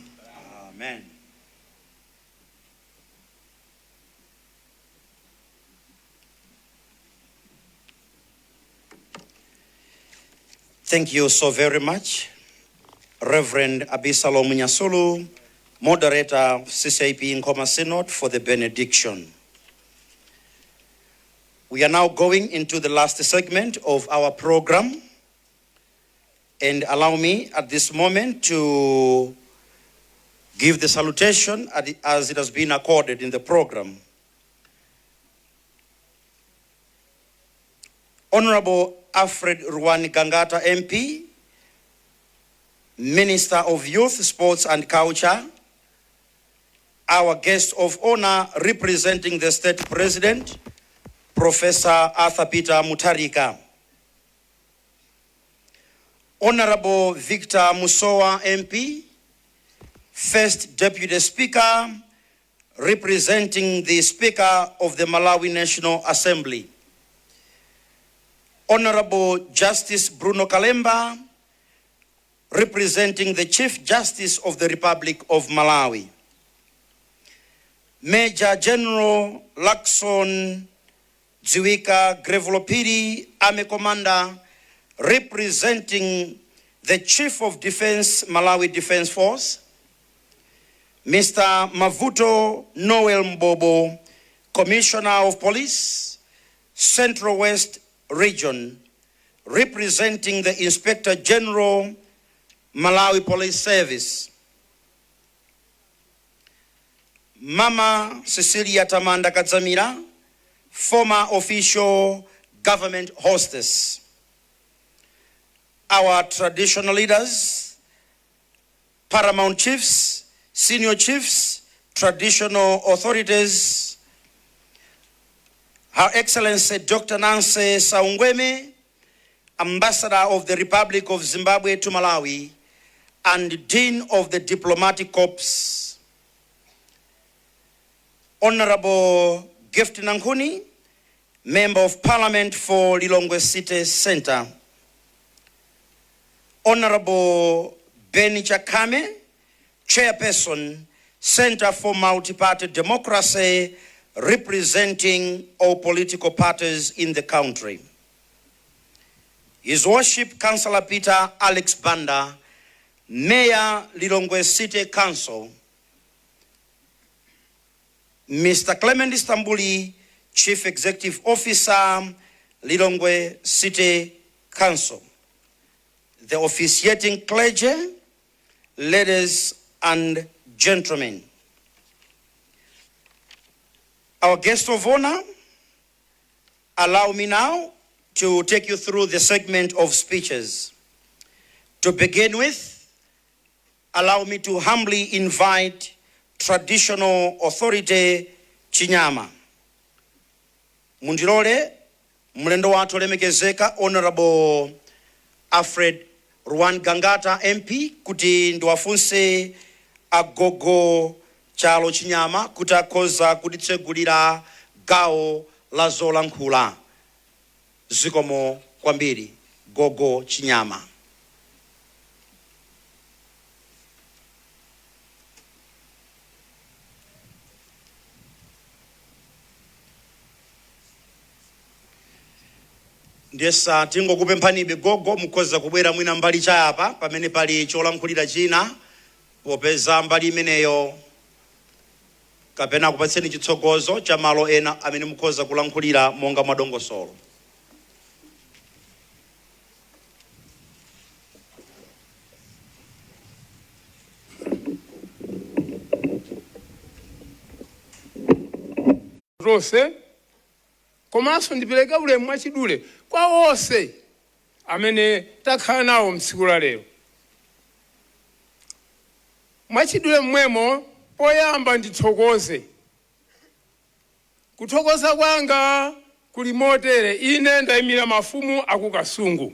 Amen. Thank you so very much, Reverend Abisalom Nyasulu, moderator of CCAP Nkhoma Synod, for the benediction. We are now going into the last segment of our program. And allow me at this moment to give the salutation as it has been accorded in the program. Honorable Alfred Ruwan Gangata MP, Minister of Youth, Sports and Culture, our guest of honor representing the State President, Professor Arthur Peter Mutharika. Honorable Victor Musowa MP, First Deputy Speaker, representing the Speaker of the Malawi National Assembly. Honorable Justice Bruno Kalemba, representing the Chief Justice of the Republic of Malawi. Major General Lakson Dziwika Grevlo Phiri, Army Commander, representing the Chief of Defense, Malawi Defense Force. Mr. Mavuto Noel Mbobo, Commissioner of Police, Central West Region, representing the Inspector General, Malawi Police Service. Mama Cecilia Tamanda Kadzamira, former official government hostess. Our traditional leaders, paramount chiefs, senior chiefs, traditional authorities, Her Excellency Dr. Nancy Saungweme, Ambassador of the Republic of Zimbabwe to Malawi, and Dean of the Diplomatic Corps, Honorable Gift Nankhuni, Member of Parliament for Lilongwe City Center, Honorable Benny Chakame, Chairperson, Center for Multi-Party Democracy, representing all political parties in the country. His Worship Councillor Peter Alex Banda, Mayor Lilongwe City Council, Mr. Clement Istambuli, Chief Executive Officer, Lilongwe City Council, the officiating clergy, ladies and gentlemen. Our guest of honor, allow me now to take you through the segment of speeches. To begin with, allow me to humbly invite Traditional Authority Chinyama. Mundilole, mlendo wathu olemekezeka, Honorable Alfred Ruwan Gangata MP, kuti ndiwafunse agogo Chalo Chinyama kuti akhoza kutitsegulira gawo la zolankhula. Zikomo kwambiri, Gogo Chinyama. Ndiye sa tingokupemphanibe gogo, mukhoza kubwera mwina mbali chayapa pamene pali cholankhulira china, popeza mbali imeneyo, kapena kupatseni chitsogozo cha malo ena amene mukhoza kulankhulira monga mwadongosolo. Tonse komanso ndipereke ulemu mwachidule kwa onse amene takhala nawo mtsiku la lero. Mwachidule mmwemo, poyamba ndithokoze. Kuthokoza kwanga kuli motere: ine ndayimira mafumu akuKasungu.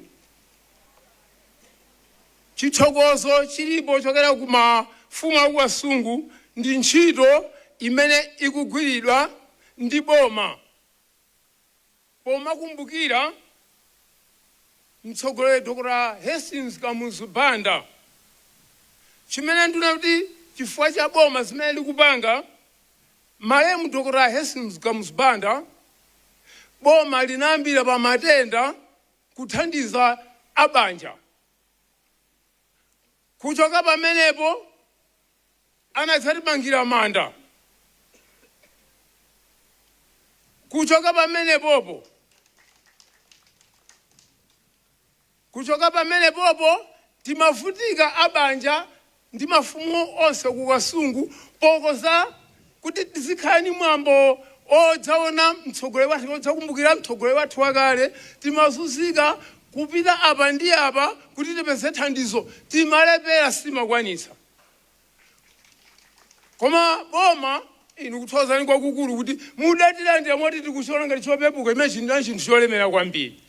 Chithokozo chilipo chokera ku mafumu akuKasungu ndi ntchito imene ikugwiridwa ndi boma pomakumbukira mtsogoleri Dr. Hastings Kamuzu Banda. Chimene nduna kuti chifukwa cha boma zimene likupanga, malemu Dr. Hastings Kamuzu Banda, boma linayambira pa matenda kuthandiza abanja. Kuchoka pamenepo anadzatimangira manda. Kuchoka pamenepopo timavutika abanja ndi mafumu onse ku Kasungu pokoza kuti tizikhala ni mwambo odzaona mtsogoleri wathu, odzakumbukira mtsogoleri wathu wakale. Timazunzika kupita apa ndi apa kuti tipeze thandizo, timalepera, sitimakwanitsa. Koma boma inu, kuthokozani kwakukulu kuti mudatilandira moti tikuchiona ngati chopepuka, imene chinthu chinthu cholemera kwambiri.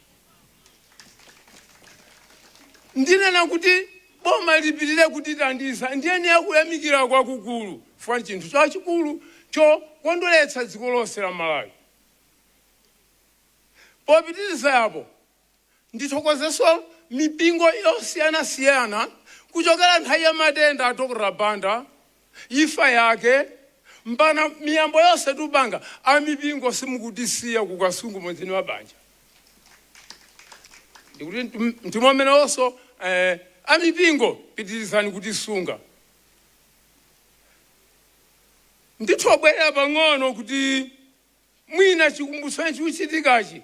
Ndinena kuti boma lipitirire kutithandiza, ndiyeni akuyamikira kwakukulu chifukwa chinthu chachikulu chokondweretsa dziko lonse la Malawi. Popitiriza yapo, ndithokozenso mipingo yosiyanasiyana. Kuchokera nthawi ya matenda a Dr. Banda, imfa yake, mpana miyambo yonse tupanga, amipingo simukutisiya kuKasungu mwedzini wa banja. Ndikuti mtimwamenewonso amipingo, pitirizani kutisunga. Ndithobwerera pang'ono kuti mwina chikumbutso chikuchitikachi,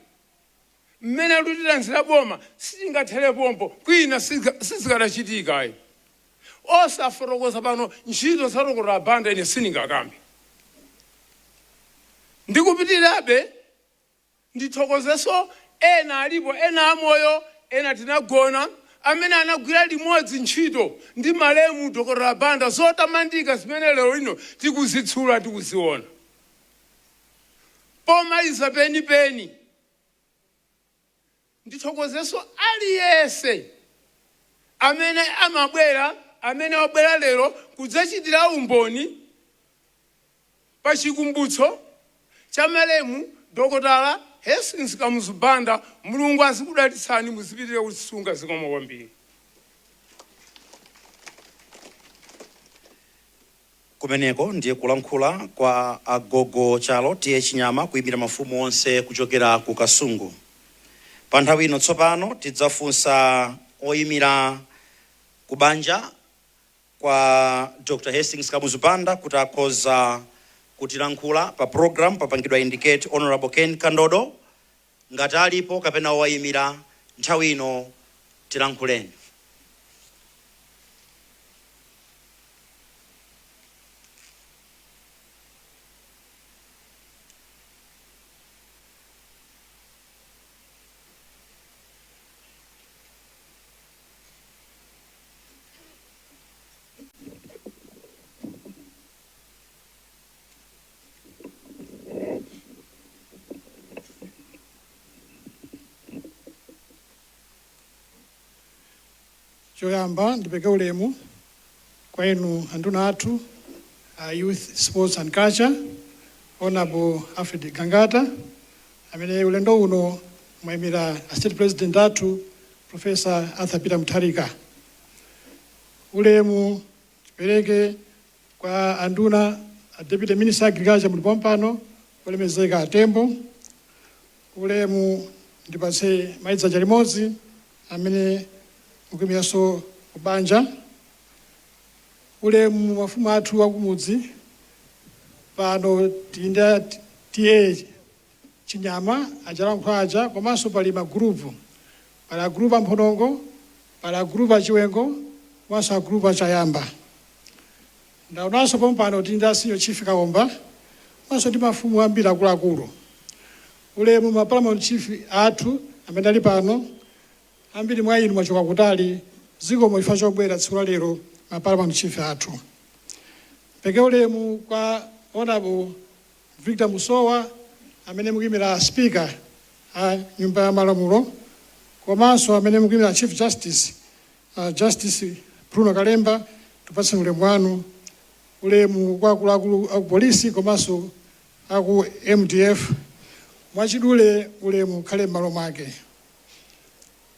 mmene lutilanzira boma, sitingathere pompo, kwina sizikadachitikayi. Osafotokoza pano ntchito za Dr. Banda ine sindingakambe. Ndikupitirirabe, ndithokozenso ena alipo, ena amoyo, ena tinagona, amene anagwira limodzi ntchito ndi malemu Dr. Banda, zotamandika zimene lero lino tikuzitsula, tikuziona. Pomaliza penipeni, ndithokozenso aliyense amene amabwera, amene wabwera lero kudzachitira umboni pa chikumbutso cha malemu Dr. Hastings Kamuzu Banda. Mulungu azikudalitsani, muzipitirire kuzisunga. Zikomo kwambiri. Kumeneko ndiye kulankhula kwa agogo Chalo T/A Chinyama, kuyimira mafumu onse kuchokera ku Kasungu. Pa nthawi ino tsopano tidzafunsa oyimira kubanja kwa Dr. Hastings Kamuzu Banda kuti akhoza kutilankhula. Pa program papangidwa indicate Honorable Ken Kandodo, ngati alipo kapena owayimira. Nthawi ino tilankhuleni. Choyamba ndipereke ulemu kwa inu anduna athu Youth, Sports and Culture, Honorable Alfred Gangata, amene ulendo uno mwayimira a State President athu, Professor Arthur Peter Mutharika. Ulemu tipereke kwa anduna a Deputy Minister Agriculture, muli pompano, olemekezeka Atembo. Ulemu Ndipatse mayi dzanja limodzi amene mukuyimiranso kubanja. Ulemu mafumu athu akumudzi pano, tinda T/A Chinyama achalankhula aja, komanso pali magurupu, pali agurupu amphonongo, pali agurupu achiwengo, komanso agurupu achayamba. Ndaonanso pompano tinda Senior Chief Kaomba, komanso ndi mafumu ambiri akuluakulu. Ulemu ma paramount chief athu amene ali pano. Ambiri mwa inu mwachoka kutali, zikomo chifukwa chobwera tsiku la lero, ma paramount chief athu. Peke ulemu kwa Honorable Victor Musowa amene mukuyimira Speaker a Nyumba ya Malamulo, komanso amene mukuyimira Chief Justice, Justice Bruno Kalemba, tupatse ulemu wanu. Ulemu kwa akuluakulu aku polisi komanso aku MDF. Mwachidule, ulemu ukhale m'malo mwake.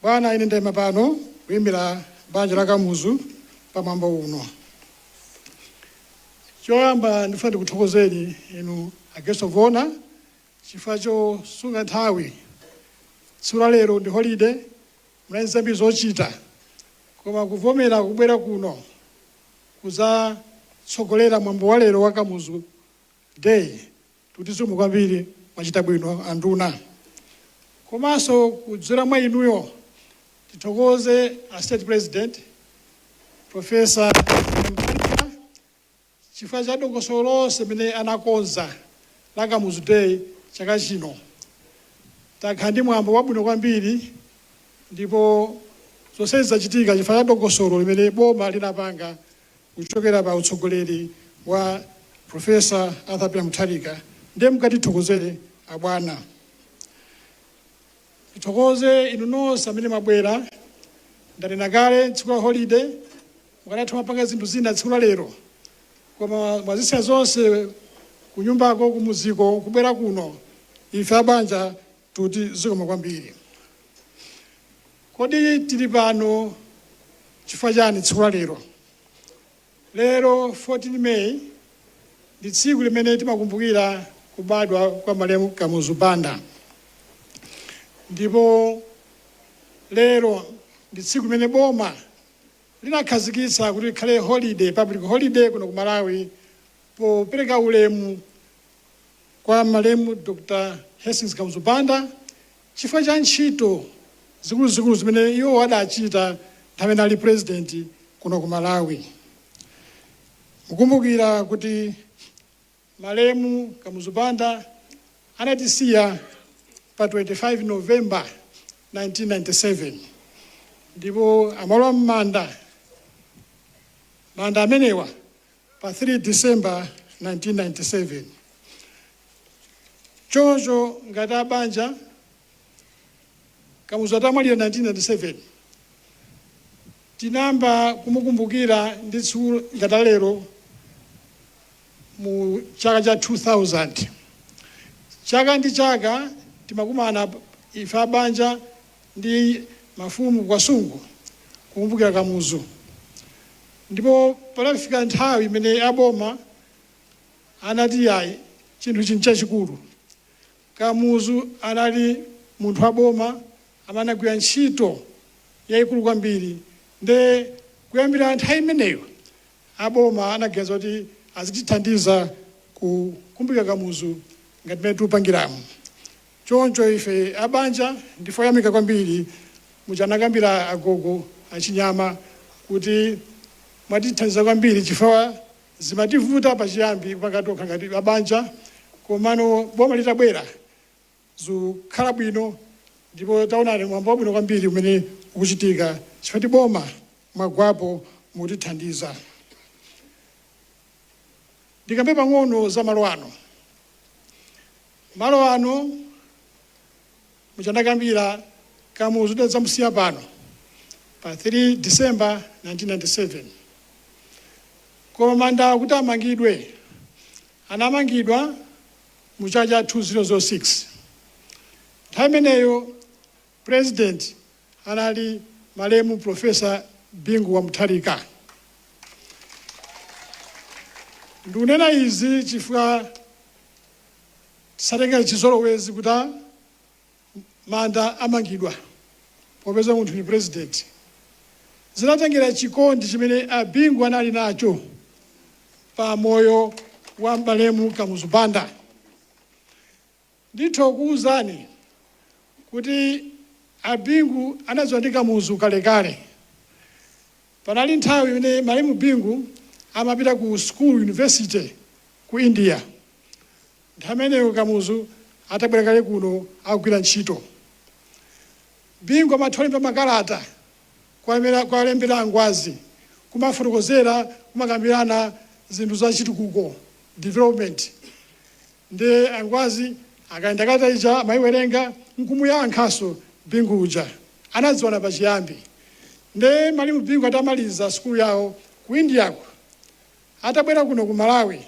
Bwana, ine ndayima pano kuyimira banja la Kamuzu pamwambo uno. Choyamba ndifuna ndikuthokozeni inu a guest of honor chifukwa chosunga nthawi. Tsiku la lero ndi holiday, munali zambiri zochita, koma kuvomera kubwera kuno kudzatsogolera mwambo wa lero wa Kamuzu Day, kuti zikomo kwambiri, mwachita bwino anduna. Komanso kudzera mwa inuyo tithokoze a State President, Professor Mutharika, chifukwa cha dongosolo lonse limene anakonza la Kamuzu Day chaka chino. Takhala ndi mwambo wabwino kwambiri, ndipo zonsezi zachitika chifukwa cha dongosolo limene boma linapanga kuchokera pa utsogoleri wa Professor Arthur Peter Mutharika. Ndiye mukatithokozere abwana. Tithokoze inu nonse amene mwabwera. Ndanena kale, tsiku la holiday, mukanatha mapanga zinthu zina tsiku la lero, koma mwazisiya zonse kunyumbako, kumuziko, kubwera kuno. Ife abanja tuti zikomo kwambiri. Kodi tili pano chifukwa chani tsiku la lero? Lero 14 May ndi tsiku limene timakumbukira kubadwa kwa malemu Kamuzu Banda, ndipo lero ndi tsiku limene boma linakhazikitsa kuti likhale holiday, public holiday kuno ku Malawi, popereka ulemu kwa malemu Dr Hastings Kamuzu Banda chifukwa cha ntchito zikuluzikulu zimene iwo adachita nthawi imene ali president kuno ku Malawi. Mukumbukira kuti malemu Kamuzu Banda anatisiya pa 25 November 1997, ndipo amalowa m'manda, manda amenewa, pa 3 December 1997. Choncho ngati abanja, Kamuzu atamwalira 1997, tinayamba kumukumbukira ndi tsiku ngati lero mu chaka cha 2000. Chaka ndi chaka timakumana ife abanja ndi mafumu Kasungu kukumbukira Kamuzu, ndipo panafika nthawi imene aboma anati, "Yayi, chinthu ichi nchachikulu. Kamuzu anali munthu wa boma amene anagwira ntchito yayikulu kwambiri." Nde kuyambira nthawi imeneyo aboma anaganiza kuti azitithandiza kukumbukira Kamuzu ngati mmene tikupangiramo. Choncho ife abanja ndife oyamika kwambiri. Muchanakambira agogo achinyama kuti mwatithandiza kwambiri, chifukwa zimativuta pachiyambi kupanga tokha ngati abanja, komano boma litabwera zikukhala bwino, ndipo taonani mwambo wabwino kwambiri umene ukuchitika chifukwa ti boma mwagwapo mutithandiza. Ndikambe pang'ono za malo ano. Malo ano muchandakambira, Kamuzu tidadzamusiya pano pa 3 December 1997, koma manda kuti amangidwe anamangidwa mu chaka cha 2006. Nthawi imeneyo president anali malemu Professor Bingu wa Mutharika. Ndikunena izi chifukwa tisatengere chizolowezi kuti Manda amangidwa popeza munthu ni president. Zinatengera chikondi chimene Abingu anali nacho pa moyo wa malemu Kamuzu Banda. Ndithu kuwuzani kuti Abingu anadziwa ndi Kamuzu kalekale. Panali nthawi imene malemu Bingu amapita ku school, university ku India. Nthawi imeneyo Kamuzu atabwera kale kuno, akugwira ntchito. Bingu amatha kulemba makalata kuwalembera Angwazi, kumafotokozera, kumakambirana zinthu za chitukuko, development. Ndi Angwazi akaenda kalata ija amayiwerenga nkumuyankhanso Bingu uja. Anadziwana pachiyambi. Nde malemu Bingu atamaliza sukulu yawo ku Indiako, atabwera kuno ku Malawi,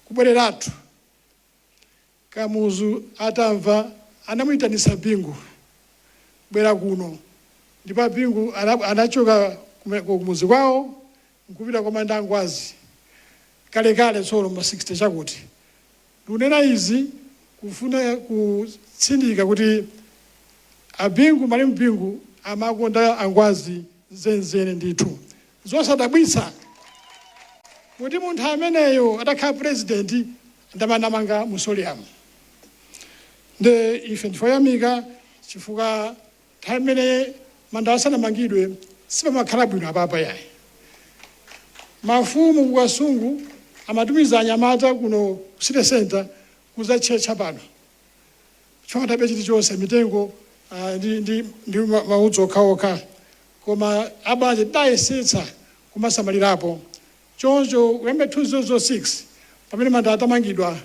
kubwereratu, Kamuzu atamva anamuyitanisa Bingu, "Bwera kuno." Ndipo Bingu anachoka kumuzi kwawo nkupita kwa manda Angwazi kalekale tsono ma 60 chakuti. Ndikunena izi kufuna kutsindika kuti Abingu, malemu Bingu, amakonda Angwazi zenizeni ndithu. Zosadabwitsa kuti munthu ameneyo atakhala president ndamanamanga mausoleum. Nde ife ndifoyamika chifukwa nthawi imene manda asanamangidwe sipamakhala bwino apapa yayi. Mafumu ku Kasungu amatumiza anyamata kuno ku city center kuzatchetcha pano chifukwa tabe chilichonse, mitengo ndi maudzu okhaokha. Koma abanja tidayesetsa kumasamalirapo. Choncho kuyamba 2006 pamene manda atamangidwa,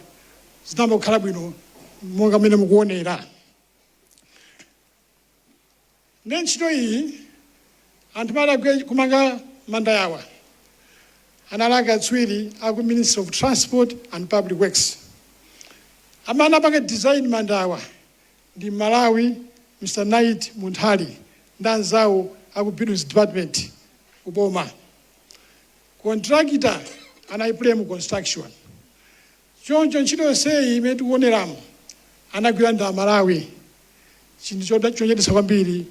zinayamba kukhala bwino monga mmene mukuonera. Ndi ntchito iyi anthu madagwe kumanga manda yawa anali akatswiri aku Ministry of Transport and Public Works. Amene anapanga design mandawa ndi Malawi, Mr Knight Munthali ndi anzawo aku Buildings Department kuboma. Contractor anali Prem Construction. Choncho ntchito yonseyi imene tikuoneramo anagwira ndi Amalawi, chinthu chonyaditsa kwambiri.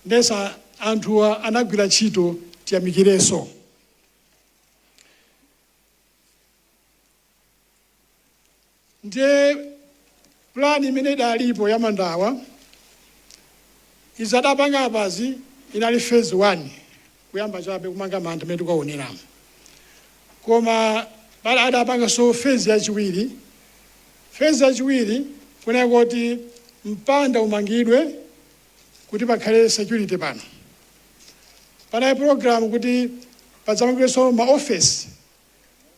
Ndesa anthuwa anagwira ntchito, tiyamikirenso. Ndiye plan imene idalipo ya mandawa izadapanga apazi inali phase 1, kuyamba chabe kumanga manda imene tikuwaoneramo. Koma pala adapanganso phase yachiwiri. Phase yachiwiri kunena kuti mpanda umangidwe kuti pakhale security pano. Panali program kuti padzamangidwenso ma office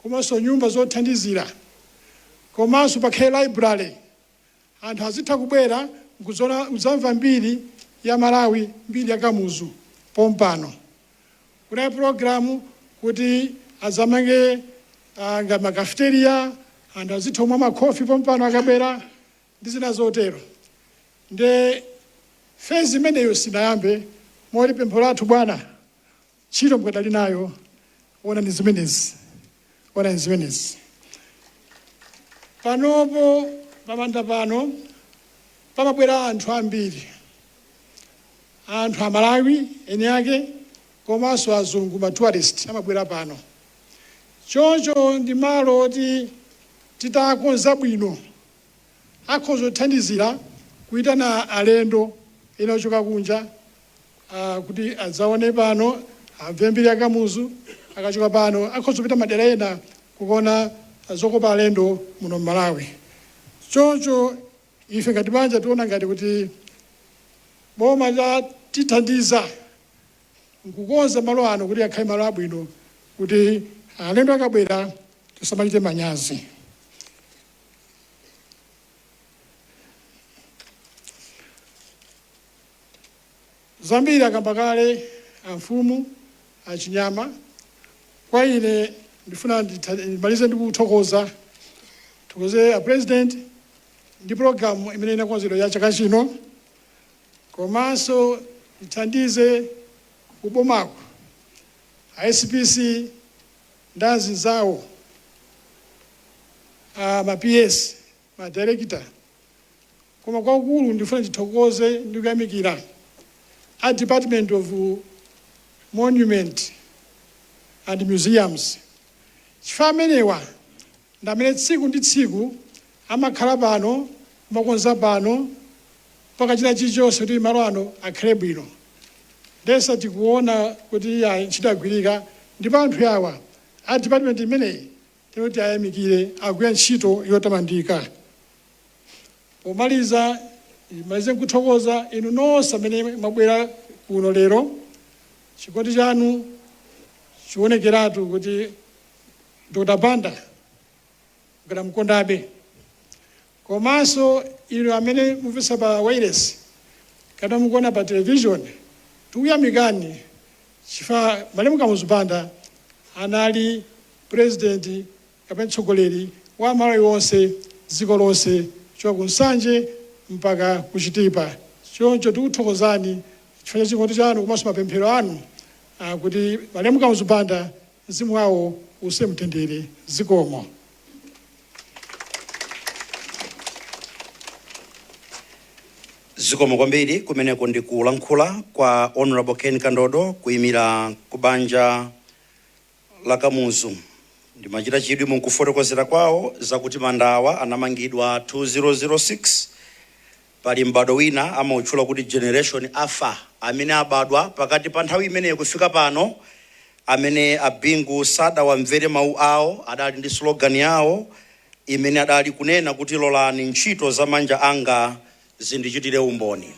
komanso nyumba zothandizira, komanso pakhale library, anthu azitha kubwera kudzamva mbiri ya Malawi, mbiri ya Kamuzu pompano. Kunali program kuti adzamange nga ma cafeteria, anthu azitha kumwa makhofi pompano akabwera ndi zina zotero. Nde phase imeneyo sinayambe. Moti pempho lathu, bwana, ntchito mukadali nayo. Onani zimenezi, onani zimenezi. Panopo pamanda pano pamabwera anthu ambiri, anthu Amalawi eni ake komanso azungu, ma tourist amabwera pano. Choncho ndi malo oti titakonza bwino akhoza kuthandizira kuyitana alendo ena ochoka kunja kuti adzaone pano, amve mbiri ya Kamuzu. Akachoka pano akhoza kupita madera ena kukaona zokopa alendo muno Mmalawi. Choncho ife ngati banja tiona ngati kuti boma tithandiza nkukonza malo ano kuti akhale malo abwino, kuti alendo akabwera tisamachite manyazi. Zambiri akamba kale amfumu achinyama. Kwa ine ndifuna ndimalize ndi kuthokoza, thokoze a president ndi program imene inakonzedwa ya chaka chino, komanso ithandize kubomako a SPC ndi anzawo, a ma PS, ma director. Koma kwakukulu ndifuna ndithokoze ndi kuyamikira a Department of Monument and Museums, chifukwa amenewa ndi amene tsiku ndi tsiku amakhala pano, amakonza pano mpaka china chilichonse kuti malo ano akhale bwino. Ndesa tikuona kuti ya ntchito yagwirika, ndipo anthu awa a department imeneyi tikuti ayamikire, agwira ntchito yotamandika. Pomaliza, malize nkuthokoza inu nonse amene mwabwera kuno lero. Chikondi chanu chionekeratu kuti Dr. Banda mukadamukondabe. Komanso inu amene mumvetsa pa wireless kapena mukuona pa television, tikuyamikani chifukwa malemu Kamuzu Banda anali president kapena mtsogoleri wa Malawi wonse, dziko lonse, kuchoka ku Nsanje mpaka ku Chitipa. Choncho tikuthokozani chifukwa cha chikondi chanu komanso mapemphero anu kuti malemu Kamuzu Banda mzimu wawo uuse mtendere. Zikomo. Zikomo kwambiri. Kumeneko ndi kulankhula kwa Honorable Ken Kandodo kuyimira ku banja la Kamuzu. Ndimachita chidwi munkufotokozera kwawo zakuti mandawa anamangidwa 2006. Pali m'bado wina amautchula kuti Generation Alpha, amene abadwa pakati pa nthawi imeneyo kufika pano, amene abingu sadawamvere mawu awo. Adali ndi slogan yawo imene adali kunena kuti, "Lolani ntchito za manja anga zindichitire umboni."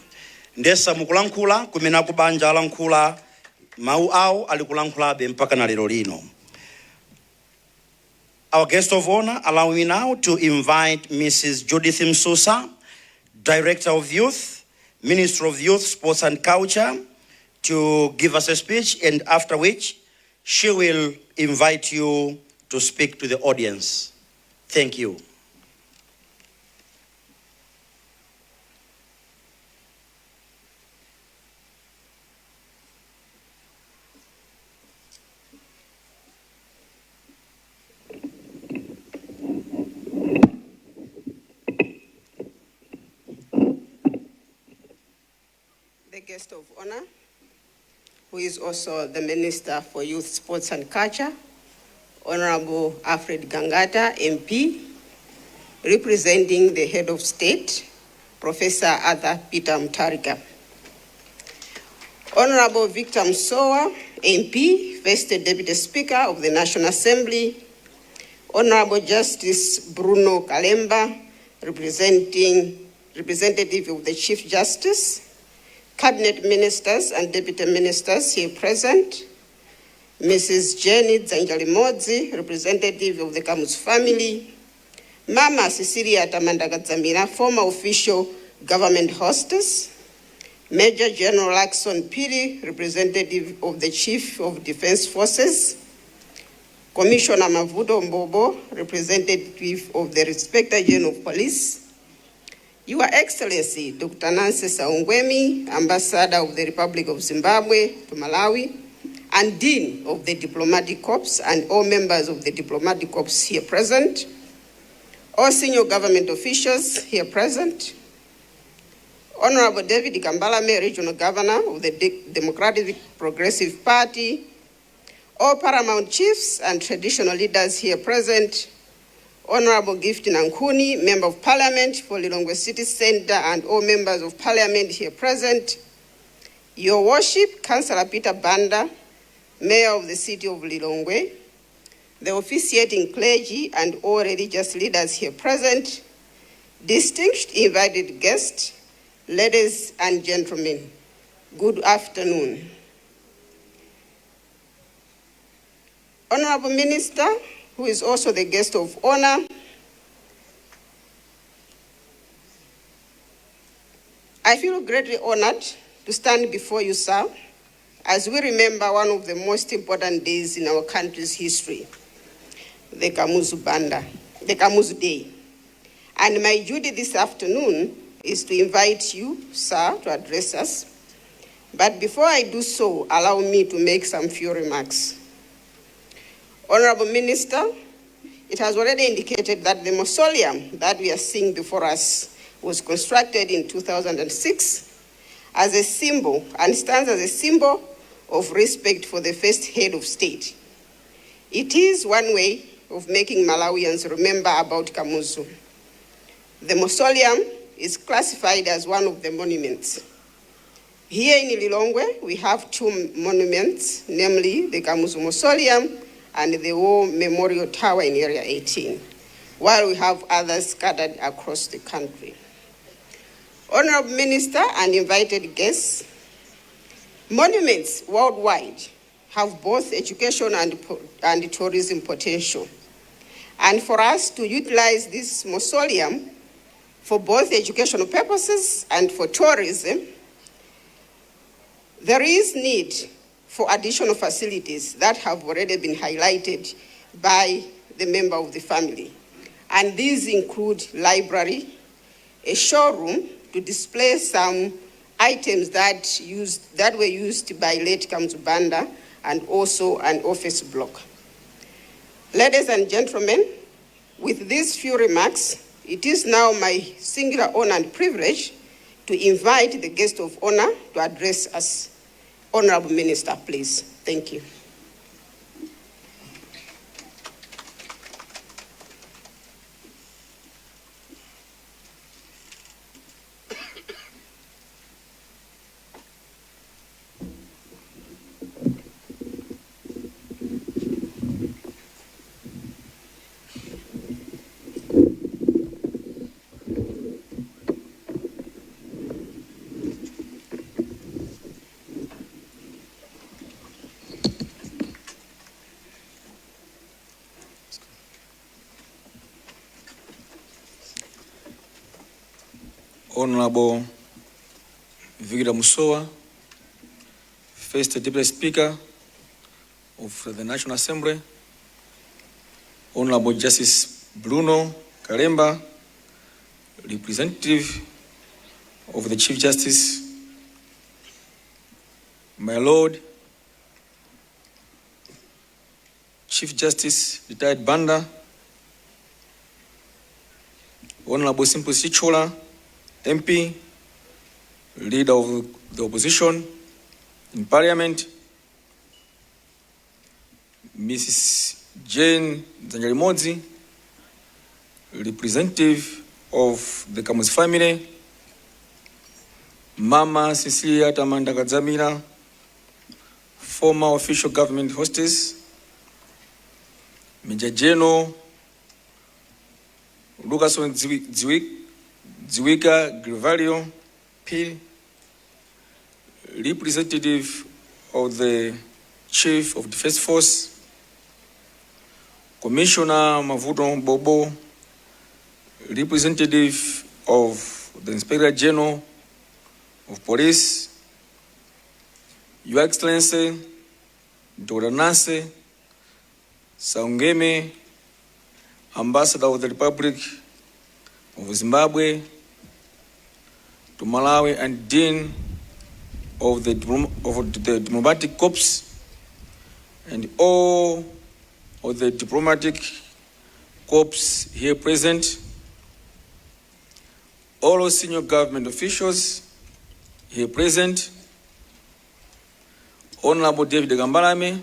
Ndesa mukulankhula kumene akubanja alankhula, mawu awo ali kulankhulabe mpaka na lero lino. Our guest of honor, allow me now to invite Mrs. Judith Msusa, Director of Youth, Minister of Youth, Sports and Culture, to give us a speech, and after which she will invite you to speak to the audience. Thank you. The guest of honor, who is also the Minister for Youth, Sports and Culture, Honorable Alfred Gangata, MP, representing the Head of State, Professor Arthur Peter Mutharika. Honorable Victor Musowa, MP, First Deputy Speaker of the National Assembly, Honorable Justice Bruno Kalemba, representing representative of the Chief Justice, Cabinet Ministers and Deputy Ministers here present, Mrs. Jenny Dzanjalimodzi, representative of the Kamuzu family, Mama Cecilia Tamanda Kadzamira, former official government hostess, Major General Lakson Phiri, representative of the Chief of Defense Forces, Commissioner Mavuto Mbobo, representative of the Inspector General of Police, Your Excellency, Dr. Nancy Saungweme, Ambassador of the Republic of Zimbabwe to Malawi, and Dean of the Diplomatic Corps, and all members of the Diplomatic Corps here present, all senior government officials here present, Honorable David Kambalame, Regional Governor of the Democratic Progressive Party, all paramount chiefs and traditional leaders here present, Honorable Gift Nankhuni, Member of Parliament for Lilongwe City Center, and all members of Parliament here present, Your Worship, Councillor Peter Banda, Mayor of the City of Lilongwe, the officiating clergy and all religious leaders here present, distinguished invited guests, ladies and gentlemen, good afternoon. Honorable Minister, who is also the guest of honor, I feel greatly honored to stand before you, sir, as we remember one of the most important days in our country's history, the Kamuzu Banda, the Kamuzu Day. And my duty this afternoon is to invite you, sir, to address us. But before I do so, allow me to make some few remarks. Honorable Minister, it has already indicated that the mausoleum that we are seeing before us was constructed in 2006 as a symbol and stands as a symbol of respect for the first head of state. It is one way of making Malawians remember about Kamuzu. The mausoleum is classified as one of the monuments. Here in Lilongwe, we have two monuments, namely the Kamuzu Mausoleum and the War Memorial Tower in Area 18, while we have others scattered across the country. Honorable Minister and invited guests, monuments worldwide have both education and tourism potential. And for us to utilize this mausoleum for both educational purposes and for tourism, there is need for additional facilities that have already been highlighted by the member of the family. And these include library, a showroom to display some items that were used by late Kamuzu Banda, and also an office block. Ladies and gentlemen, with these few remarks, it is now my singular honor and privilege to invite the guest of honor to address us. Honorable Minister, please. Thank you. Honorable Victor Musowa, First Deputy Speaker of the National Assembly, Honorable Justice Bruno Kalemba, representative of the Chief Justice, my Lord, Chief Justice retired Banda, Honorable Simplex Chithyola, MP, Leader of the Opposition in Parliament, Mrs. Jane Dzanjalimodzi, representative of the Kamuzu family, Mama Cecilia Tamanda Kadzamira, former official government hostess, Major General Lucason Dziwika Grivalio P, representative of the Chief of Defense Force, Commissioner Mavuto Bobo, representative of the Inspector General of Police, Your Excellency, Dr. Nancy Saungweme, Ambassador of the Republic of Zimbabwe to Malawi and Dean of the Diplomatic Corps, and all of the diplomatic corps here present, all senior government officials here present, Honorable David Kambalame,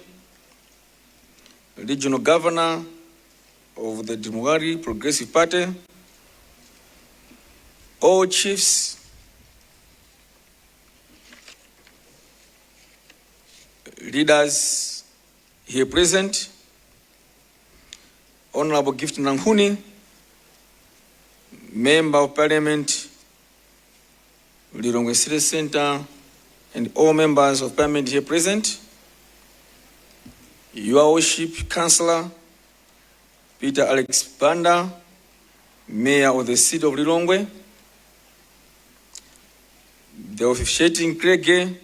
Regional Governor of the Democratic Progressive Party, all chiefs, leaders here present, Honorable Gift Nankhuni, Member of Parliament, Lilongwe City Center, and all members of Parliament here present, Your Worship Councillor Peter Alex Banda, Mayor of the City of Lilongwe, the officiating clergy,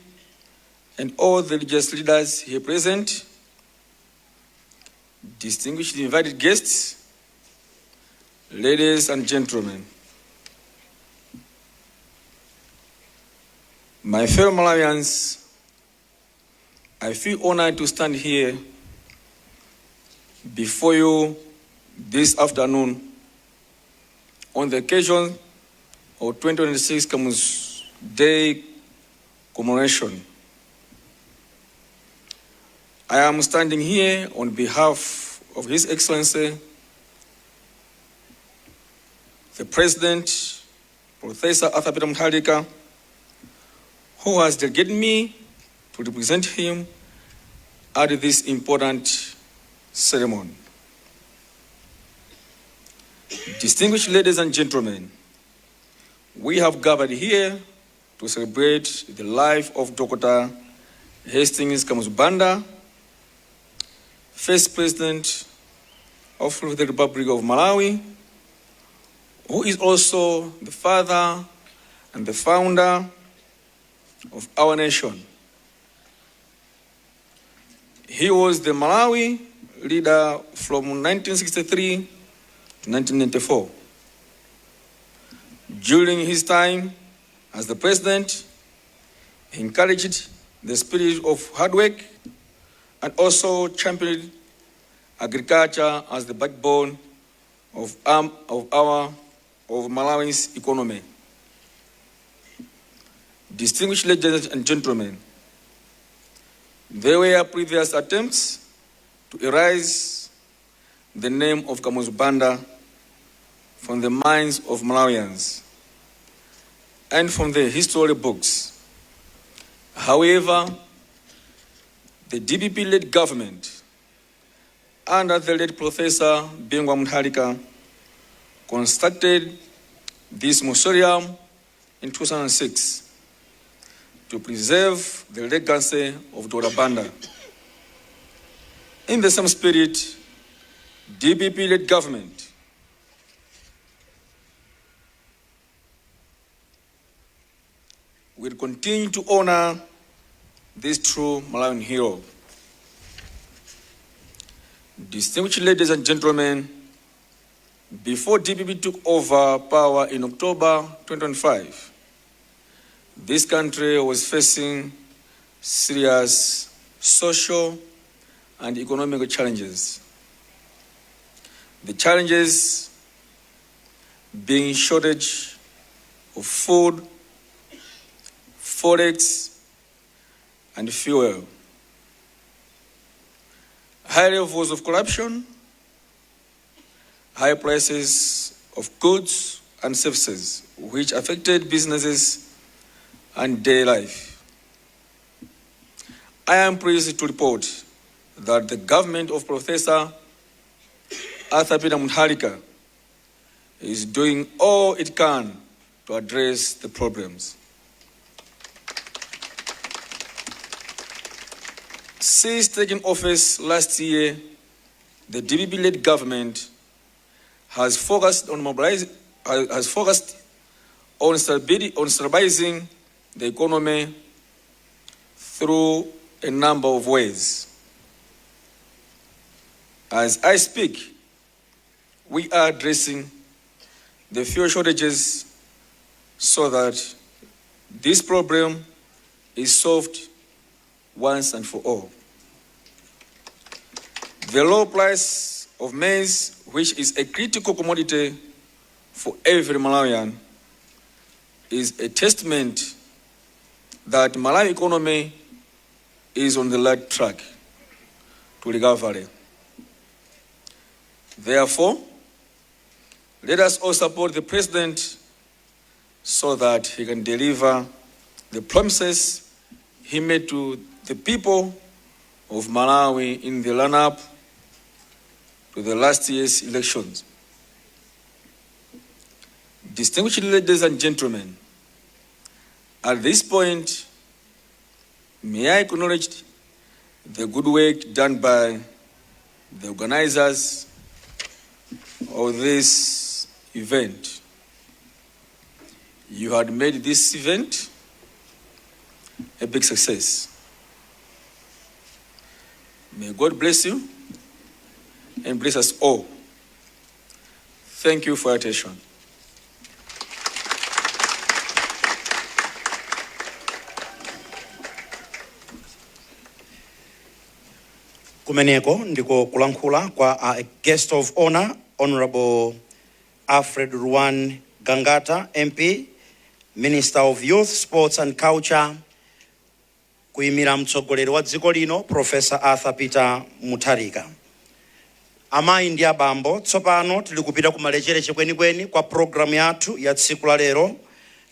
and all the religious leaders here present, distinguished invited guests, ladies and gentlemen. My fellow Malawians, I feel honored to stand here before you this afternoon on the occasion of 2026 Kamuzu Day commemoration. I am standing here on behalf of His Excellency, the President, Professor Arthur Peter Mutharika, who has delegated me to represent him at this important ceremony. Distinguished ladies and gentlemen, we have gathered here to celebrate the life of Dr. Hastings Kamuzu Banda, first President of the Republic of Malawi, who is also the father and the founder of our nation. He was the Malawi leader from 1963 to 1994. During his time as the president, he encouraged the spirit of hard work and also championed agriculture as the backbone of Malawi's economy. Distinguished ladies and gentlemen, there were previous attempts to erase the name of Kamuzu Banda from the minds of Malawians and from the history books. However, the DPP-led government under the late Professor Bingu wa Mutharika constructed this mausoleum in 2006 to preserve the legacy of Dr. Banda. In the same spirit, DPP-led government will continue to honor this true Malawian hero. Distinguished ladies and gentlemen, before DPP took over power in October 2025, this country was facing serious social and economic challenges. The challenges being shortage of food, forex, and fuel, high levels of corruption, high prices of goods and services, which affected businesses and daily life. I am pleased to report that the government of Professor Arthur Peter Mutharika is doing all it can to address the problems. Since taking office last year, the DPP-led government has focused on stability, on stabilizing the economy through a number of ways. As I speak, we are addressing the fuel shortages so that this problem is solved once and for all. The low price of maize, which is a critical commodity for every Malawian, is a testament that Malawi economy is on the right track to recovery. Therefore, let us all support the president so that he can deliver the promises he made to the people of Malawi in the run-up to the last year's elections. Distinguished ladies and gentlemen, at this point, may I acknowledge the good work done by the organizers of this event. You had made this event a big success. May God bless you and bless us all. Thank you for your attention. Kumeneko ndiko kulankhula kwa a guest of honor, Honorable Alfred Ruwan. Gangata MP, Minister of Youth, Sports and Culture, kuyimira mtsogoleri wa dziko lino Professor Arthur Peter Mutharika. Amayi ndi abambo, tsopano tili kupita kumalechereche kwenikweni kwa programu yathu ya tsiku la lero,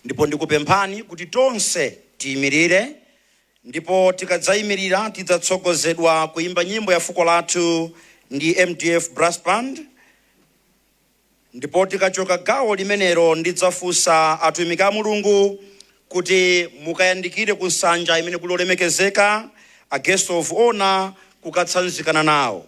ndipo ndikupemphani kuti tonse tiyimirire, ndipo tikadzayimirira tidzatsogozedwa kuyimba nyimbo ya fuko lathu ndi MDF Brass Band. Ndipo tikachoka gawo limenelo ndidzafunsa atumiki a Mulungu kuti mukayandikire ku nsanja imene kuli olemekezeka a guest of honor kukatsanzikana nawo,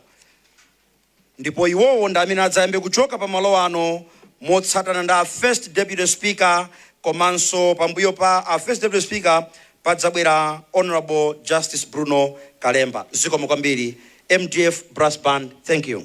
ndipo iwowo ndi amene adzayambe kuchoka pamalo ano motsatana ndi a First Deputy Speaker, komanso pambuyo pa a First Deputy Speaker padzabwera Honorable Justice Bruno Kalemba. Zikomo kwambiri. MDF Brass Band, thank you.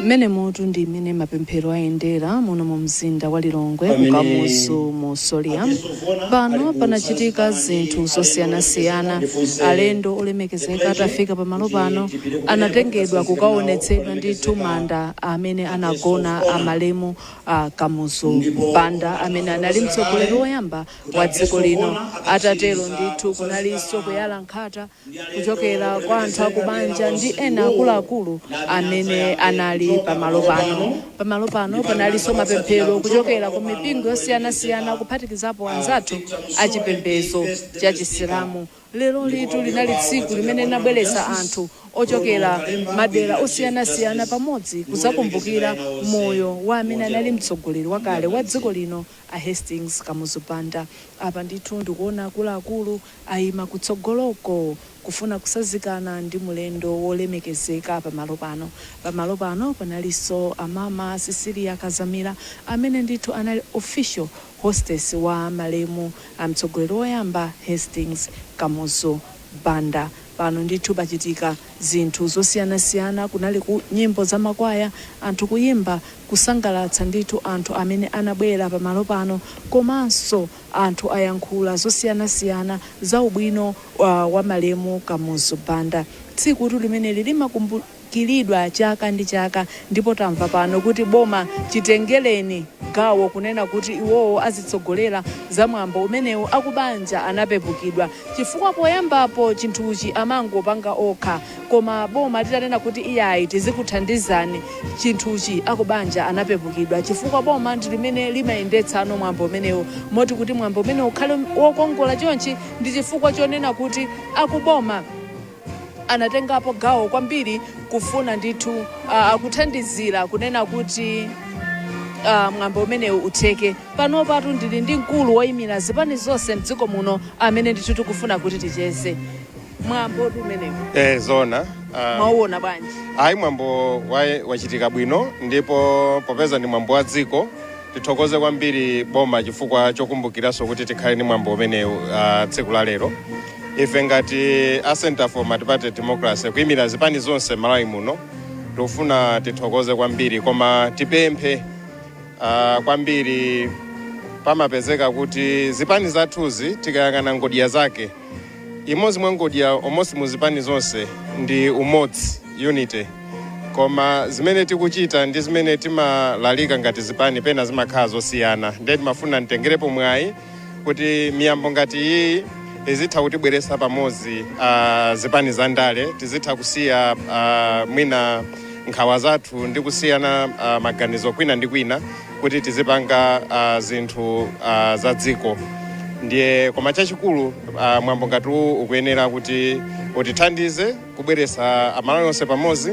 Mmene mutu ndi mmene mapemphero ayendera muno mu mzinda wa Lilongwe ku Pamene Kamuzu Mausoleum. Pano panachitika zinthu zosiyanasiyana. Alendo olemekezeka atafika pamalo pano anatengedwa kukaonetsedwa ndithu manda amene anagona amalemu a Kamuzu Banda, amene anali mtsogoleri woyamba wa dziko lino. Atatero ndithu kunalinso kuyala nkhata kuchokera kwa anthu akubanja ndi ena akuluakulu amene anali pamalo pano. Pamalo pano panalinso mapemphero kuchokera ku mipingo yosiyanasiyana, kuphatikizapo anzathu achipembedzo cha Chisilamu. Lero litu linali tsiku limene linabweretsa anthu ochokera madera osiyanasiyana pamodzi kudzakumbukira moyo wa amene anali mtsogoleri wakale wa dziko lino, a Hastings Kamuzu Banda. Apa ndithu ndikuona akuluakulu ayima kutsogoloko kufuna kusazikana ndi mulendo wolemekezeka pamalo pano. Pamalo pano panalinso amama Cecilia Kazamira, amene ndithu anali official hostess wa malemu amtsogoleri woyamba Hastings Kamuzu Banda. Pano ndithu pachitika zinthu zosiyanasiyana. Kunali ku nyimbo za makwaya, anthu kuyimba, kusangalatsa ndithu anthu amene anabwera pamalo pano, komanso anthu ayankhula zosiyanasiyana za ubwino wa malemu Kamuzu Banda. Tsiku limeneli limakumbukiridwa chaka ndi chaka, ndipo tamva pano kuti boma chitengereni gawo kunena kuti iwowo azitsogolera za mwambo umenewu. Akubanja anapepukidwa chifukwa poyambapo chinthuchi amangopanga okha, koma boma litanena kuti iyayi, tizikuthandizani chinthuchi, akubanja anapepukidwa chifukwa boma ndi limene limayendetsa ano mwambo umenewu. Moti kuti mwambo umenewu ukhale wokongola chonchi ndi chifukwa chonena kuti akuboma anatengapo gawo kwambiri kufuna ndithu kuthandizira kunena kuti mwambo umenewu utheke. Pano patu ndili ndi mkulu woyimira zipani zonse mdziko muno amene ndithu tikufuna kuti ticheze. Mwambo umenewu Zona. Mwauona bwanji? Ayi, mwambo wachitika bwino, ndipo popeza ndi mwambo wa dziko, tithokoze kwambiri boma chifukwa chokumbukiranso kuti tikhale ndi mwambo umenewu tsiku la lero. Ife ngati a Center for Multiparty Democracy, kuyimira zipani zonse Malawi muno, tikufuna tithokoze kwambiri, koma tipemphe kwambiri. Pamapezeka kuti zipani zathuzi, tikayang'ana ngodya zake, imodzi mwa ngodya almost mu zipani zonse ndi umodzi, unity, koma zimene tikuchita ndi zimene timalalika ngati zipani pena zimakhala zosiyana. Ndiye timafuna mtengerepo mwayi kuti miyambo ngati iyi izitha kutibweretsa pamodzi zipani za ndale, tizitha kusiya mwina nkhawa zathu ndi kusiyana maganizo kwina ndi kwina. Kuti tizipanga zinthu za dziko. Ndiye koma chachikulu, mwambo ngati uwu ukuyenera kuti utithandize kubweretsa Amalawi onse pamodzi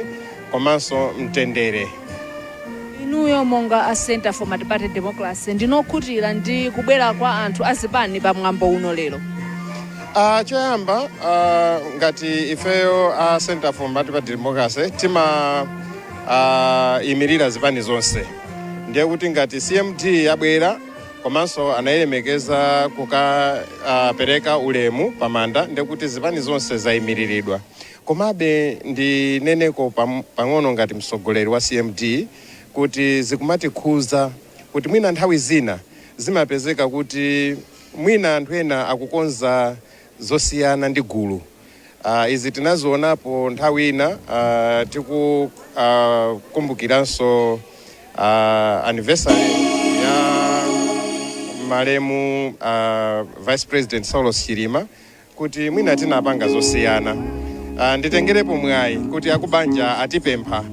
komanso mtendere. Inuyo monga a Center for Multiparty Democracy, ndinokhutira ndi kubwera kwa anthu azipani pa mwambo uno lero? Choyamba, ngati ifeyo a Center for Multiparty Democracy tima imirira zipani zonse. Ndiye kuti ngati CMD yabwera komanso anayilemekeza kukapereka ulemu pamanda, ndiye kuti zipani zonse zayimiriridwa. Komabe ndineneko pang'ono ngati mtsogoleri wa CMD kuti zikumatikhuza kuti mwina nthawi zina zimapezeka kuti mwina anthu ena akukonza zosiyana ndi gulu. Izi tinazionapo nthawi ina, tikukumbukiranso anniversary ya malemu Vice President Saulos Chilima, kuti mwina tinapanga zosiyana. Nditengerepo mwayi kuti akubanja atipempha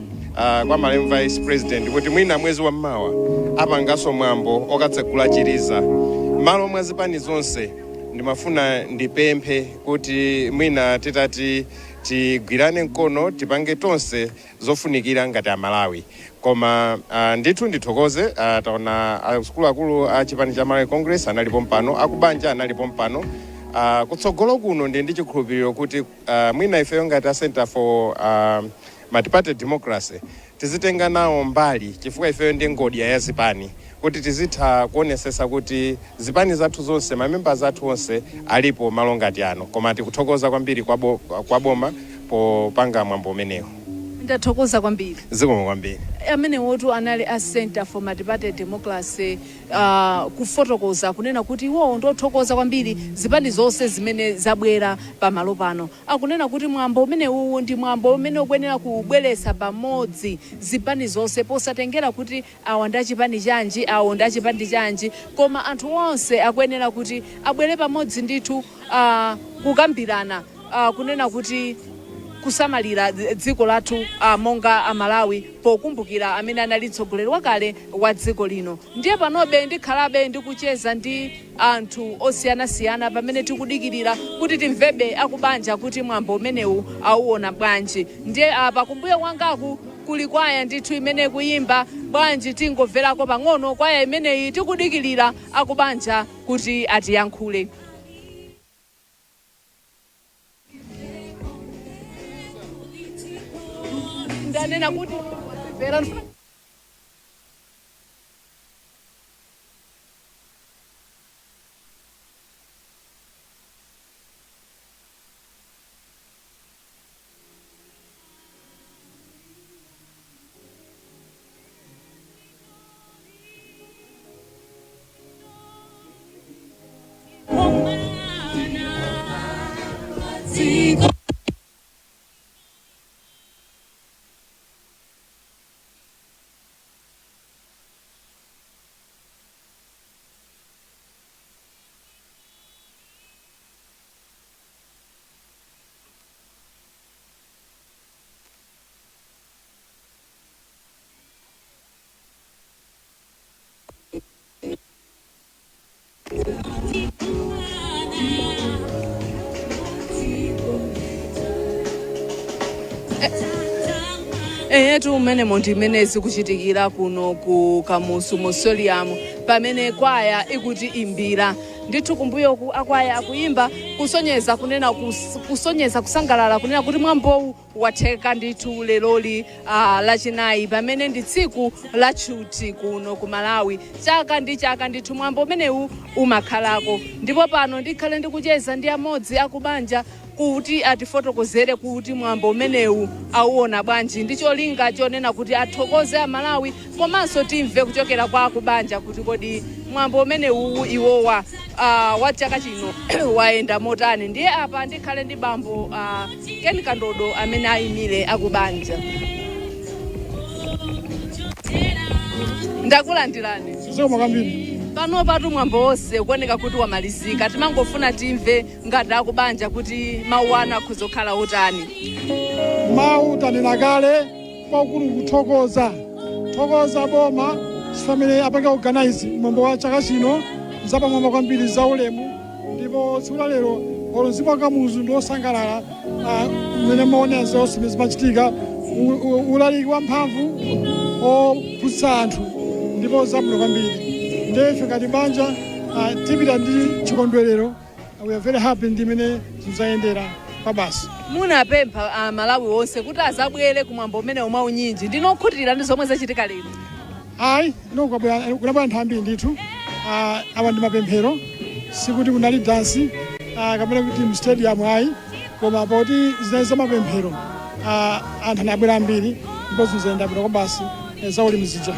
kwa malemu Vice President kuti mwina mwezi wa mmawa apanganso mwambo okatsegula chiliza malo mwa zipani zonse. Ndimafuna ndipemphe kuti mwina titati tigwirane mkono, tipange tonse zofunikira ngati Amalawi. Koma ndithu ndithokoze, taona akuluakulu a chipani cha Malawi Congress analipo mpano, akubanja analipo mpano. Kutsogolo kuno ndi chikhulupiriro kuti mwina ifeyo ngati a Center for Multiparty Democracy tizitenga nawo mbali, chifukwa ifeyo ndi ngodya ya zipani, kuti tizitha kuonesesa kuti zipani zathu zonse, mamembers athu onse alipo malo ngati ano. Koma tikuthokoza kwambiri kwa boma popanga mwambo umenewu. Ndathokoza kwambiri. Zikomo kwambiri. Amenewotu anali a Center for Multiparty Democracy, kufotokoza kunena kuti iwowo ndothokoza kwambiri zipani zonse zimene zabwera pamalo pano. Akunena kuti mwambo umenewu ndi mwambo umene ukuyenera kubweretsa pamodzi zipani zonse, posatengera kuti awa ndi achipani chanji, awo ndi achipani chanji, koma anthu onse akuyenera kuti abwere pamodzi ndithu kukambirana, kunena kuti kusamalira dziko lathu monga Amalawi, pokumbukira amene anali mtsogoleri wakale wa dziko lino. Ndiye panobe ndikhalabe ndikucheza ndi anthu osiyanasiyana pamene tikudikirira kuti timvebe akubanja kuti mwambo umenewu auona bwanji. Ndiye apa kumbuyo kwangaku kuli kwaya ndithu imene kuyimba. Bwanji tingomverako pang'ono kwaya imeneyi, tikudikirira akubanja kuti atiyankhule. Ndanena kuti vera. Eyetu, umenemo ndi mmene zikuchitikira kuno ku Kamuzu Mausoleum, pamene kwaya ikuti imbira ndithu kumbuyoku. Akwaya akuyimba kusonyeza kunena kusonyeza kusangalala kunena kuti mwambowu watheka ndithu leroli, Lachinayi, pamene ndi tsiku la tchuthi kuno ku Malawi. Chaka ndi chaka ndithu mwambo umenewu umakhalako. Ndipo pano ndikhale ndikucheza ndi amodzi akubanja kuti atifotokozere kuti mwambo umenewu auona bwanji, ndi cholinga chonena kuti athokoze Amalawi, komanso timve kuchokera kwa akubanja kuti kodi mwambo umenewu iwowa wa chaka chino wayenda motani. Ndiye apa ndikhale ndi bambo Ken Kandodo amene ayimire akubanja. Ndakulandirani. Zikomo kwambiri. Pano patu mwambo wonse ukuoneka kuti wamalizika. Timangofuna timve ngati akubanja kuti mawu anu akhoza kukhala otani. Mawu tanena kale. Kwakulu kuthokoza, thokoza boma. Chifukwa amene apanga organize mwambo wa chaka chino zapamwamba kwambiri, za ulemu. Ndipo tsiku la lero olo mzimu wa Kamuzu ndi wosangalala mmene maonera zonse zimene zimachitika, ulaliki wamphamvu ophunzitsa anthu, ndipo zabwino kwambiri. Ndiye ife ngati banja tipita ndi chikondwerero. We are very happy ndi imene zizayendera kwa basi. Munapempha Amalawi onse kuti azabwere kumwambo umene mwaunyinji. Ndinokhutira ndi zomwe zachitika lero? Ayi, no, kunabwera anthu ambiri ndithu. Awa ndi mapemphero, sikuti kunali dansi kapena kuti mu stadium, ayi, koma poti zinali za mapemphero, anthu anabwera ambiri ndipo zizayenda bwino kwa basi, za ulimi zija.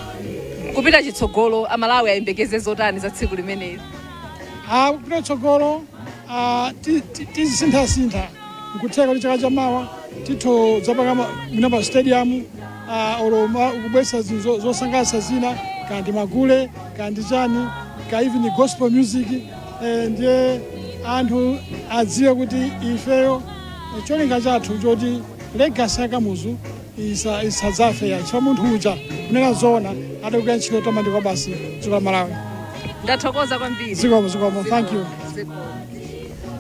Kupita chitsogolo, Amalawi ayembekeze zotani za tsiku limeneli? Kupita chitsogolo, tizisinthasintha. Nkutheka kuti chaka chamawa titho zapanga mwina pa stadium, olo kubweretsa zinthu zosangalatsa zina, kandi magule, kandi chani, ka even gospel music. Ndiye anthu adziwe kuti ifeyo cholinga chathu choti legacy ya Kamuzu isadzafe ya, chifukwa munthu uja, kunena zoona, adagwira ntchito yotamandika kwa basi dziko la Malawi. Ndathokoza kwambiri. Zikomo, zikomo, thank you.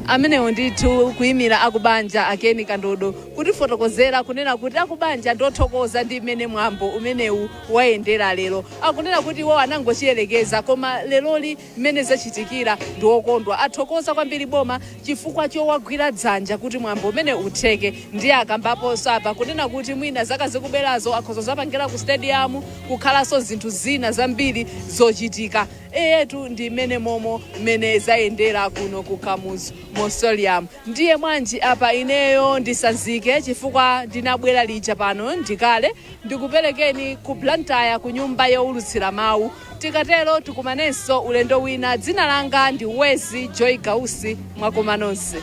Amenewo ndithu kuyimira akubanja, Akeni Kandodo, kutifotokozera kunena kuti akubanja ndothokoza ndi mmene mwambo umenewu wayendera lero. Akunena kuti iwo anangochiyelekeza, koma leroli mmene zachitikira ndi wokondwa. Athokoza kwambiri boma chifukwa chowagwira dzanja kuti mwambo umene utheke. Ndiye akambaponso apa kunena kuti mwina zaka zikubwerazo akhoza zapangira ku stadium, kukhalanso zinthu zina zambiri zochitika. Eyetu, ndi mmene momo mmene zayendera kuno ku Kamuzu Mausoleum. Ndiye mwanji apa ineyo ndisanzike, chifukwa ndinabwera lija pano ndikale. Ndikuperekeni ku Blantyre, ku nyumba yowulutsira mawu. Tikatero tikumanenso ulendo wina. Dzina langa ndi Wezi Joy Gausi. Mwakoma nonse.